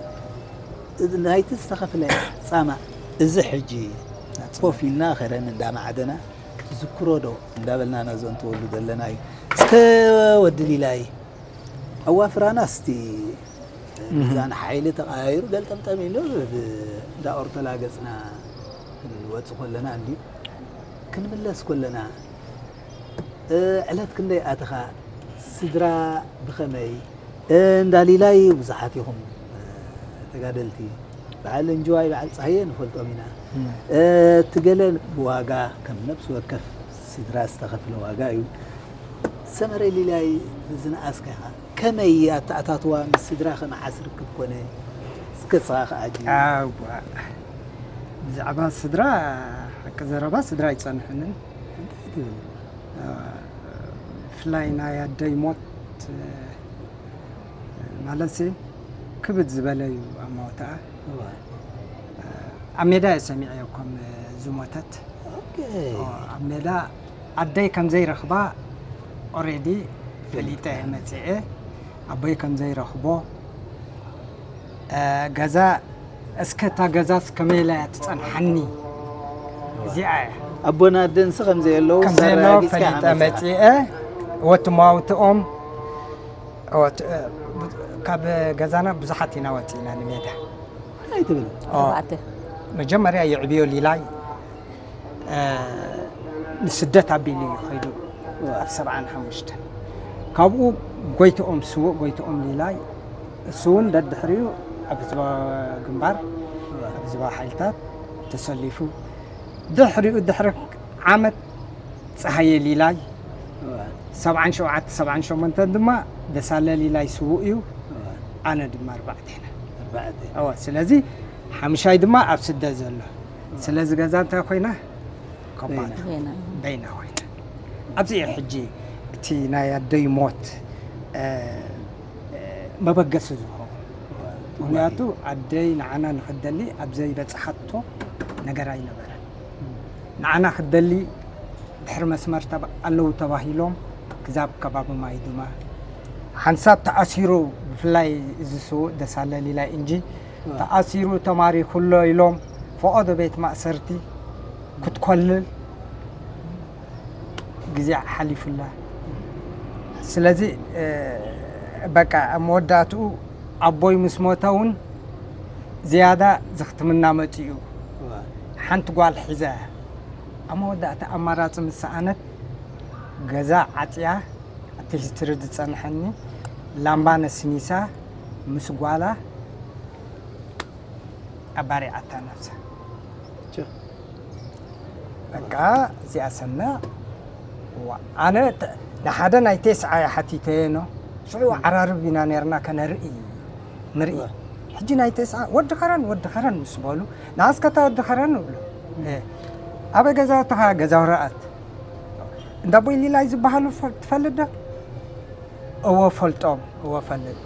ናይቲ ዝተኸፍለ ጻማ እዚ ሕጂ ኮፍ ኢልና ከረን እንዳማዕደና ክትዝክሮ ዶ እንዳበልና ነዘንትወሉ ዘለና እዩ። እስከ ወዲ ሊላይ ኣዋፍራና እስቲ ሚዛን ሓይሊ ተቐያይሩ ገልጠምጠም ኢሉ እንዳ ኦርተላ ገጽና ክንወጽእ ከለና እንድዩ ክንምለስ ከለና ዕለት ክንደይ ኣተኻ ስድራ ብኸመይ እንዳ ሊላይ ብዙሓት ኢኹም ተጋደልቲ በዓል እንጅዋይ በዓል ፀሃየ ንፈልጦም ኢና እቲ ገለ ብዋጋ ከም ነብሲ ወከፍ ስድራ ዝተኸፍለ ዋጋ እዩ ሰመረ ሊላይ ዝነኣስካ ኢኻ ከመይ ኣተኣታትዋ ምስ ስድራ ከመዓስ ርክብ ኮነ እስከ ስኻ ከኣ ሕጂ ኣዋ ብዛዕባ ስድራ ሓቂ ዘረባ ስድራ ኣይጸንሑንን እንታይ ትብል እ፣ ብፍላይ ናይ ኣደይ ሞት እ፣ ማለት ክብድ ዝበለ እዩ ኣማወታኣ እዋ፣ ኣብ ሜዳ እየ ሰሚዐ እኮም ዝሞተት ኦኬ። ኣብ ሜዳ ኣደይ ከም ዘይረኽባ ኦሬዲ ፈሊጠ እየ መፅአ ኣቦይ ከም ዘይረኽቦ እ፣ ገዛ እስከ እታ ገዛስ ከመይ ኢላ እያ ትፀንሓኒ እዚኣ እያ ኣቦን ኣደንስ ከም ዘየለዉ ከም ዘየለዎ ኣረጋጊጽካ ፈሊጠ ዓመት መፅአ ወትማውትኦም ወት- እ፣ ካብ ገዛና ብዙሓት ኢና ወፂእና ንሜዳ እንታይ ትብል ኦ፣ ተባዕተ መጀመርያ የዕብዮ ሊላይ እ፣ ንስደት ኣቢሉ እዩ ከይዱ ኣብ ሰብዓን ሓሙሽተን ካብኡ ጎይትኦም ስዉእ ጎይትኦም ሊላይ እሱ እውን ደድሕሪኡ ኣብ ህዝባዊ ግንባር ኣብ ህዝባዊ ሓይልታት ተሰሊፉ ድሕሪኡ ድሕሪ ዓመት ፀሃየ ሊላይ ሰብዓን ሸውዓተ ሰብዓን ሸሞንተን ድማ ደሳለ ሊላይ ስዉእ እዩ ኣነ ድማ ኣርባዕተ ኢና ኣርባዕተ እወ ስለዚ ሓምሻይ ድማ ኣብ ስደት ዘሎ ስለዚ ገዛ እንታይ ኮይና ከባድ ዜና በይና ኮይና ኣብዚ እዩ ሕጂ እቲ ናይ ኣደይ ሞት እ፣ እ፣ መበገሲ ዝኸውን ምክንያቱ ኣደይ ንዓና ንክደሊ ኣብ ዘይበፅሓቶ ነገር ኣይነበረን ንዓና ክደሊ ድሕሪ መስመር ተባ- ኣለዉ ተባሂሎም ክዛብ ከባቢ ማይ ድማ ሓንሳብ ተኣሲሩ ብፍላይ እዚ ስዉእ ደሳለ ሊላይ እንጂ ተኣሲሩ ተማሪኹሎ ኢሎም ፈቐዶ ቤት ማእሰርቲ ክትኮልል ግዜ ሓሊፉላ ስለዚ እ፣ በቃ ኣብ መወዳእትኡ ኣቦይ ምስ ሞተ እውን ዝያዳ ዝኽትምና መፂኡ ሓንቲ ጓል ሒዘ ኣብ መወዳእታ ኣማራፂ ምስ ሰኣነት ገዛ ዓፅያ ኣብቲ ሂስትሪ ዝፀንሐኒ ላምባ ነስኒሳ ምስ ጓላ ኣባሪዓታ ነብሳ በቃ እዚኣ ሰምዕ ዋ ኣነ ተ- ንሓደ ናይ ቴስዓ እየ ሓቲተየ ኖ ሽዑ ዓራርብ ኢና ነርና ከነርኢ ንርኢ ሕጂ ናይ ቴስዓ ወዲ ኸረን ወዲ ኸረን ምስ በሉ ንኣስከታ ወዲ ኸረን እብሉ እ፣ ኣበይ ገዛውትኻ ገዛው ረኣት እንዳ ቦይ ሊላይ ዝበሃሉ ፈ- ትፈልጥ ዶ እዎ ፈልጦም እዎ ፈልጥ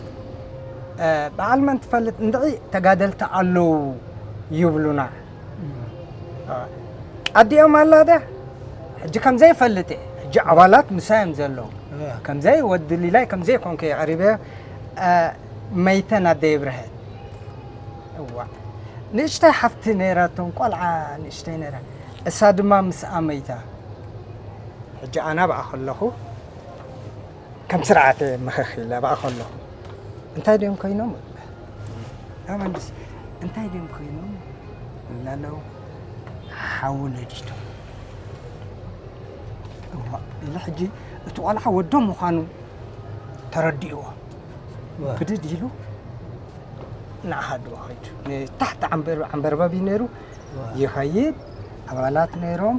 እ፣ በዓል መን ትፈልጥ እንድዒ ተጋደልቲ ኣለዉ ይብሉና ኣዲኦም ኣላ ደ ሕጂ ከምዘይ ፈልጥ ሕጂ ኣባላት ምሳዮም ዘለዉ ከምዘይ ወዲ ሊላይ ከምዘይ ኮንከ የቐሪበ መይተን ኣደ ይብርሀ እዋ ንእሽተይ ሓፍቲ ነይራቶም ቆልዓ ንእሽተይ ነይራ እሳ ድማ ምስኣ መይታ ሕጂ ኣና ብኣ ከለኹ ከም ስርዓተ ምኽኽ ኢለ ብኣ ከለኹ እንታይ ድዮም ኮይኖም ኣመንድስ እንታይ ድዮም ኮይኖም እናለው ሓዊ ነዲዶም እዋ፣ ኢለ ሕጂ እቲ ቆልዓ ወዶ ምዃኑ ተረዲእዎ። ዋ። ብድድ ኢሉ ንዓሃድዎ ኸይዱ። ንታሕቲ ዓንበር-፣ ዓንበርበብ እዩ ነይሩ። ዋ። ይኸይድ፣ ኣባላት ነይሮም።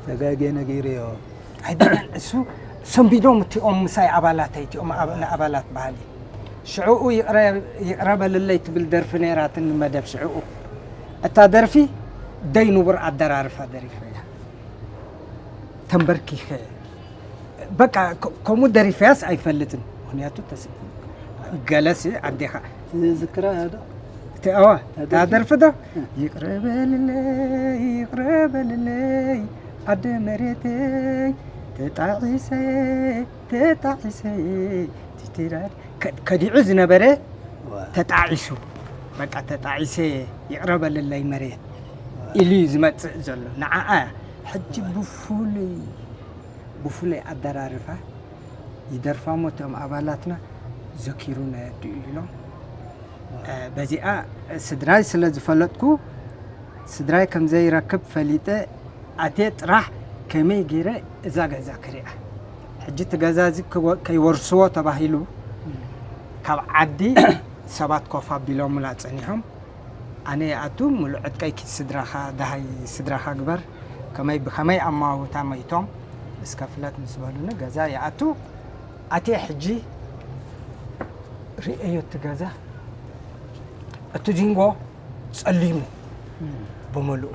ተጋጌ ነጊርዮ። ኣይደለን፣ እሱ ሰንቢዶም እቲኦም ምሳይ ኣባላተይ፣ እቲኦም ኣብ-፣ ንኣባላት ባህሊ። ሽዕኡ ይቕረ-፣ ይቕረ በልለይ ትብል ደርፊ ነይራትኒ መደብ ሽዕኡ። እታ ደርፊ ደይ ንቡር ኣደራርፋ ደሪፈያ። ተንበርኪኸ፣ በቃ፣ ከ-፣ ከምኡ ደሪፈያስ ኣይፈልጥን። ምኽንያቱ ተስ-፣ ገለሲ ኣዴኻ ትዝክራ እያ ዶ? እቲ፣ እዋ፣ እታ እታ ደርፊ? ደርፊ ዶ? እ። ይቕረ በልለይ፣ ይቕረ በልለይ፣ ኣደ መሬተይ፣ ተጣዒሰ፣ ተጣዒሰ፣ ቲቲራድ፣ ከ-፣ ከዲዑ ዝነበረ ዋ። ተጣዒሱ። በቃ፣ ተጣዒሰ፣ ይቕረ በልለይ መሬት ዋ። ኢሉ እዩ ዝመጽእ ዘሎ። ንዓኣ ሕጂ ብፍሉይ፣ ብፍሉይ ኣደራርፋ ይደርፋ እሞ እቶም ኣባላትና ዘኪሩና የድኡ ኢሎም። እ፣ በዚኣ ስድራይ ስለ ዝፈለጥኩ፣ ስድራይ ከም ዘይረክብ ፈሊጠ ኣትየ ጥራሕ ከመይ ገይረ እዛ ገዛ ክሪኣ። ሕጂ እቲ ገዛ እዚ ክወ-፣ ከይወርስዎ ተባሂሉ ካብ ዓዲ ሰባት ኮፍ ኣቢሎምላ ጸኒሖም። ኣነ ይኣቱ፣ ምሉእ ዕጥቀይ ኪድ ስድራኻ፣ ደሃይ ስድራኻ ግበር፣ ከመይ ብኸመይ ኣማውታ መይቶም እስከ ፍለጥ ምስ በሉኒ፣ ገዛ ይኣቱ። ኣትየ ሕጂ ርእየዮ እቲ ገዛ፣ እቲ ዚንጎ ጸሊሙ እም። ብምሉኡ።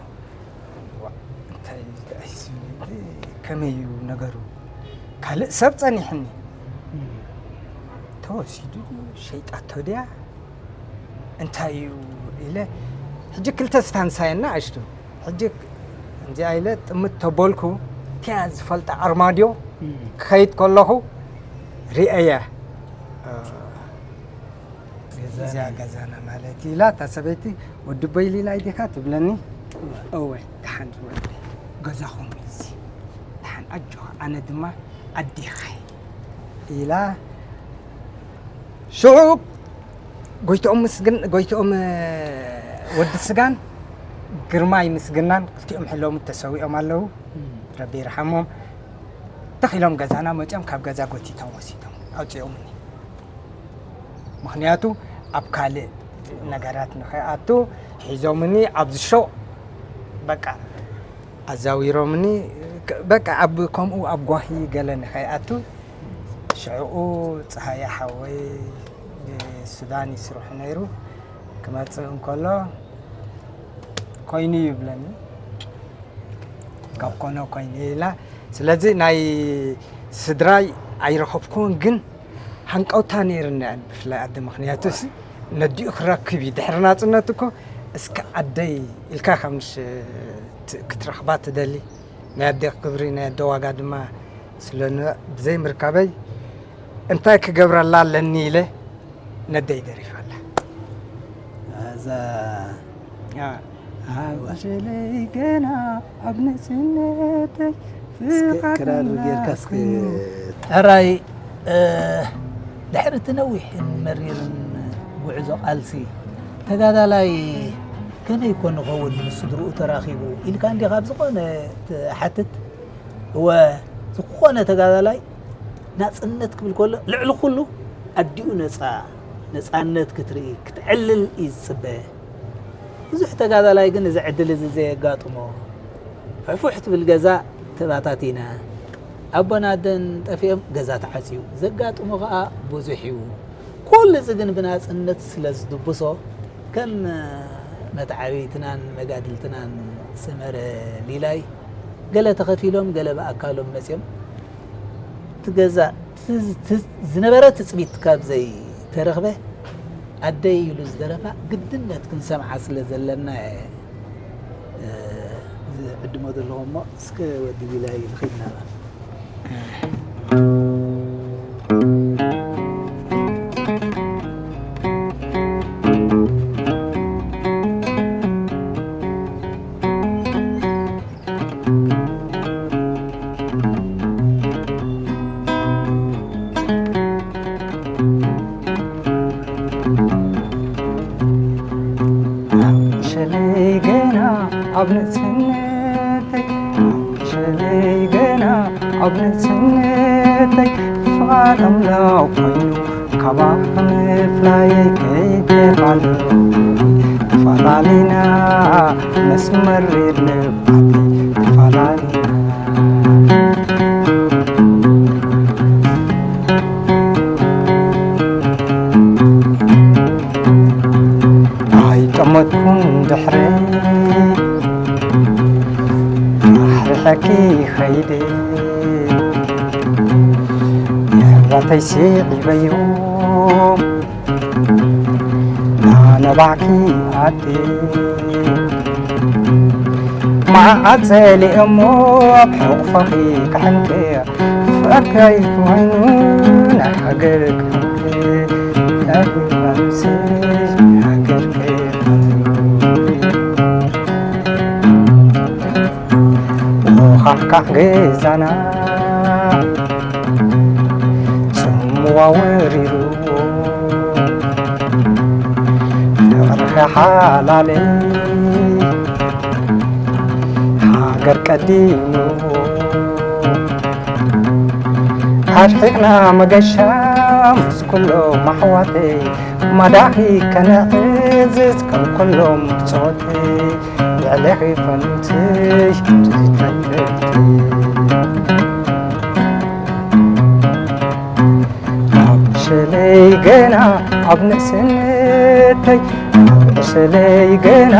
ዋ፣ እንታይ፣ እንታይ፣ ከመይ እዩ ነገሩ? ካልእ ሰብ ጸኒሕኒ። እም። ተወሲዱ ሸይጣቶ ድያ? እንታይ እዩ ኢለ፣ ሕጂ ክልተ ስታንሳየና ኣሽቱ። ሕጂ ከምዚኣ ኢለ ጥምት ተበልኩ፣ እቲኣ ዝፈልጣ ኣርማድዮ እም። ክኸይድ ከለኹ ርእየ። ገዛና። እዚኣ ገዛና ማለት ኢላ እታ ሰበይቲ፣ "ወዲ ቦይ ሊላይ ዲኻ?" ትብለኒ። እወ። "እወ፣ ደሓን ዝወዲ፣ ገዛኹም እዩ እዚ። ደሓን ኣጆኻ፣ ኣነ ድማ ኣዴኻ እየ" ኢላ። ሽዑ ጎይትኦም ምስግን-፣ ጎይትኦም፣ እ፣ ወዲ ስጋን ግርማይ ምስግናን ክልቲኦም ሕሎሙ ተሰዊኦም ኣለዉ። እም። ረቢ ይርሓሞም። ተኺሎም ገዛና መጺኦም ካብ ገዛ ጎቲቶም ወሲዶም ኣውጺኦምኒ። ምኽንያቱ ኣብ ካልእ ነገራት ንኸይኣቱ ሒዞምኒ ኣብዚ ሾቕ በቃ ኣዛዊሮምኒ። በቃ ኣብ ከምኡ ኣብ ጓሂ ገለ ንኸይኣቱ ሽዕኡ ጸሃየ ሓወይ ብሱዳን ይስርሑ ነይሩ። ክመጽእ እንከሎ ኮይኑ ይብለኒ። ካብ ኮነ ኮይኑ ኢላ። ስለዚ ናይ ስድራይ ኣይረኸብኩዎን፣ ግን ሃንቀውታ ነይርኒ ብፍላይ ኣደ። ምኽንያቱስ ነዲኡ ክረክብ እዩ። ድሕሪ ናጽነት እኮ እስከ ኣደይ ኢልካ ከምሽ ት-፣ ክትረኽባ ትደሊ። ናይ ኣደ ክብሪ፣ ናይ ኣደ ዋጋ ድማ ስለ ን-፣ ብዘይምርካበይ እንታይ ክገብረላ ኣለኒ ኢለ ነደይ ደሪፋ ኣላ። እዛ ኣ፣ ኣንጀለይ ገና ኣብ ንእስነተይ እስከ ፍቓድ ክራር ጌርካ እስከ ኣምላኽ ኮይኑ። ሕራይ፣ እ፣ ድሕሪ እቲ ነዊሕን መሪርን ጉዕዞ ቃልሲ፣ ተጋዳላይ ከመይ ኮን ንኸውን ምስ ስድርኡ ተራኺቡ ኢልካ እንዲኻ ኣብ ዝኾነ ትሓትት? እወ፣ ዝኾነ ተጋዳላይ ናጽነት ክብል ከሎ፣ ልዕሊ ኩሉ ኣዲኡ ነጻ፣ ነጻነት ክትርኢ፣ ክትዕልል እዩ ዝጽበ። ብዙሕ ተጋዳላይ ግን እዚ ዕድል እዚ ዘየጋጥሞ፣ ፍሕፉሕ ትብል ገዛ ተባታቲና፣ ኣቦን ኣደን ጠፊኦም ገዛ ተዓጽዩ፣ ዘጋጥሞ ኸኣ ብዙሕ እዩ። ኩሉ እዚ ግን ብናጽነት ስለ ዝድብሶ፣ ከም መትዓብይትናን መጋድልትናን ሰመረ ሊላይ፣ ገለ ተኸፊሎም፣ ገለ ብኣካሎም መጺኦም፣ እቲ ገዛ፣ እቲ፣ እቲ ዝነበረ ትጽቢት ካብ ዘይተረኽበ፣ ኣደይ ኢሉ ዝደረፋ ግድነት ክንሰምዓ ስለ ዘለና እየ፣ እ፣ ዝዕድሞ ዘለኹ እሞ፣ እስከ ወዲ ቢላይ ንኺድ ናባ። ሸለይ ገና ኣብ ንእስነተይ፣ ገና ኣብ ንእስነተይ ፍቓድ ኣምላኽ ኮይኑ፣ ካባኺ ምፍላይ ከይተኻሉ፣ ተፋላሊና መስመር የለን ተፋላሊና። ኣይጠመትኩን ድሕሪ ኣሕሪሐኪ ኸይደ፣ ንሕብረተይ ስዒበዮ ናነባዕኪ ኣደ። መዓት ጸሊኦሞ ኣብ ሕቑፈኺ ክሕንቅቕ፣ ፍቕረይ ኮይኑ ናይ ሃገር ክሕንቅቕ፣ ናይ ሃገር ክሕንቅቕ። ወኻዕካዕ ገዛና ጽምዋ ወሪሩ፣ ፍቕርኺ ሓላለይ ሃገር ቀዲሙ። ኣርሒቕና መገሻ ምስ ኩሎም ኣሕዋተይ፣ ማዳኺ ከነዕዝዝ ከም ኩሎም ብጾተይ። ልዕሌኺ ፈንትሽ ትዝተልቲ። ኣብ ዕሸለይ ገና ኣብ ንእስነተይ፣ ኣብ ዕሸለይ ገና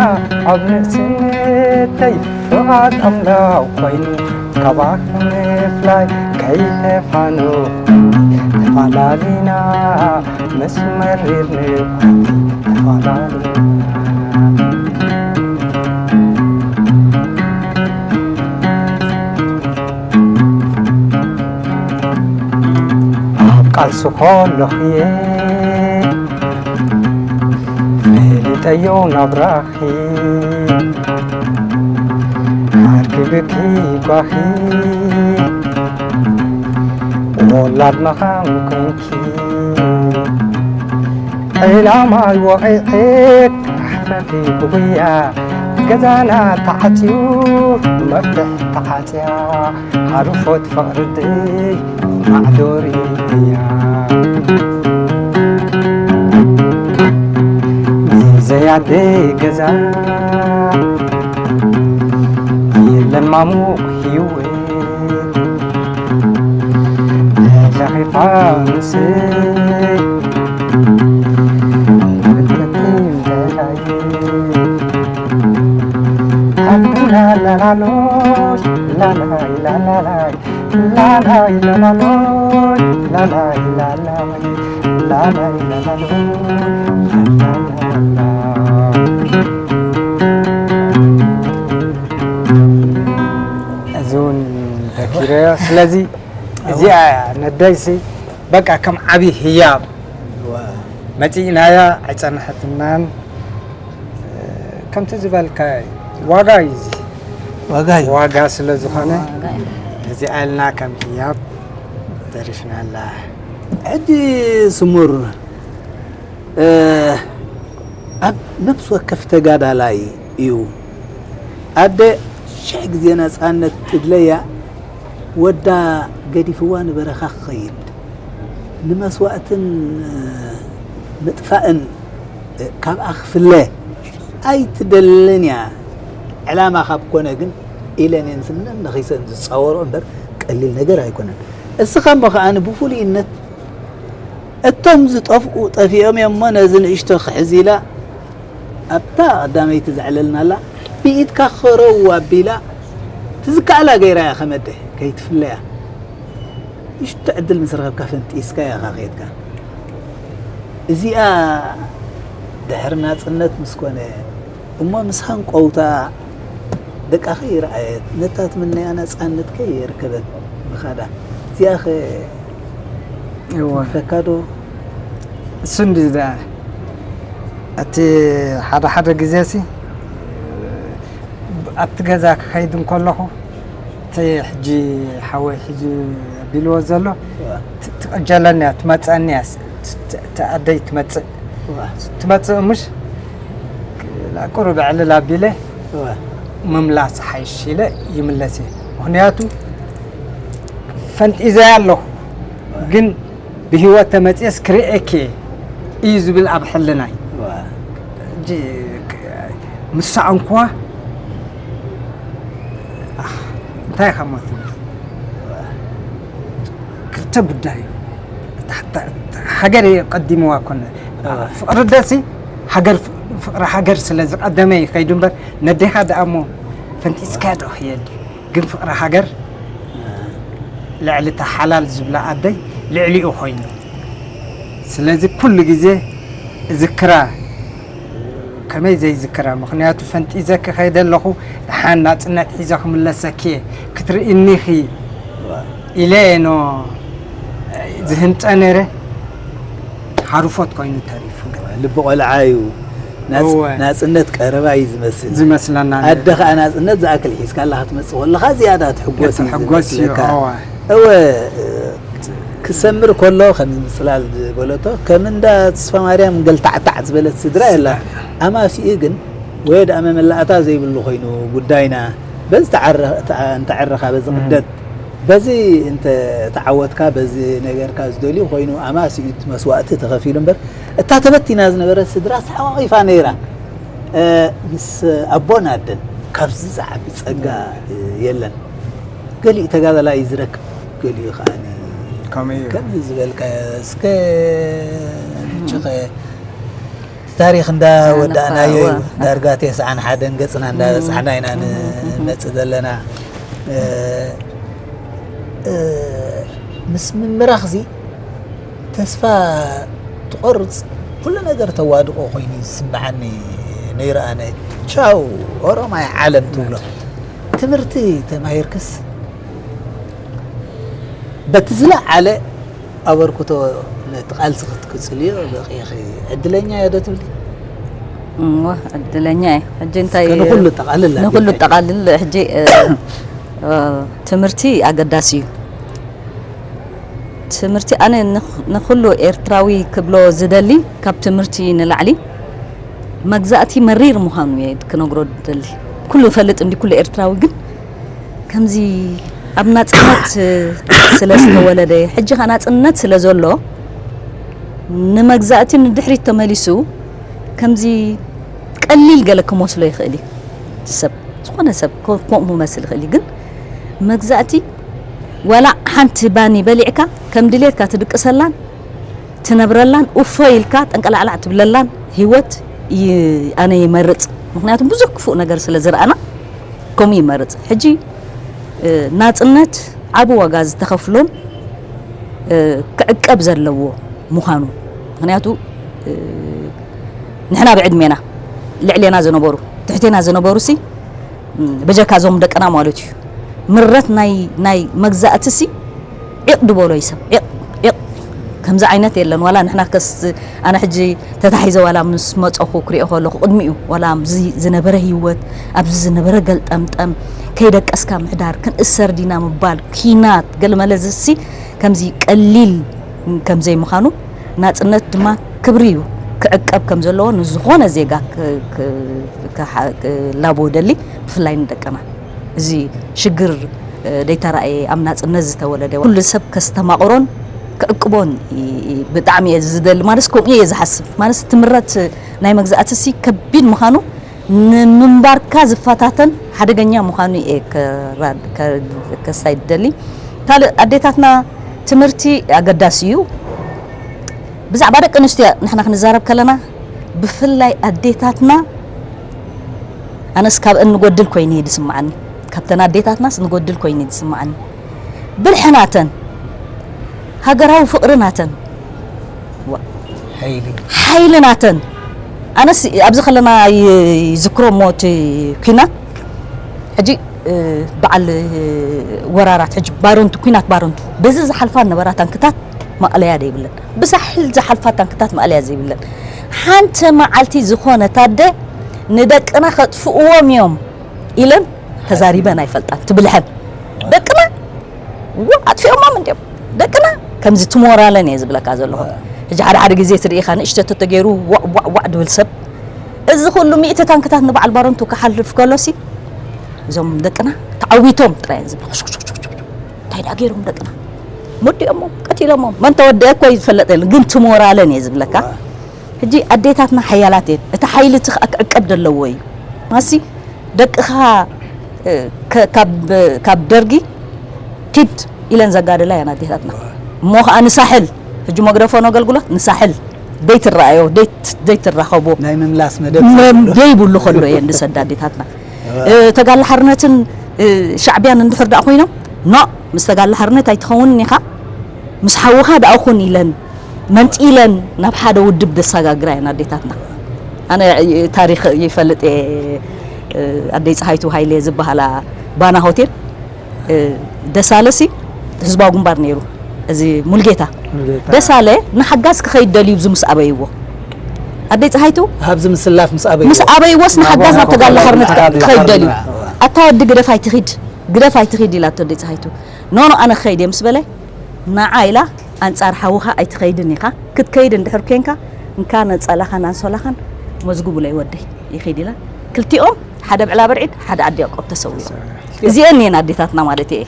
ኣብ ንእስነተይ፣ ፍቓድ ኣምላኽ ኮይኑ፣ ካባኺ ምፍላይ ከይተፋነኹ፣ ተፋላሊና መስመር የለን ተፋላሊና። ኣብ ቃልሲ ከለኹ እየ ፈሊጠዮ ናብራኺ፣ ዓርኪ ብኪ ጓኺ፣ ወላድ መኻን ኮንኪ። ዕላማይ ወቒዐ ካሕፈቲ ብጉያ፣ ገዛና ተዓጽዩ መፍትሕ ተዓጽያ፣ ሃሩፎት ፍቕሪ ደይ ማዕዶሪ እያ። ብዘይ ኣደይ ገዛ የለን ማሙቕ ህይወት። ተሸኺፋ ምስይ ኣቱና ላላሎይ፣ ላላይ ላላላይ፣ ላላይ ላላሎይ፣ ላላይ ላላይ፣ ላላይ ላላሎይ፣ ላላላ። እዚ እውን ደኪረዮ። ስለዚ እዚኣ እያ ነደይሲ በቃ ከም ዓብዪ ህያብ ዋ። መጺእናያ ኣይጸንሐትናን። ከምቲ ዝበልካ ዋጋ እዩ እዚ። ዋጋ እዩ። ዋጋ ስለ ዝኾነ ዋጋ እዩ። እዚኣ ኢልና ከም ህያብ ተሪፍናላ። ሕጂ ስሙር፣ እ፣ ኣብ ነፍሲ ወከፍ ተጋዳላይ እዩ። ኣደ ሽሕ ግዜ ነጻነት ትድለያ፣ ወዳ ገዲፍዋ ንበረኻ ክኸይድ፣ ንመስዋእትን ምጥፋእን ካብኣ ክፍለ ኣይትደልን እያ። ዕላማ ካብ ኮነ ግን ኢለን እየን ስነን ነኺሰን ዝጻወሮ እምበር ቀሊል ነገር ኣይኮነን። እስኻ እሞ ከኣ ብፍሉይነት እቶም ዝጠፍኡ ጠፊኦም እዮም እሞ ነዚ ንእሽቶ ክሕዝ ኢላ ኣብታ ቀዳመይቲ ዘዕለልናላ ብኢድካ ክኸረው ኣቢላ ትዝከኣላ ገይራ እያ ከመደ ከይትፍለያ። ንእሽቶ ዕድል ምስ ረኸብካ ፈንጢስካ ኢኻ ኸይድካ። እዚኣ ድሕሪ ናጽነት ምስ ኮነ እሞ ምስ ሃንቀውታ ደቃ ከይረኣየት ነታ ትምነያ ናጻነት ከየርከበት ምኻዳ። እዚኣ ኸ እወ። ትፈካ ዶ? እሱ እንዲ ደኣ እቲ ሓደ ሓደ ግዜ ሲ ኣብቲ ገዛ ክኸይድ እንከለኹ እቲ ሕጂ ሓወይ ሒዙ ኣቢልዎ ዘሎ እወ። ት-፣ ትቕጀለኒ እያ፣ ትመጸኒ እያ፣ ስ-፣ ት-፣ ት-፣ እቲ ኣደይ ትመጽእ። እወ። ትመጽእ ምሽ ቁሩብ ዕልል ኣቢለ እወ። ምምላስ ሓይሽ ኢለ ይምለስ እየ። ምኽንያቱ ፈንጢዘያ ኣለኹ፣ ግን ብህይወት ተመፅየስ ክርእየኪ እዩ ዝብል ኣብ ሕልናይ። ምስሳ እንኳ እንታይ ኢኻ ሞ ትብል? ክልተ ጉዳይ እዩ። ሃገር ቀዲምዋ ኮነ። ፍቕሪ ደሲ ሃገር፣ ፍቕሪ ሃገር ስለ ዝቐደመ ይኸይዱ እምበር፣ ነዴኻ ደኣ እሞ ፈንጢስካ ዶ ክየዲ? ግን ፍቕሪ ሃገር ልዕሊ እታ ሓላል ዝብላ ኣደይ ልዕሊኡ ኮይኑ፣ ስለዚ ኩሉ ግዜ እዝክራ። ከመይ ዘይዝክራ? ምኽንያቱ ፈንጢዘ ክኸይደ ኣለኹ፣ ደሓን ናጽነት ሒዘ ክምለሰኪ እየ፣ ክትርእይኒ ኢኺ ኢለ እየ ኖ ዝህንጠ ነይረ። ሓሩፎት ኮይኑ ተሪፉ። ልቢ ቆልዓ እዩ። ናጽ-፣ እወ። ናጽነት ቀረባ እዩ ዝመስል። ዝመስለና ነይሩ። ኣደ ኸኣ ናጽነት ዝኣክል ሒዝካ ኣለኻ ትመጽእ ከለኻ ዝያዳ ትሕጎስ እዩ ትሕጎስ እዩ፣ ዝመስለካ። እወ። እወ፣ ክሰምር ከሎ ከም ምጽላል ዝበለቶ፣ ከም እንዳ ተስፋ ማርያም ገልታዕታዕ ዝበለት ስድራ የላ። ኣማሲኡ ግን ወይ ደኣ መመላእታ ዘይብሉ ኮይኑ ጉዳይና፣ በዚ ተዓረ-፣ ተዓ-፣ እንተዐረኻ በዚ እም። ቅደት በዚ እንተ ተዓወትካ፣ በዚ ነገርካ ዝደልዩ ኮይኑ ኣማሲኡ እቲ መስዋእቲ ተኸፊሉ እምበር፣ እታ ተበቲና ዝነበረት ስድራ ተሓቋቒፋ ነይራ። እ፣ ምስ ኣቦን ኣደን ካብዚ ዝዓቢ ጸጋ፣ እ፣ የለን። ገሊኡ ተጋዳላይ ዝረክብ፣ ገሊኡ ከኣ ከምኡ እዩ። ከምዚ ዝበልካዮ እስከ ንጭኸ ታሪኽ እንዳ ወዳእናዮ እዩ። እወ። ዳርጋ ተስዓን ሓደን ገጽና እንዳ በጻሕና ኢና ንመጽእ ዘለና። እ፣ እ፣ ምስ ምምራኽዚ ተስፋ ትቖርጽ፣ ኩሉ ነገር ተዋድቖ ኮይኑ ዝስምዓኒ ነይሩ። ኣነ ቻው ኦሮማይ ዓለም ትብሎ። ትምህርቲ ተማሂርክስ በቲ ዝለዓለ ኣበርክቶ ነቲ ቃልሲ ክትቅጽልዮ በቒኺ። ዕድለኛ እየ ዶ ትብሊ? እወ፣ ዕድለኛ እየ። ሕጂ እንታይ እስከ ንኹሉ ጠቓልል ንኹሉ ኣቢልካ። ጠቓልል። ሕጂ፣ እ፣ እ፣ ትምህርቲ ኣገዳሲ እዩ። ትምህርቲ ኣነ ንኽ-፣ ንኹሉ ኤርትራዊ ክብሎ ዝደሊ፣ ካብ ትምህርቲ ንላዕሊ መግዛእቲ መሪር ምዃኑ እየ ክነግሮ ዝደሊ። ኩሉ ይፈልጥ እንዲ ኩሉ ኤርትራዊ፣ ግን ከምዚ ኣብ ናጽነት ስለ ዝተወለደ፣ ሕጂ ኸኣ ናጽነት ስለ ዘሎ፣ ንመግዛእቲ ንድሕሪት ተመሊሱ ከምዚ ቀሊል ገለ ክመስሎ ይኽእል እዩ። ሰብ፣ ዝኾነ ሰብ ኮ-፣ ከምኡ ክመስል ይኽእል እዩ። ግን መግዛእቲ ዋላ ሓንቲ ባኒ በሊዕካ ከም ድሌትካ ትድቅሰላን ትነብረላን፣ ኡፎ ኢልካ ጠንቀላዕላዕ ትብለላን ህይወት ይ-፣ ኣነ ይመርጽ። ምኽንያቱ ብዙሕ ክፉእ ነገር ስለ ዝረኣና ከምኡ ይመርጽ። ሕጂ፣ እ፣ ናጽነት ዓቢ ዋጋ ዝተኸፍሎን፣ እ፣ ክዕቀብ ዘለዎ ምዃኑ። ምኽንያቱ፣ እ፣ ንሕና ብዕድሜና ልዕሌና ዝነበሩ፣ ትሕቴና ዝነበሩሲ፣ እም፣ በጀካ እዞም ደቅና ማለት እዩ። ምረት ናይ፣ ናይ መግዛእትሲ ዒቕ ድበሎ እዩ ሰብ። ዒቕ፣ ዒቕ። ከምዚ ዓይነት የለን። ዋላ ንሕና ከስ-፣ ኣነ ሕጂ ተታሒዘ ዋላ ምስ መጸኹ ክሪኦ ከለኹ፣ ቅድሚኡ ዋላ ኣብዚ ዝነበረ ህይወት፣ ኣብዚ ዝነበረ ገልጠምጠም፣ ከይደቀስካ ምሕዳር፣ ክንእሰር ዲና ምባል፣ ኲናት፣ ገለመለ ዝሲ ከምዚ ቀሊል ከም ዘይምዃኑ፣ ናጽነት ድማ ክብሪ እዩ፣ ክዕቀብ ከም ዘለዎ ንዝኾነ ዜጋ ክ-፣ ክ-፣ ክሓ-፣ ክላቦ ደሊ፣ ብፍላይ ንደቅና። እዚ ሽግር፣ እ፣ ደይተራእየ ኣብ ናጽነት ዝተወለደ ኩሉ ሰብ ከስተማቕሮን ክዕቅቦን ይ-፣ ይ-፣ ብጣዕሚ እየ ዝደሊ። ማለትስ ከምኡ እየ ዝሓስብ። ማለትስ ትምረት ናይ መግዛእትሲ ከቢድ ምዃኑ ንምንባርካ ዝፈታተን ሓደገኛ ምዃኑ እየ ከራ-፣ ከ-፣ ከስታይ ዝደሊ። ካልእ ኣዴታትና ትምህርቲ ኣገዳሲ እዩ። ብዛዕባ ደቂ ኣንስትዮ ንሕና ክንዛረብ ከለና ብፍላይ ኣዴታትና ኣነስ ካብአን ንጎድል ኮይኑ እዩ ዝስምዓኒ። ካብተን ኣዴታትናስ ንጎድል ኮይኑ እዩ ዝስምዓኒ። ብልሒ ናተን፣ ሃገራዊ ፍቕሪ ናተን፣ ዋ፣ ሓይሊ። ሓይሊ ናተን። ኣነስ ኣብዚ ከለና ይ-፣ ይዝክሮ እሞ እቲ ኲናት፣ ሕጂ፣ እ፣ በዓል፣ እ፣ ወራራት፣ ሕጂ ባረንቱ፣ ኲናት ባረንቱ፣ በዚ ዝሓልፋ ነበራ ታንክታት ማእለያ ዘይብለን፣ ብሳሕል ዝሓልፋ ታንክታት ማእለያ ዘይብለን፣ ሓንቲ መዓልቲ ዝኾነት ኣደ ንደቅና ከጥፍእዎም እዮም ኢለን ተዛሪበን ኣይፈልጣን። ትብልሐን ደቅና ዋ፣ ኣጥፊኦሞም እንድዮም ደቅና። ከምዚ ትሞራለን እየ ዝብለካ ዘለኹ። ሕጂ ሓደ ሓደ ግዜ ትርኢ ኢኻ፣ ንእሽቶ ተተገይሩ ዋዕ፣ ዋዕ፣ ዋዕ ድብል ሰብ። እዚ ኩሉ ሚእቲ ታንክታት ንበዓል ባረንቱ ክሓልፍ ከሎሲ፣ እዞም ደቅና ተዓ-፣ ኣዊቶም ጥራይ ዝብል። እንታይ ደኣ ገይሮም ደቅና? ወዲኦሞ፣ ቀቲሎሞ። መን ተወደአ እኮ ይፈለጥ የለን፣ ግን ትሞራለን እየ ዝብለካ። ሕጂ ኣዴታትና ሓያላት እየን። እቲ ሓይሊ እቲ ከኣ ክዕቀብ ዘለዎ እዩ። ማሲ ደቅኻ፣ እ፣ ከ-፣ ካብ፣ ካብ ደርጊ ኪድ ኢለን ዘጋደላ እየን ኣዴታትና። እሞ ከኣ ንሳሕል፣ ሕጂ መግደፎን ኣገልግሎት ንሳሕል፣ ደይትረኣዮ፣ ደይት-፣ ደይትራኸቦ፣ ናይ ምምላስ መደብ መም-፣ ዘይብሉ። ዘይብሉ ከሎ እየን ዝሰዳ ኣዴታትና። እ፣ ተጋድሎ ሓርነትን፣ እ፣ ሻዕብያን እንድሕር ደኣ ኮይኖም፣ ኖ፣ ምስ ተጋድሎ ሓርነት ኣይትኸውንን ኢኻ፣ ምስ ሓውኻ ደኣ ኩን ኢለን መንጢለን ናብ ሓደ ውድብ ዘሰጋግራ እየን ኣዴታትና። ኣነ ታሪኽ ይፈልጥ እየ። ኣደይ ፀሃይቱ ሃይለ ዝበሃላ ባና ሆቴል፣ ደሳለሲ ህዝባዊ ግንባር ነይሩ። እዚ ሙልጌታ፣ ሙልጌታ። ደሳለ ንሓጋዝ ክኸይድ ደልዩ፣ እዚ ምስ ኣበይዎ፣ ኣደይ ፀሃይቱ ኣብዚ ምስላፍ ምስ ኣበይዎ። ምስ ኣበይዎስ ንሓጋዝ ናብ ተጋድሎ ሓርነት ክኸይድ ደልዩ። ኣታ ወዲ ግደፍ ኣይትኺድ፣ ግደፍ ኣይትኺድ ኢላቶ ኣደይ ፀሃይቱ። ኖ ኖ፣ ኣነ ክኸይድ እየ ምስ በለ፣ ንዓ ኢላ፣ ኣንጻር ሓውኻ ኣይትኸይድን ኢኻ። ክትከይድ እንድሕር ኮንካ፣ እንካ ነጸላኻን ኣንሶላኻን መዝግቡለይ ወደይ፣ ይኺድ ኢላ። ክልቲኦም ሓደ ብዕላ ብርዒድ፣ ሓደ ዓዲ ያዕቆብ ተሰዊኦም። እዚአን እየን ኣዴታትና ማለት እየ።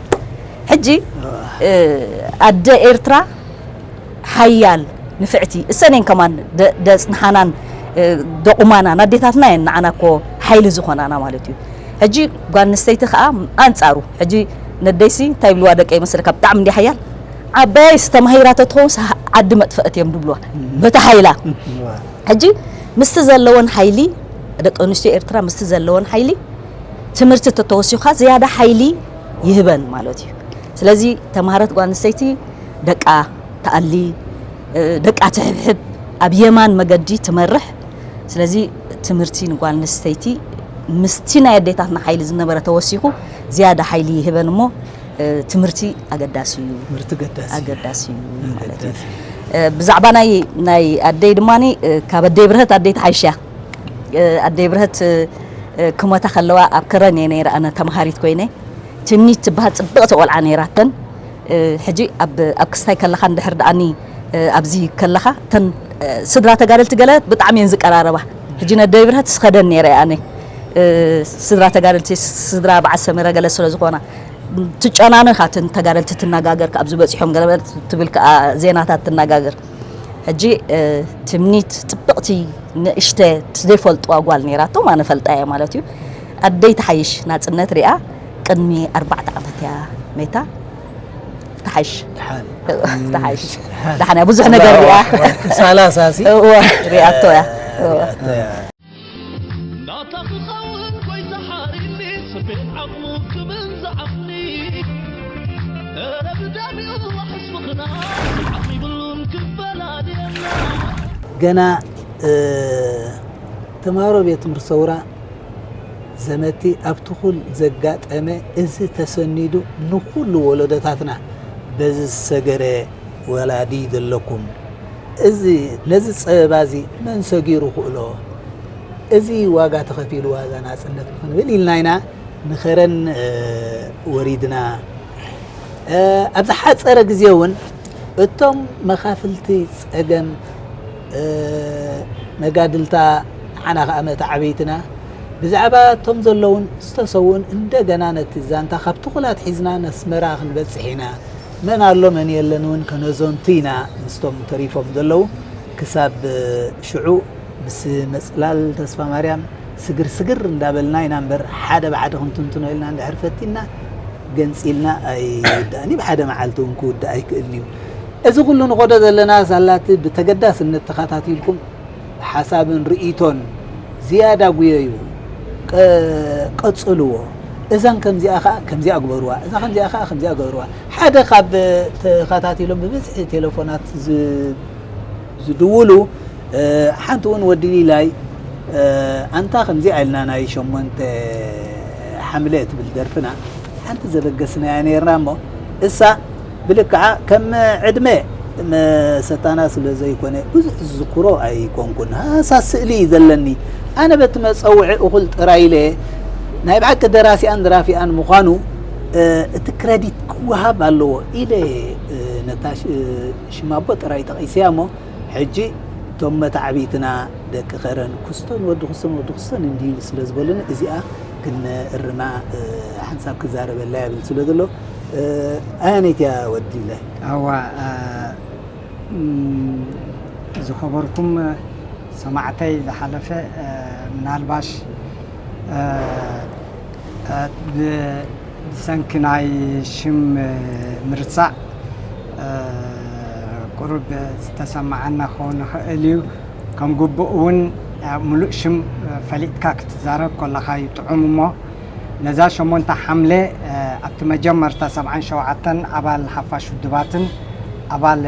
ሕጂ፣ እ፣ ኣደ ኤርትራ ሓያል፣ ንፍዕቲ፣ እሰን እየን ከማን ደ-፣ ደጽንሓናን፣ እ፣ ደቑማናን፣ ኣዴታትና እየን ንዓና እኮ ሓይሊ ዝኾናና ማለት እዩ። ሕጂ ጓል ኣንስተይቲ ከኣ ኣንጻሩ፣ ሕጂ ነደይሲ እንታይ ይብልዋ ደቀይ መሰለካ፣ ብጣዕሚ እንዲ ሓያል፣ ዓባይስ ተማሂራ ተትኸውንስ ዓዲ መጥፈእት እዮም ድብልዋ፣ በቲ ሓይላ። ሕጂ ምስቲ ዘለወን ሓይሊ፣ ደቂ ኣንስትዮ ኤርትራ ምስቲ ዘለወን ሓይሊ ትምህርቲ ተተወሲኻ ዝያዳ ሓይሊ ይህበን ማለት እዩ። ስለዚ ተማሃረት ጓል ኣንስተይቲ ደቃ ትኣሊ፣ እ፣ ደቃ ትሕብሕብ፣ ኣብ የማን መገዲ ትመርሕ። ስለዚ ትምህርቲ ንጓል ኣንስተይቲ ምስቲ ናይ ኣዴታትና ሓይሊ ዝነበረ ተወሲኹ ዝያዳ ሓይሊ ይህበን እሞ፣ እ፣ ትምህርቲ ኣገዳሲ እዩ። ትምህርቲ ገዳሲ እዩ። ኣገዳሲ እዩ ማለት እዩ። ኣገዳሲ እዩ። እ፣ ብዛዕባ ናይ፣ ናይ ኣደይ ድማኒ፣ እ፣ ካብ ኣደይ ብርሀት ኣደይ ትሓይሽ እያ። እ፣ ኣደይ ብርሀት፣ እ፣ ክመታ ከለዋ ኣብ ከረን እየ ነይረ፣ ኣነ ተምሃሪት ኮይነ። ትምኒት ትበሃል ጽብቕቲ ቆልዓ ነይራተን። እ፣ ሕጂ ኣብ፣ ኣብ ክስታይ ከለኻ እንድሕር ደኣኒ፣ እ፣ ኣብዚ ከለኻ፣ እተን፣ እ፣ ስድራ ተጋደልቲ ገለ ብጣዕሚ እየን ዝቀራረባ። ሕጂ ነደይ ብርሀት ስኸደን ነይረ እየ ኣነ። እ፣ ስድራ ተጋደልቲ፣ ስድራ በዓል ሰመረ ገለ ስለ ዝኾና፣ ትጨናነኻ እተን ተጋደልቲ ትነጋገር፣ ካብዚ በጺሖም ገለ ትብል ከኣ ዜናታት ትነጋገር። ሕጂ፣ እ፣ ትምኒት ጽብቕቲ ንእሽተ ዘይፈልጥዋ ጓል ነይራቶም፣ ኣነ ፈልጣ እየ ማለት እዩ። ኣደይ ትሓይሽ ናጽነት ሪኣ ቅድሚ ኣርባዕተ ዓመት እያ መይታ። ትሓይሽ። ደሓን። ትሓይሽ። ደሓን። ደሓን እያ፣ ብዙሕ ነገር ሪኣ። ኣላሁ ኣክበር። ሰላሳ ሲ? እወ፣ ሪኣቶ እያ። እወ። ሪኣቶ እያ። ናታ ክኸውን ጎይታ ሓሪኒ፣ ስቤት ዓቕሙ ክብል ዝዓቕኒ። ኧረ ብደሚኡ ዋሕስ ምኽና፣ ዓቕሚ ይብሉን ክፈላልየና። ገና፣ እ፣ ተምሃሮ ቤት ትምህርቲ ሰውራ ዘመቲ ኣብ ትኹል ዘጋጠመ፣ እዚ ተሰኒዱ ንኹሉ ወለዶታትና በዚ ዝሰገረ ወላዲ ዘለኩም፣ እዚ፣ ነዚ ጸበባ እዚ መን ሰጊሩ ክእሎ? እዚ ዋጋ ተኸፊልዋ እዛ ናጽነት ንኽንብል ኢልና ኢና ንኸረን፣ እ፣ ወሪድና። እ፣ ኣብ ዝሓጸረ ግዜ እውን እቶም መኻፍልቲ ጸገም፣ እ፣ መጋድልታ ንዓና ከኣ መተዓብይትና ብዛዕባ እቶም ዘለውን ዝተሰውኡን እንደገና ነቲ ዛንታ ካብ ትኹላት ሒዝና ነስመራ ክንበጽሕ ኢና። መን ኣሎ መን የለን እውን ከነዘንቱ ኢና። ምስቶም ተሪፎም ዘለዉ ክሳብ ሽዑ ምስ መጽላል ተስፋ ማርያም ስግር ስግር እንዳበልና ኢና እምበር፣ ሓደ ብሓደ ክንትንትኖ ኢልና እንድሕር ፈቲና፣ ገንጺልና ኣይውዳእን እዩ። ብሓደ መዓልቲ እውን ክውዳእ ኣይክእልን እዩ። እዚ ኩሉ ንኸዶ ዘለና ሳላቲ ብተገዳስነት ተኸታቲልኩም ሓሳብን ርእይቶን ዝያዳ ጉየዩ፣ ቀ-፣ ቀጽልዎ። እዛን ከምዚኣ ኸኣ ከምዚኣ ግበርዋ፣ እዛ ከምዚኣ ኸኣ ከምዚኣ ግበርዋ። ሓደ ካብ ተኸታቲሎም ብብዝሒ ቴሌፎናት ዝ-፣ ዝድውሉ፣ እ፣ ሓንቲ እውን ወዲ ሊላይ፣ እ፣ ኣንታ ከምዚኣ ኢልና ናይ ሸሞንተ ሓምለ ትብል ደርፍና ሓንቲ ዘበገስናያ ነይርና እሞ፣ እሳ ብልክዓ ከም ዕድመ መሰታና ስለ ዘይኮነ ብዙሕ ዝዝክሮ ኣይኮንኩን። ሃሳስ ስእሊ እዩ ዘለኒ። ኣነ በቲ መጸውዒ እኹል ጥራይ ኢለ ናይ ብሓቂ ደራሲኣን ደራፊኣን ምዃኑ፣ እ፣ እቲ ክረዲት ክወሃብ ኣለዎ ኢለ፣ እ፣ ነታ ሽ-፣ ሽማቦ ጥራይ ጠቒሰያ እሞ፣ ሕጂ እቶም መታዕቢትና ደቂ ከረን ክስቶን ወዲ ክስቶን ወዲ ክስቶን እንድዩ ስለ ዝበሉኒ እዚኣ ክንእርማ፣ እ፣ ሓንሳብ ክዛረበላ የብል ስለ ዘሎ፣ ኣያነይቲ እያ ወዲለ? ኣዋ፣ ዝኸበርኩም ሰማዕተይ፣ ዝሓለፈ ምናልባሽ ብሰንኪ ናይ ሽም ምርሳዕ ቁሩብ ዝተሰማዓና ክኸውን ይኽእል እዩ። ከም ግቡእ እውን ሙሉእ ሽም ፈሊጥካ ክትዛረብ ከለኻ እዩ ጥዑም እሞ፣ ነዛ ሸሞንተ ሓምለ ኣብቲ መጀመርታ ሰብዓን ሸውዓተን ኣባል ሓፋሽ ውድባትን ኣባል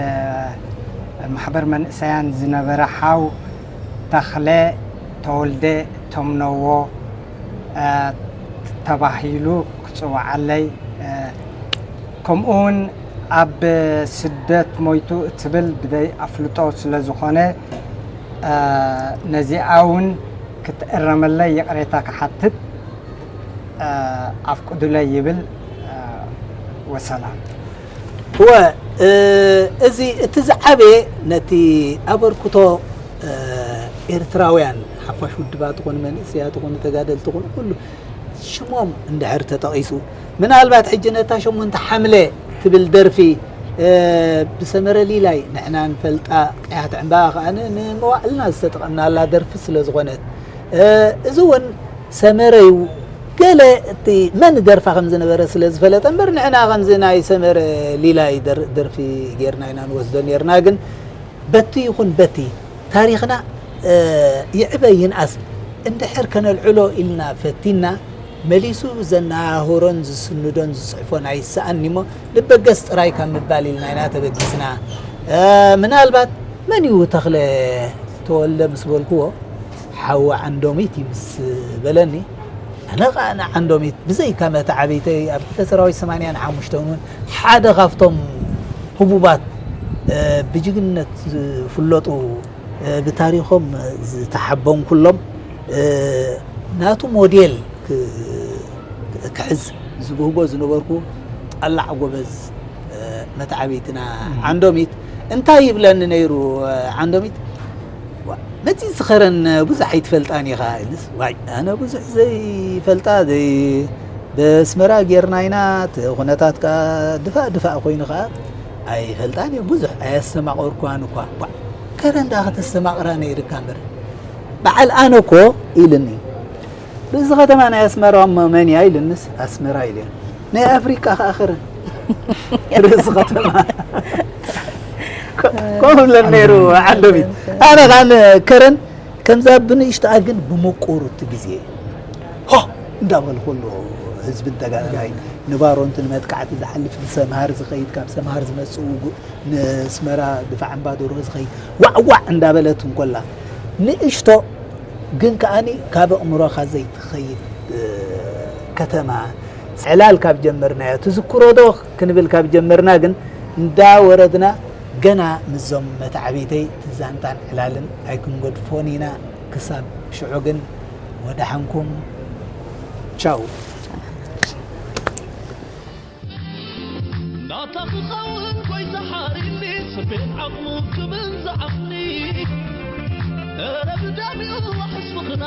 ማሕበር መንእሰያን ዝነበረ ሓው ተኽለ ተወልደ ተምነዎ ተባሂሉ ክፅዋዓለይ፣ ከምኡ እውን ኣብ ስደት ሞይቱ እትብል ብደይ ኣፍልጦ ስለ ዝኾነ፣ ነዚኣ እውን ክትእረመለይ ይቕሬታ ክሓትት ኣፍቅዱለይ ይብል። ወሰላም። እወ፣ እዚ እቲ ዝዓበየ ነቲ ኣበርክቶ ኤርትራውያን ሓፋሽ ውድባት ይኹኑ መንእሰያት ይኹኑ ተጋደልቲ ይኹኑ ኩሉ ሽሞም እንድሕር ተጠቒሱ፣ ምናልባት ሕጂ ነታ ሸሞንተ ሓምለ ትብል ደርፊ ብሰመረ ሊላይ ንሕና ንፈልጣ፣ ቀያት ዕምባባ ከኣ ንምዋዕልና ዝተጠቐምናላ ደርፊ ስለ ዝኾነት፣ እዚ እውን ሰመረ እዩ። ገለ እቲ መን ደርፋ ከም ዝነበረ ስለ ዝፈለጠ እምበር፣ ንሕና ከምዚ ናይ ሰመረ ሊላይ ደር- ደርፊ ጌርና ኢና ንወስዶ ኔርና። ግን በቲ ይኹን በቲ ታሪኽና ይዕበ ይንኣስ እንድሕር ከነልዕሎ ኢልና ፈቲና፣ መሊሱ ዘነሃህሮን ዝስንዶን ዝጽሕፎን ኣይሰኣን እሞ፣ ልበገስ ጥራይ ካብ ምባል ኢልና ኢና ተበጊስና። ምናልባት መን እዩ ተኽለ ተወልደ ምስ በልክዎ፣ ሓዊ ዓንዶሚት እዩ ምስ በለኒ፣ ኣነ ኸኣ ንዓንዶሚት ብዘይካ መተዓብይተይ ኣብ ክፍለ ሰራዊት ሰማንያን ሓሙሽተን እውን ሓደ ካብቶም ህቡባት ብጅግንነት ዝፍለጡ ብታሪኾም ዝተሓበንኩሎም ናቱ ሞዴል ክሕዝ ዝብህጎ ዝነበርኩ ጠላዕ ጎበዝ መተዓብይትና ዓንዶሚት እንታይ ይብለኒ ነይሩ? ዓንዶሚት መፂ ዝኸረን ብዙሕ ኣይትፈልጣን ኢኻ ኢልስ፣ ዋይ ኣነ ብዙሕ ዘይፈልጣ ዘይ በስመራ ጌርና ኢና እቲ ኩነታት ከዓ ድፋእ ድፋእ ኮይኑ ከዓ ኣይፈልጣን እየ ብዙሕ ኣየስተማቐርኳን እኳ። ዋ ከረን ዳ ከተስተማቕራ ነይርካ እምበር በዓል ኣነ እኮ ኢልኒ። ርእሲ ከተማ ናይ ኣስመራ እሞ መን እያ ኢልንስ ኣስመራ ኢለ። ናይ ኣፍሪቃ ከዓ ከረን ርእሲ ከተማ ከምኡ ብለን ነይሩ ዓንዶሚት። ኣነ ከዓ ከረን ከምዛ ብንእሽተኣ ግን ብምቁር እቲ ግዜ ሆ እንዳበልኩ ኣሎ ህዝቢ እንተጋዳላይ ንባሮ እንትን መጥቃዕቲ ዝሓልፍ ንሰምሃር ዝኸይድ ካብ ሰምሃር ዝመፅእ ውጉእ ንስመራ ድፋዕ እምባ ዶርሆ ዝኸይድ ዋዕዋዕ እንዳበለት እንኮላ ንእሽቶ ግን ከኣኒ ካብ ኣእምሮኻ ዘይትኸይድ ከተማ ፅዕላል ካብ ጀመርናዮ ትዝክሮ ዶ ክንብል ካብ ጀመርና ግን እንዳወረድና ገና ምስዞም መታዕብይተይ ትዛንታን ዕላልን ኣይክንገድፎን ኢና። ክሳብ ሽዑ ግን ወደሓንኩም ቻው። ናታ ክኸውን ጎይታ ሓሪኒ ስቤት ዓቕሙ ክብል ዝዓቕኒ እረ ብዳሚኡ ሕስብኽና